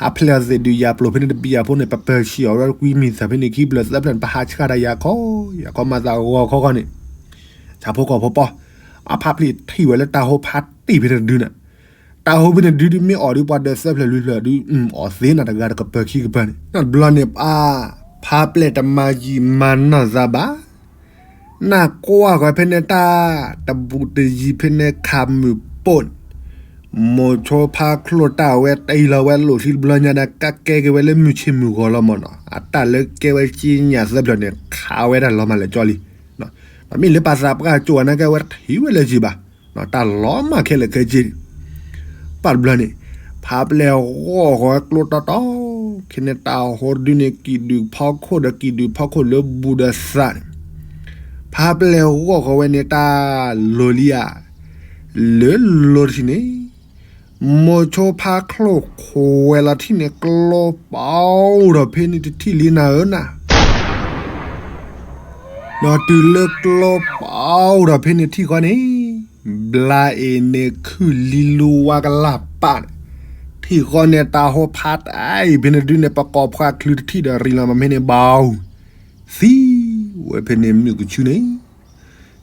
ဟးဖျဲးအီၤသ့ၣ်ဒုးယၤပျိာ်ဖဲန့ၣ်တဘံၣ်အဖိန့ၣ် ပပၢၤဆံးအီၤဝဲကွံမံၤသၣ်ဖဲန့ၣ်ခံဖျၢၣ်သၢဖျၢၣ်န့ၣ် ပဟးဆှၣ်ဒီးယၤခီ, ယၤခီမၤသးဂီၤခီခီန့ၣ် ဆၣ်ဖိကီၢ်ဖိပီ, အဖးဖျဲၢ်ထံၣ်ဝဲလၢတၢ်ဟိဖးတံၢ်ဖဲန့ၣ်တဒုန့ၣ်, တၢ်ဟိဖဲန့ၣ်ဒုဒုမ့ၢ်အီၣ်ဒုးပှၤဒၢးသၢဖျၢၣ်လွံၢ်ဖျၢၣ်ဒုး အီၣ်သ့နၤတဂၤတကပၢၤခံကပၢၤန့ၣ် တဘျီန့ၣ်ပှၢ်, ဖးပျဲၢ်တမၤယံာ်မၤနီၢ်သးဘၣ်, နၢ်ကွၢ်ဃီၤဖဲန့ၣ်တၢ်တဘူးတယံၤဖဲန့ၣ်ခးမုၢ်ပိၢ်န့ၣ်, မိၤဆိဖါချိၣ်တၢ်အဝဲတ့လီၤဝဲလိာ်ထံတဘျီညါဒီး ကကဲက့ၤဝဲလၢမုၢ်ဆ့ၣ်မုၢ်ဂီၤလီၤမၢ်နီၤ. အတၢ်လၢကဲဝဲက့ညၣ်သၢဖျၢၣ်န့ၣ် ခးဝဲဒၣ်လီၤမၢ်လၢာ်ကၠီလံ. မ့မ့ၢ်လၢပှၤသးပှၢ်ကၠိၣ်အနၢ်ကဲဝဲတထံၣ်ဝဲလၢၤဘၣ်, တၢ်လီၤမၢ်ခဲလၢာ်ခဲဆ့န့ၣ်. ပၢ်တဘျီန့ၣ် ဖါပျဲၢ်ဂီၢ်ဃီၤဝဲကျိတီတီ, ခဲန့ၣ် တၢ်ဟိတဒုန့ၣ် ကံၣ်ဒုၣ်ဖီခိၣ်ဒီးကံၣ်ဒုၣ်ဖီခိၣ်လၢဘူးဒီးသးန့ၣ်, ဖါပျဲၢ်ဂီၢ်ဃီၤဝဲန့ၣ် တၢ်လိၤလံဧါ. လၢလီၤတထံၣ်န့ၣ် မိၤဆိဖါချိၣ်ခွဲးလီၤထံၣ်န့ၣ် ကျိပီထီၣ်ဖဲန့ၣ်တထံၣ်လံနၤဧၢနၤ. ဒီးတုၤလၢကျိပီထီၣ်ဖဲန့ၣ်ထံၣ်ဃီန့ၣ်, ဘျါအ့ၣ်န့ၣ်ခုၣ်လံလူဝါကလၢ်ပာ်န့ၣ်, ထံၣ်ဃီန့ၣ် တၢ်ဟိဖးတၢ်အံၤဖဲန့ၣ်ဒုန့ၣ် ပကိးဖှါချုးတထံၣ်ဒီးရံလီၤမးမ့ၢ်န့ၣ်ဘၣ်အူ, သံဝဲဖဲန့ၣ်မုၢ်ကဆူန့ၣ်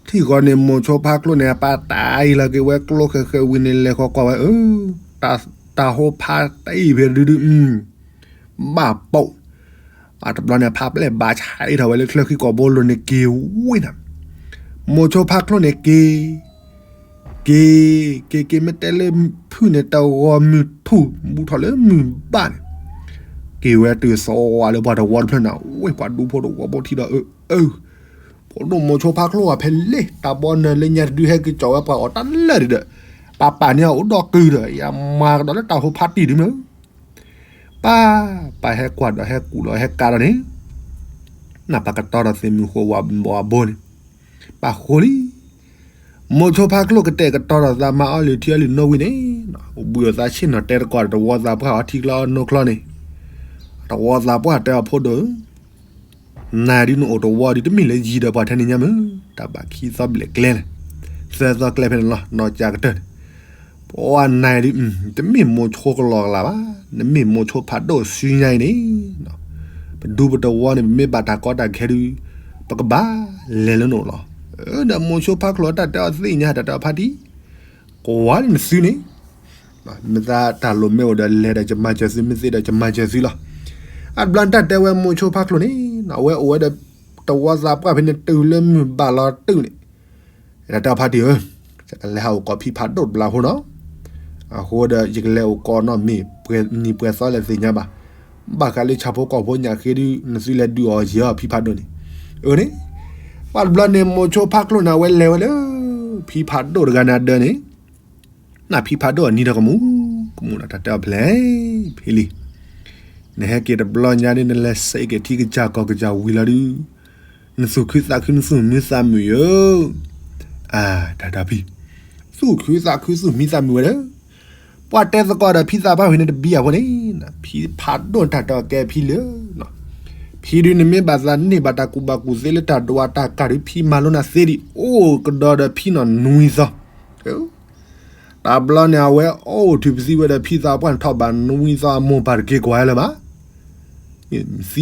ထံၣ်ဃီန့ၣ် မိၤဆိဖါချိၣ်န့ၣ် အပၢ်တၢ်အံၤလီၤက့ၤဝဲကျိဃဲးဃဲးဝံၤန့ၣ် လဲၤဃီကွၢ်ဝဲအၢ, တၢ်ဟိဖးတၢ်အံၤဖဲဒုဒု, ဘၣ်ပိာ်, အတဘျီန့ၣ် ဖါပျဲၢ်ဘၣ်ဆါအ့ၣ်ထီၣ်ဝဲလၢချၢဃံကီၢ်ဘိလိၤန့ၣ်က့ၤဝံၤနၤ, မိၤဆိဖါချိၣ်န့ၣ်က့ၤ က့ၤ, က့ၤက့ၤမ့ၢ်တဲလၢဖုၣ်န့ၣ် တဂီၤမုၢ်ထူၣ် ဘူးထီၣ်လၢမုၢ်ဘၣ်န့ၣ်, က့ၤဝဲတုၤသဝးလၢပှၤတဝီတဖျၢၣ်န့ၣ်, ဝဲပှၤဒူဖိတဝီဖိထံၣ်ဒီးအၢ, အၢ, ဖိဒိၣ်မိၤဆိဖါချိၣ်အဖဲလဲၣ် တၢ်ဘီနၢၤလၢညါတဒုဟဲက့ၤကၠီၣ်ဝဲပှၤအီၣ်တၢ်လၢာ်ဒံးဒီး, ပၢ်ပာ်န့ၢ်အအိၣ်ဒီးကုၢ်ဒီး ယမၤကဒီးလၢတၢ်ဟိဖးတံၢ်ဒုမ့ၢ် ပၢ်, ပၢ်ဟဲကွၢ်ဒီးဟဲကူၣ်လီၤဟဲကါဒီးန့ၣ်, နၢ်ပၢ်ကတီၤဒီးသ့ၣ်မုၢ်ဃိဝးဘိန့ၣ်, ပၢ်ဃိလံ, မိၤဆိဖါချိၣ်ကတဲာ်ကတီၤဒီးသးမၤအီၣ်လုၢ်ထံအီၣ်လုၢ်နိဝံၤန့ၣ်, အိၣ်ဘှံးအသးဆ့ၣ်နီၤတဲတကိးဒီးတဝီသးပှၢ်အီထံကျါအီနိချီန့ၣ်, တဝီသးပှၢ်တဲအီၤဖိဒိၣ်ဧၢ နၤဒုနအိၣ်တဝီဒုတမ့ၢ်လၢယံၤဒီးပှၤထဲန့ၣ်ညါမ့ၢ်, တၢ်ဘၣ်ခံသီဘျဲၣ်ကျဲလဲၣ်, သၢသီကျဲဖဲန့ၣ်လီၤ နီၢ်ကၢ်ကတၢၢ်န့ၣ်, ပှၤနၤဒု, တမ့ၢ်မိၤဆိကလီကလးဘၣ်, နမ့ၢ်မိၤဆိဖးဒိၣ်စုညါအံၤန့ၣ်, ပဒူပတဝီန့ၣ် ပမ့ၢ်ဘၣ်တၢ်ကီတၢ်ခဲဒု, ပကဘၣ်လဲၤလၢနအိၣ်လီၤ. ဒီးမိၤဆိဖါချိၣ်တၢ်တဲအီၤသ့ၣ်ညါတၢ်တဲအီၤဖးတံၢ်, ကွၢ်လၢနစုန့ၣ် မ့ၢ်သးတၢ်လိၣ်မ့ၢ်အိၣ်ဒီးလဲၤဒီးကမၤစၢၤသု မ့ၢ်သ့ဒီးကမၤစၢၤသုလီၤ. အတဘျီန့ၣ်တၢ်တဲဝဲမိၤဆိဖါချိၣ်န့ၣ်, အဝဲအိၣ်ဝဲဒီးတဝီသးပှၢ်ဖဲန့ၣ်တုၤလၢမုၢ်ဘၣ်လီၤတုၤန့ၣ်, တၢ်တဲဖါတံၢ်ဧၢ, ကလဲၤဟးအိၣ်ကိးဖံဖးဒိၣ်တဘျီဖိနီၤ, အဃိဒီးယကလဲၤအိၣ်ကိးနီၢ်မ့ၢ်နံၤပှဲၤသီလဲၣ်သ့ၣ်ညါဘၣ်, ဘၣ်ဃးလၢဆၣ်ဖိကီၢ်ဖိညၣ်ဃ့ဒု နသုလဲၤဒုးအီၤယဲၤအီၤဖံဖးဒိၣ်န့ၣ်, အၢန့ၣ်, ပှၤတဘျီန့ၣ်မိၤဆိဖါချိၣ်န့ၣ် အဝဲလဲၤဝဲလၢ ဖံဖးဒိၣ်တဂၤန့ၣ်အဒၢးန့ၣ်, နၢ်ဖံဖးဒိၣ်အနံၤဒီးကမူၣ်, ကမူၣ်ဒီးတၢ်တဲအီၤဖဲလဲၣ်, ဖဲလံ, နဟဲက့ၤတဘျီညါဒု နလဲၤစဲးက့ၤထံကစၢ်ကီၢ်ကစၢ်ဝံၤလီၤဒု, နသူၣ်ခုသးခုနသူၣ်မံသးမုာ်ယိာ်, အါ တၢ်တဲဖံ, သူၣ်ခုသးခုသူၣ်မံသးမုာ်ဝဲဒီး, ပှၤတဲသကိးဒီးဖံသးပှၢ်ဖဲန့ၣ်တဘံၣ်အဃိန့ၣ်, ဖံဖးဒိၣ်တၢ်တဲအီၤကဲဖံလၢ ဖံဒု နမ့ၢ်ဘၣ်သးန့ၢ်ဘၣ်တၢ်ကူၣ်ဘၣ်ကူၣ်သ့လၢတၢ်ဒွးတၢ်ကၢ်ဒု ဖံမၤလိနၤသ့ဒံး အိၣ်ကဒီးဒီးဖံနီၢ်နွံသီ, တဘျီန့ၣ် အဝဲအိၣ်ထုးပသံဝဲဒီးဖံသးပှၢ်န့ၣ်ထီၣ်ဘးနွံသီ အမိၢ်ပၢ်တက့ၤကွၢ်လၢၤဘၣ်, သံ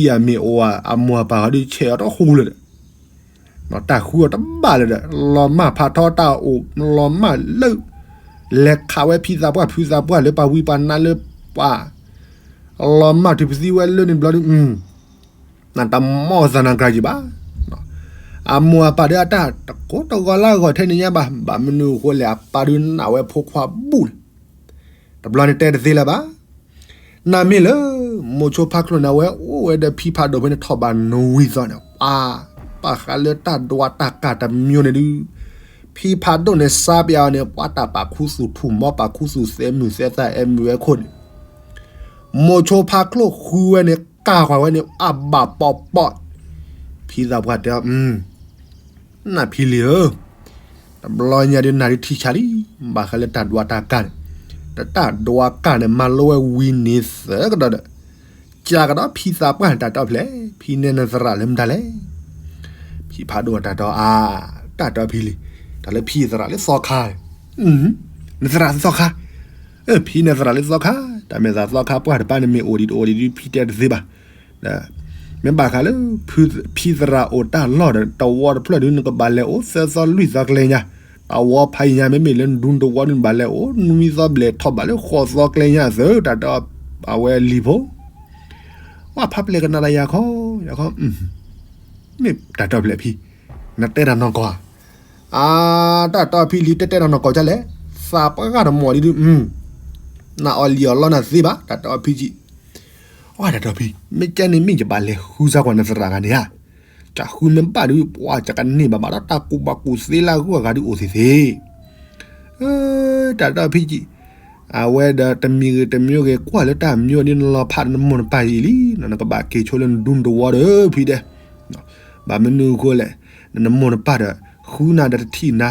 အမ့ၢ်အိၣ်ဧါ အမိၢ်အပၢ်ဟီဒု ဆဲးအီၤတဟူလၢၤဒီး တၢ်ဃုအီၤတဘၣ်လၢၤဒီး လီၤမၢ်ဖးထီတၢ်အိၣ် လီၤမၢ်လၢ လဲၤခးဝဲဖံသးပှၢ်ဖုသးပှၢ်လၢပှၤဝံပှၤနါလၢပှၤ လီၤမၢ်ထုးပသံဝဲလၢန့ၣ်ဘျီဒု နတၢ်မီၢ်သးနၤကြၤယံၤဘၣ်, အမိၢ်အပၢ်ဒီးအတၢ်တကိးတဂီၤလၢအဂီၢ်ထဲန့ၣ်ညါဘၣ်, ဘၣ်မနုၤအဃိလဲၣ် အပၢ်ဒုးနာ်ဝဲဖိခွါဘူၣ်လၢ တဘျီန့ၣ်တဲတသ့လၢၤဘၣ်. နမ့ၢ်လၢ မိၤဆိဖါချိၣ်န့ၣ် အဝဲအိၣ်ဝဲဒီးဖံဖးဒိၣ်ဖဲန့ၣ်ထီၣ်ဘးနွံသီန့ၣ် ပှၤ ဘၣ်ဃးလၢတၢ်ဒွးတၢ်ကၢ်တမံၤန့ၣ်ဒု ဖံဖးဒိၣ်န့ၣ် စါပယီၤန့ၣ် ပှၤတၢ်ပာ်ခူသူၣ်ထူၣ်မီ ပာ်ခူသူၣ်သဲမုၢ်သဲသၣ်အဲမုၢ်ဝဲခိၣ်န့ၣ် မိၤဆိဖါချိၣ်ဃုဝဲန့ၣ် ကၢ်ဃီၤဝဲန့ၣ် အဘၣ်ပီးပီး, ဖံသးပှၢ်တဲအီၤ နၢ်ဖံလံၤဧၢ, တဘျီညါဒုးနၤဒုးထံဆးလံ, ဘၣ်ဃးလၢတၢ်ဒွးတၢ်ကၢ်န့ၣ်, တၢ်ဒွးကၢ်န့ၣ် မၤလိဝဲဝံၤန့ၣ်သၢကဒီးဒီး, ကးကဒီးဖံသးပှၢ်န့ၣ် တၢ်တဲအီၤဖဲလဲၣ်, ဖံန့ၣ်နသရၣ်လၢမတၤလဲၣ်. ဖံဖးဒိၣ်တၢ်တဲအီၤ အါ, တၢ်တဲအီၤဖံလံၤ, တၢ်လၢဖံသရၣ်လၢသီခါ, နသရၣ်လၢသီခါ, ဖံန့ၣ်သရၣ်လၢသီခါ, တၢ်မ့ၢ်သးသီခါပှၢ်တပၤန့ၣ်မ့ၢ်အိၣ်ဒံးတအိၣ်ဒံးဒုးဖံတဲတသ့ဘၣ် မ့ၢ်ဘၣ်ဃးလၢ ဖံသရၣ်အိၣ်တၢ်လီၢ်ဒီး တဝီတဖျၢၣ်ဒုး နကဘၣ်လဲၤအိၣ်သၢသီလွံၢ်သီကျဲညါ, တဝီဖးယံၤညါ မ့မ့ၢ်လၢနဒူနတဝီဒုး နဘၣ်လဲၤအိၣ်နွံသီဘျဲၣ်ထီၣ်ဘးလၢဃိးသီကျဲညါအသိး တၢ်တဲအီၤ အဝဲလံၤဖိ, ဝဲဖးပျဲၢ်ကနၣ်တၢ်ယၤခီ, ယၤခီ, မ့ၢ်တၢ်တဲအီၤဖဲလဲၣ်ဖံ, နတဲတၢ်နီၢ်ကီၢ်ဧါ အါ, တၢ်တဲအီၤဖံလံၤ တဲတဲတၢ်နီၢ်ကီၢ်ဒ်လဲၣ်, သးပှၢ်တမီၢ်လံဒုး, နအီၣ်လံာ်အီၣ်လီနၤသ့ဘၣ် တၢ်တဲအီၤဖံကံၢ်. အတၢ်တဲအီၤဖံ, မ့ၢ်ကဲန့ၣ်မ့ၢ်ယဘၣ်လဲၤဃုစၢ်ကွၢ်နသရၣ်ဂၤန့ၣ်ဧါ. ကဃုမ့ၢ်ဘၣ်ဒုး ပှၤကကန့ၢ်ဘၣ်ဘၣ်ဒီး တၢ်ကူၣ်ဘၣ်ကူၣ်သ့လၢအဂုၤအဂၤဒုးအိၣ်သ့ၣ်သ့ၣ် တၢ်တဲအီၤဖံကံၢ်. အဝဲဒီးတမံၤဂ့ၤတမံၤဂ့ၤ ကွၢ်လၢတၢ်မံၤဒ်နလီၤဖးနမိၢ်နပၢ်ယံာ်လံ, နကဘၣ်က့ၤဆိလၢနဒူနတဝီဒီးဖံဒဲး. ဘၣ်မနုၤအဃိလဲၣ်, နမိၢ်နပၢ်ဒီး ဃုနၤဒီးတထံၣ်နၤ,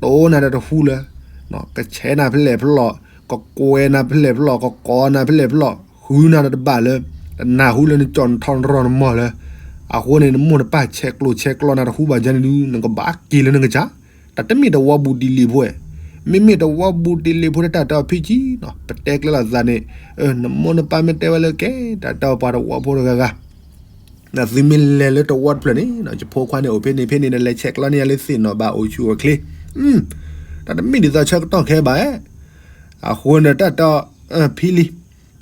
တိနၤဒီးတဟူလၢၤ, ကဆဲးနၤဖဲလဲၣ်ဖဲလဲၣ်, ကကွဲးနၤဖဲလဲၣ်ဖဲလဲၣ်, ကကိးနၤဖဲလဲၣ်ဖဲလဲၣ်, ဃုနၤဒီးတဘၣ်လၢ တနၢ်ဟူလၢနကၠီၣ်နထီၣ်နရီနမီၢ်လၢၤ. အဃိန့ၣ် နမိၢ်နပၢ်ဆဲးကျိးဆဲးကျၢနၤတဟူဘၣ်ကန့ၣ်ဒုး နကဘၣ်က့ၤလၢနကစၢ်. တၢ်တမ့ၢ်တဝီဘူးတံၢ်လံၤဖိဧါ, မ့မ့ၢ်တဝီဘူးတံၢ်လံၤဖိဒီး တၢ်တဲအီၤဖံကံၢ်နီၤ, ပတဲကျဲလိာ်သးန့ၣ်, နမိၢ်နပၢ်မ့ၢ်တဲဝဲလၢကဲ, တၢ်တဲအီၤပှၤတဝီဖိတဂၤဂၤ နသုမ့ၢ်လဲၤလၢတဝီတဖျၢၣ်န့ၣ်, ယဖိခွါန့ၣ်အိၣ်ဖဲန့ၣ်ဖဲန့ၣ် နလဲၤဆဲးကျိးန့ၢ်ယၤလၢသ့ၣ်နီၣ်ဘၣ်အိၣ်ဆူၣ်အိၣ်ချ့. တၢ်တမ့ၢ်ဒ်သိးဆၢကတီၢ်ခဲဘၣ်ဧါ. အဃိန့ၣ် တၢ်တဲအီၤဖံလံၤ,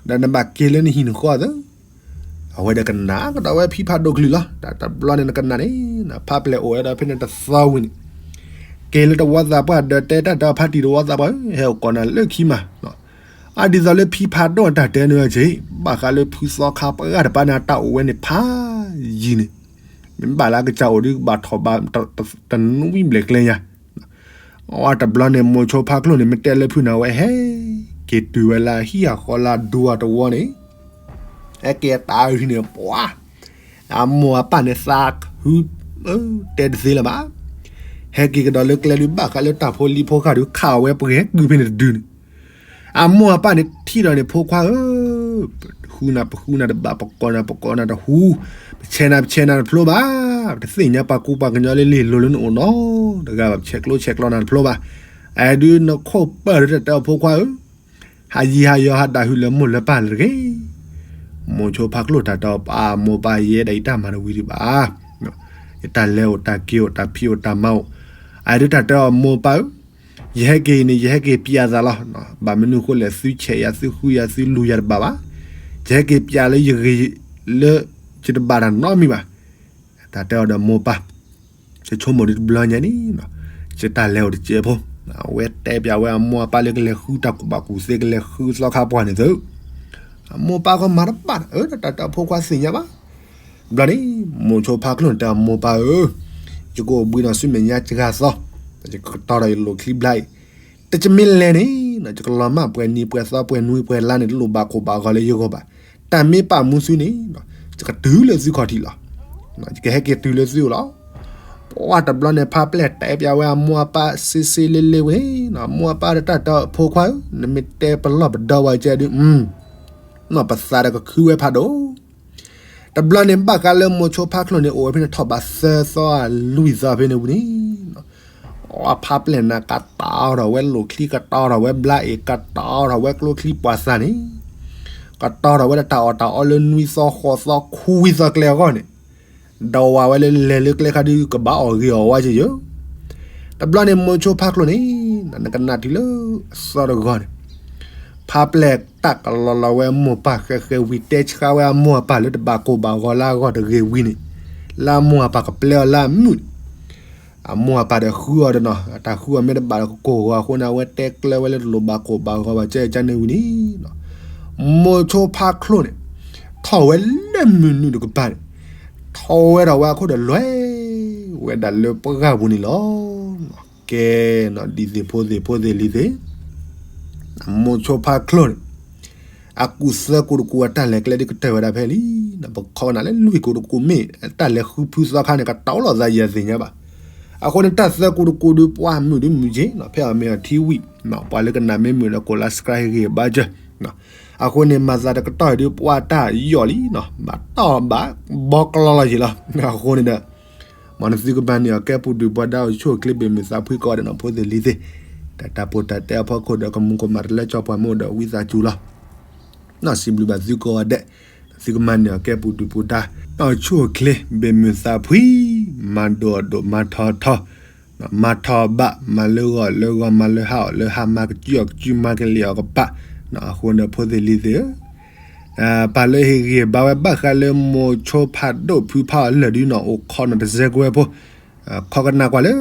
ဒီးနဘၣ်က့ၤလၢနဟံၣ်နဃီသၢ. အဝဲဒီးကနၣ်ကဒီးဝဲဖံဖးဒိၣ်ကလုၢ်လီၤ. တၢ်တဘျီန့ၣ်နကနၣ်န့ၣ်, ဖးပျဲၢ်အိၣ်ဝဲဒီးဖဲန့ၣ်တသီဝံၤန့ၣ်, က့ၤလၢတဝီသးပှၢ်ဒီးတဲတၢ်တဲအီၤဖးတံၢ်တဝီသးပှၢ်ဧၢ, ဟဲအိၣ်ကိးနၤလၢခံမး အဒ်သိးလၢဖံဖးဒိၣ်အတၢ်တဲန့ၣ်က့ၤ, ဘၣ်ဃးလၢဖုသီခါပှၢ်တပၤန့ၣ် အတၢ်အိၣ်ဝဲန့ၣ်ဖးယံၤန့ၣ်, မ့ၢ်ဘၣ်လၢအကစၢ်အိၣ်ဒုးကဘၣ်ထီၣ်ဘၣ်တနွံဘျဲၣ်ကျဲညါ. အဝဲတဘျီန့ၣ် မိၤဆိဖါချိၣ်န့ၣ် မ့ၢ်တဲလၢဖုန့ၣ် အဝဲဟဲက့ၤတုၤဝဲလၢအဟံၣ်အဃီလၢအဒူအတဝီန့ၣ်, ဟဲက့ၤအတၢ်အုၣ်န့ၣ် ပှၤ အမိၢ်အပၢ်န့ၣ်သးခု, တဲတသ့လၢၤဘၣ်. ဟဲက့ၤကဒီးလၢကျဲဒုး ဘၣ်ဃးလၢတၢ်ဖိလံၤဖိဃာ်ဒုး ခးအဝဲပှဲၤကုၢ်ဖဲန့ၣ်တဒုန့ၣ်, အမိၢ်အပၢ်န့ၣ်ထံၣ်ဒီးန့ၣ် ဖိခွါဧၢ, ဃုနၤပဃုနၤတဘၣ် ပကိးနၤပကိးနၤတဟူ, ပဆဲးနၤပဆဲးနၤတဖျိဘၣ်, ပတသ့ၣ်ညါပှၤကူပှၤကညီလၢလ့ၢ်လိၤလၢနအိၣ်နီတဂၤဘၣ်, ပဆဲးကျိးဆဲးကျိးနၤတဖျိဘၣ်. အဒုးနခိၣ်ပၢၢ်လၢတၢ်တဲအီၤဖိခွါဧၢ, ဟးယံၤဟးယီၤဟးဒၣ်ဟုလၢမိၢ်လၢပၢ်လၢတဂ့ၤ. မိၤဆိဖါချိၣ်တၢ်တဲအီၤ ပမိၢ်ပၢ်ယဲဒၣ်ယတၢ်မၤတဝံၤဒံးဘၣ်. ယတၢ်လဲၤအိၣ်တၢ်က့ၤအိၣ်တၢ်ဖံးအိၣ်တၢ်မၤအိၣ်, အဒုးတၢ်တဲအီၤမိၢ်ပၢ်ဧၢ, ယဟဲက့ၤအံၤန့ၣ် ယဟဲက့ၤပျးသးလီၤ. ဘၣ်မနုၤအဃိလဲၣ် သုဆဲးယၤသုဃုယၤသုလူၤယၤတဘၣ်ဘၣ်. ယဟဲက့ၤပျးလၢယဂ့ၤလၢ ယတဘၣ်တၢ်နီတမံၤဘၣ်. တၢ်တဲအီၤဒီးမိၢ်ပၢ်, ယဆိကမိၣ်ဒ်တဘျီညါန့ၣ်, ယတၢ်လဲၤအိၣ်တစဲးဖိ, အဝဲတဲပျးဝဲအမိၢ်အပၢ်လၢကလဲၤဃုတၢ်ကူၣ်ဘၣ်ကူၣ်သ့ ကလဲၤဃုသီခါပှၢ်န့ၣ်သု, အမိၢ်ပၢ်ကမၤတဘၣ်, တၢ်တဲအီၤဖိခွါသ့ၣ်ညါဘၣ်. တဘျီန့ၣ် မိၤဆိဖါချိၣ်န့ၣ်တဲအီၤမိၢ်ပၢ်ဧၢ, ယကအိၣ်ဘှံးဒီးဆူမဲာ်ညါစှၤသီ, ယကတီၤဒီးယလိာ်ချံဘျါအံၤ, တကမ့ၢ်လဲၤန့ၣ်, ယကလီၤမၢ်ပှဲၤနံၤပှဲၤသီပှဲၤနွံပှဲၤလါန့ၣ် တလိၣ်ဘၣ်ကိၢ်ဘၣ်ဂီၤလၢယဂီၢ်ဘၣ်. တၢ်မ့ၢ်ပာ်မူသုန့ၣ်, ယကတုၤလၢသုခီၣ်ထံးလီၤ. ယကဟဲက့ၤတုၤလၢသုအိၣ်လီၤ. ပှၤတဘျီန့ၣ် ဖါပျဲၢ်တဲပျးဝဲအမိၢ်အပၢ်စ့စ့လ့လ့ဝဲန့ၣ်, အမိၢ်အပၢ်ဒီးတၢ်တဲအီၤဖိခွါဧၢ, နမ့ၢ်တဲပလီၢ်ပဒီဝဲကဲဒုး, နီၢ်ပသးဒီးကခုဝဲဖးဒိၣ်. တဘျီန့ၣ် ဘၣ်ဃးလၢမိၤဆိဖါချိၣ်န့ၣ် အိၣ်ဝဲဖဲန့ၣ်ထီၣ်ဘးသၢသီလွံၢ်သီဖဲန့ၣ်ဝံၤန့ၣ်, အဖါပျဲၢ်န့ၣ် ကတီၤထီၣ်ဝဲလိာ်ချံ ကတီၤထီၣ်ဝဲဘျါအ့ၣ် ကတီၤထီၣ်ဝဲကျိချံပှာ်သၣ်န့ၣ်, ကတီၤထီၣ်ဝဲဒီးတၢ်အီၣ်တၢ်အီလၢနွံသီဃိးသီခွံသီကျဲအဂီၢ်န့ၣ်, ဒီးဝဲလၢလဲၤလၢကျဲခါဒုး ကဘၣ်အီၣ်ဂ့ၤအီၣ်ဝါက့ယိာ်. တဘျီန့ၣ် မိၤဆိဖါချိၣ်န့ၣ်, နကနၣ်တုၤလၢအသီတဂီၤန့ၣ်, ဖါပျဲၢ်တၢ်ကလီၤလီၤဝဲအမိၢ်ပၢ်ဃဲးဃဲးဝံၤ တဲဆှါဝဲအမိၢ်အပၢ်လၢတဘၣ်ကိၢ်ဘၣ်ဂီၤလၢအဂီၢ်တဂ့ၤဝံၤန့ၣ်, လၢအမိၢ်အပၢ်ကပျဲအီၤလၢအမုာ်န့ၣ်, အမိၢ်အပၢ်ဒီးဃုအီၤဒီးနီၤ, အတၢ်ဃုအီၤမ့ၢ်တဘၣ်ဒီးကကိၢ်ဂီၤအဃိန့ၣ် အဝဲတဲကျၢၤဝဲလၢတလိၣ်ဘၣ်ကိၢ်ဘၣ်ဂီၤဘၣ်ကဲကန့ၣ်ဝံၤန့ၣ်, မိၤဆိဖါချိၣ်န့ၣ်, ထီၣ်ဝဲလၢမုၢ်နုာ်တကပၤန့ၣ်, ထီၣ်ဝဲဒီးဝဲအခိၣ်ဒီးလွဲၢ်ဝဲဒၣ်လၢပှၢ်ပူၤန့ၣ်လီၤ. ကဲ, ဒ်သ့ၣ်ဖိသ့ၣ်ဖိသ့ၣ်လံၤသ့ၣ်, မိၤဆိဖါချိၣ်န့ၣ်, အကူၣ်သၢကူၣ်တကူၣ်အတၢ်လဲၤကျဲဒုးကတၢၢ်ဝဲဒၣ်ဖဲလံ, ပခိးနၤလၢလွံၢ်ကူၣ်တကူၣ်မ့ၢ်, တၢ်လဲၤဃုဖုသီခါန့ၣ် ကတီၤလီၤသးယဲၢ်သ့ၣ်ညါဘၣ်. အဃိန့ၣ် တၢ်သၢကူၣ်တကူၣ်ဒုးပှၤမုာ်ဒုးမုာ်က့ၤ, ဖဲအမ့ၢ်အထံဝံၤ, ပှၤလၢကနၣ်မ့ၢ်မုာ်ဒီး ကိးလါ subscribe ဂ့ၤဘၣ်ကၢ် အဃိန့ၣ် မၤသးတကတီၢ်အံၤဒုး ပှၤတၢ်ယီၣ်လံ, ဘၣ်တီၢ်ဘၣ်ဘီကျီလီၤယံၤလီၤ. အဃိန့ၣ်ဒီး, မ်နသုကမၤန့ၢ်အီၤကဲပူၤဒုးပှၤဒါအိၣ်ဆူၣ်အိၣ်ချ့ဘၣ်မုာ်သးဖှံကိးဂၤဒဲးနီၤ ဖိသ့ၣ်လံၤသ့ၣ်, တၢ်တၢ်ပီးတၢ်တဲအဖီခိၣ်ဒီး ကမူၤကမၣ်တလၢကၠီပှၤမ့ၢ်အိၣ်ဒီး ဝံသးစူၤလီၤ. စံးဘျုးဘၣ်သုကိးဂၤဒဲး, သုကမၤန့ၢ်အီၤကဲပူၤဒုးပှၤဒါ, အိၣ်ဆူၣ်အိၣ်ချ့ဘၣ်မုာ်သးဖှံ, မၤဒိၣ်အဒိၣ် မၤထီၣ်ထီၣ် မၤထီၣ်ဘး မၤလၢဂီၤလၢဂီၤ မၤလၢဟါအီၣ်လၢဟါ မၤကစုအီၣ်ကစု မၤကလံၤအီၣ်ကပၤ, အဃိန့ၣ် ဖိသ့ၣ်လံၤသ့ၣ်ဧၢ, ပာ်လၢဟ့ၣ်ဂံၢ်ဘါဝဲဘၣ်ဃးလၢမိၤဆိဖးဒိၣ်ဖုဖးအီၤလၢာ်ဒုးနီၤ အိၣ်ခိးနီၤတစဲးကွဲဖိ, ခီကနၣ်ကွၢ်လၢ,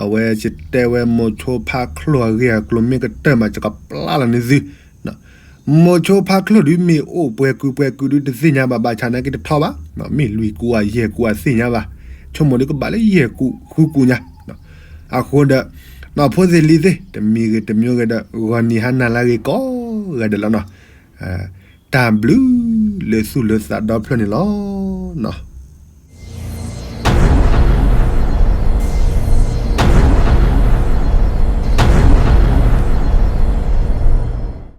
အဝဲယတဲဝဲမိၤဆိဖးချိၣ်အဂ့ၢ်အကျိၤမ့ၢ်ကတၢၢ်မး ယကပျၢ်လီၤန့ၢ်သု, မိၤဆိဖါချိၣ်ဒုးမ့ၢ်အိၣ်ပှဲၤကုာ်ပှဲၤကုာ်ဒုးတသ့ၣ်ညါဘၣ် ဘၣ်ဆၣ်နာ်က့တဖျီဘၣ်, မ့ၢ်လွံၢ်ကူာ်ဧါယဲၢ်ကူာ်ဧါသ့ၣ်ညါဘၣ်, ဆိကမိၣ်ဒုးကဘၣ်လၢယဲၢ်ကူာ်ဃုကူာ်ညါ, အဃိဒီး နီၢ်ဖိသ့ၣ်လံၤသ့ၣ် တမံၤဂ့ၤတမံၤဂ့ၤဒီး ဂီၤနံၤဟါနၤလၢအဂ့ၤကိးဂၤဒဲးလီၤနီၤ, တၢ်ဘျုးလၢသူၣ်လၢသးဒီဖျၢၣ်န့ၣ်လီၤနီၤ.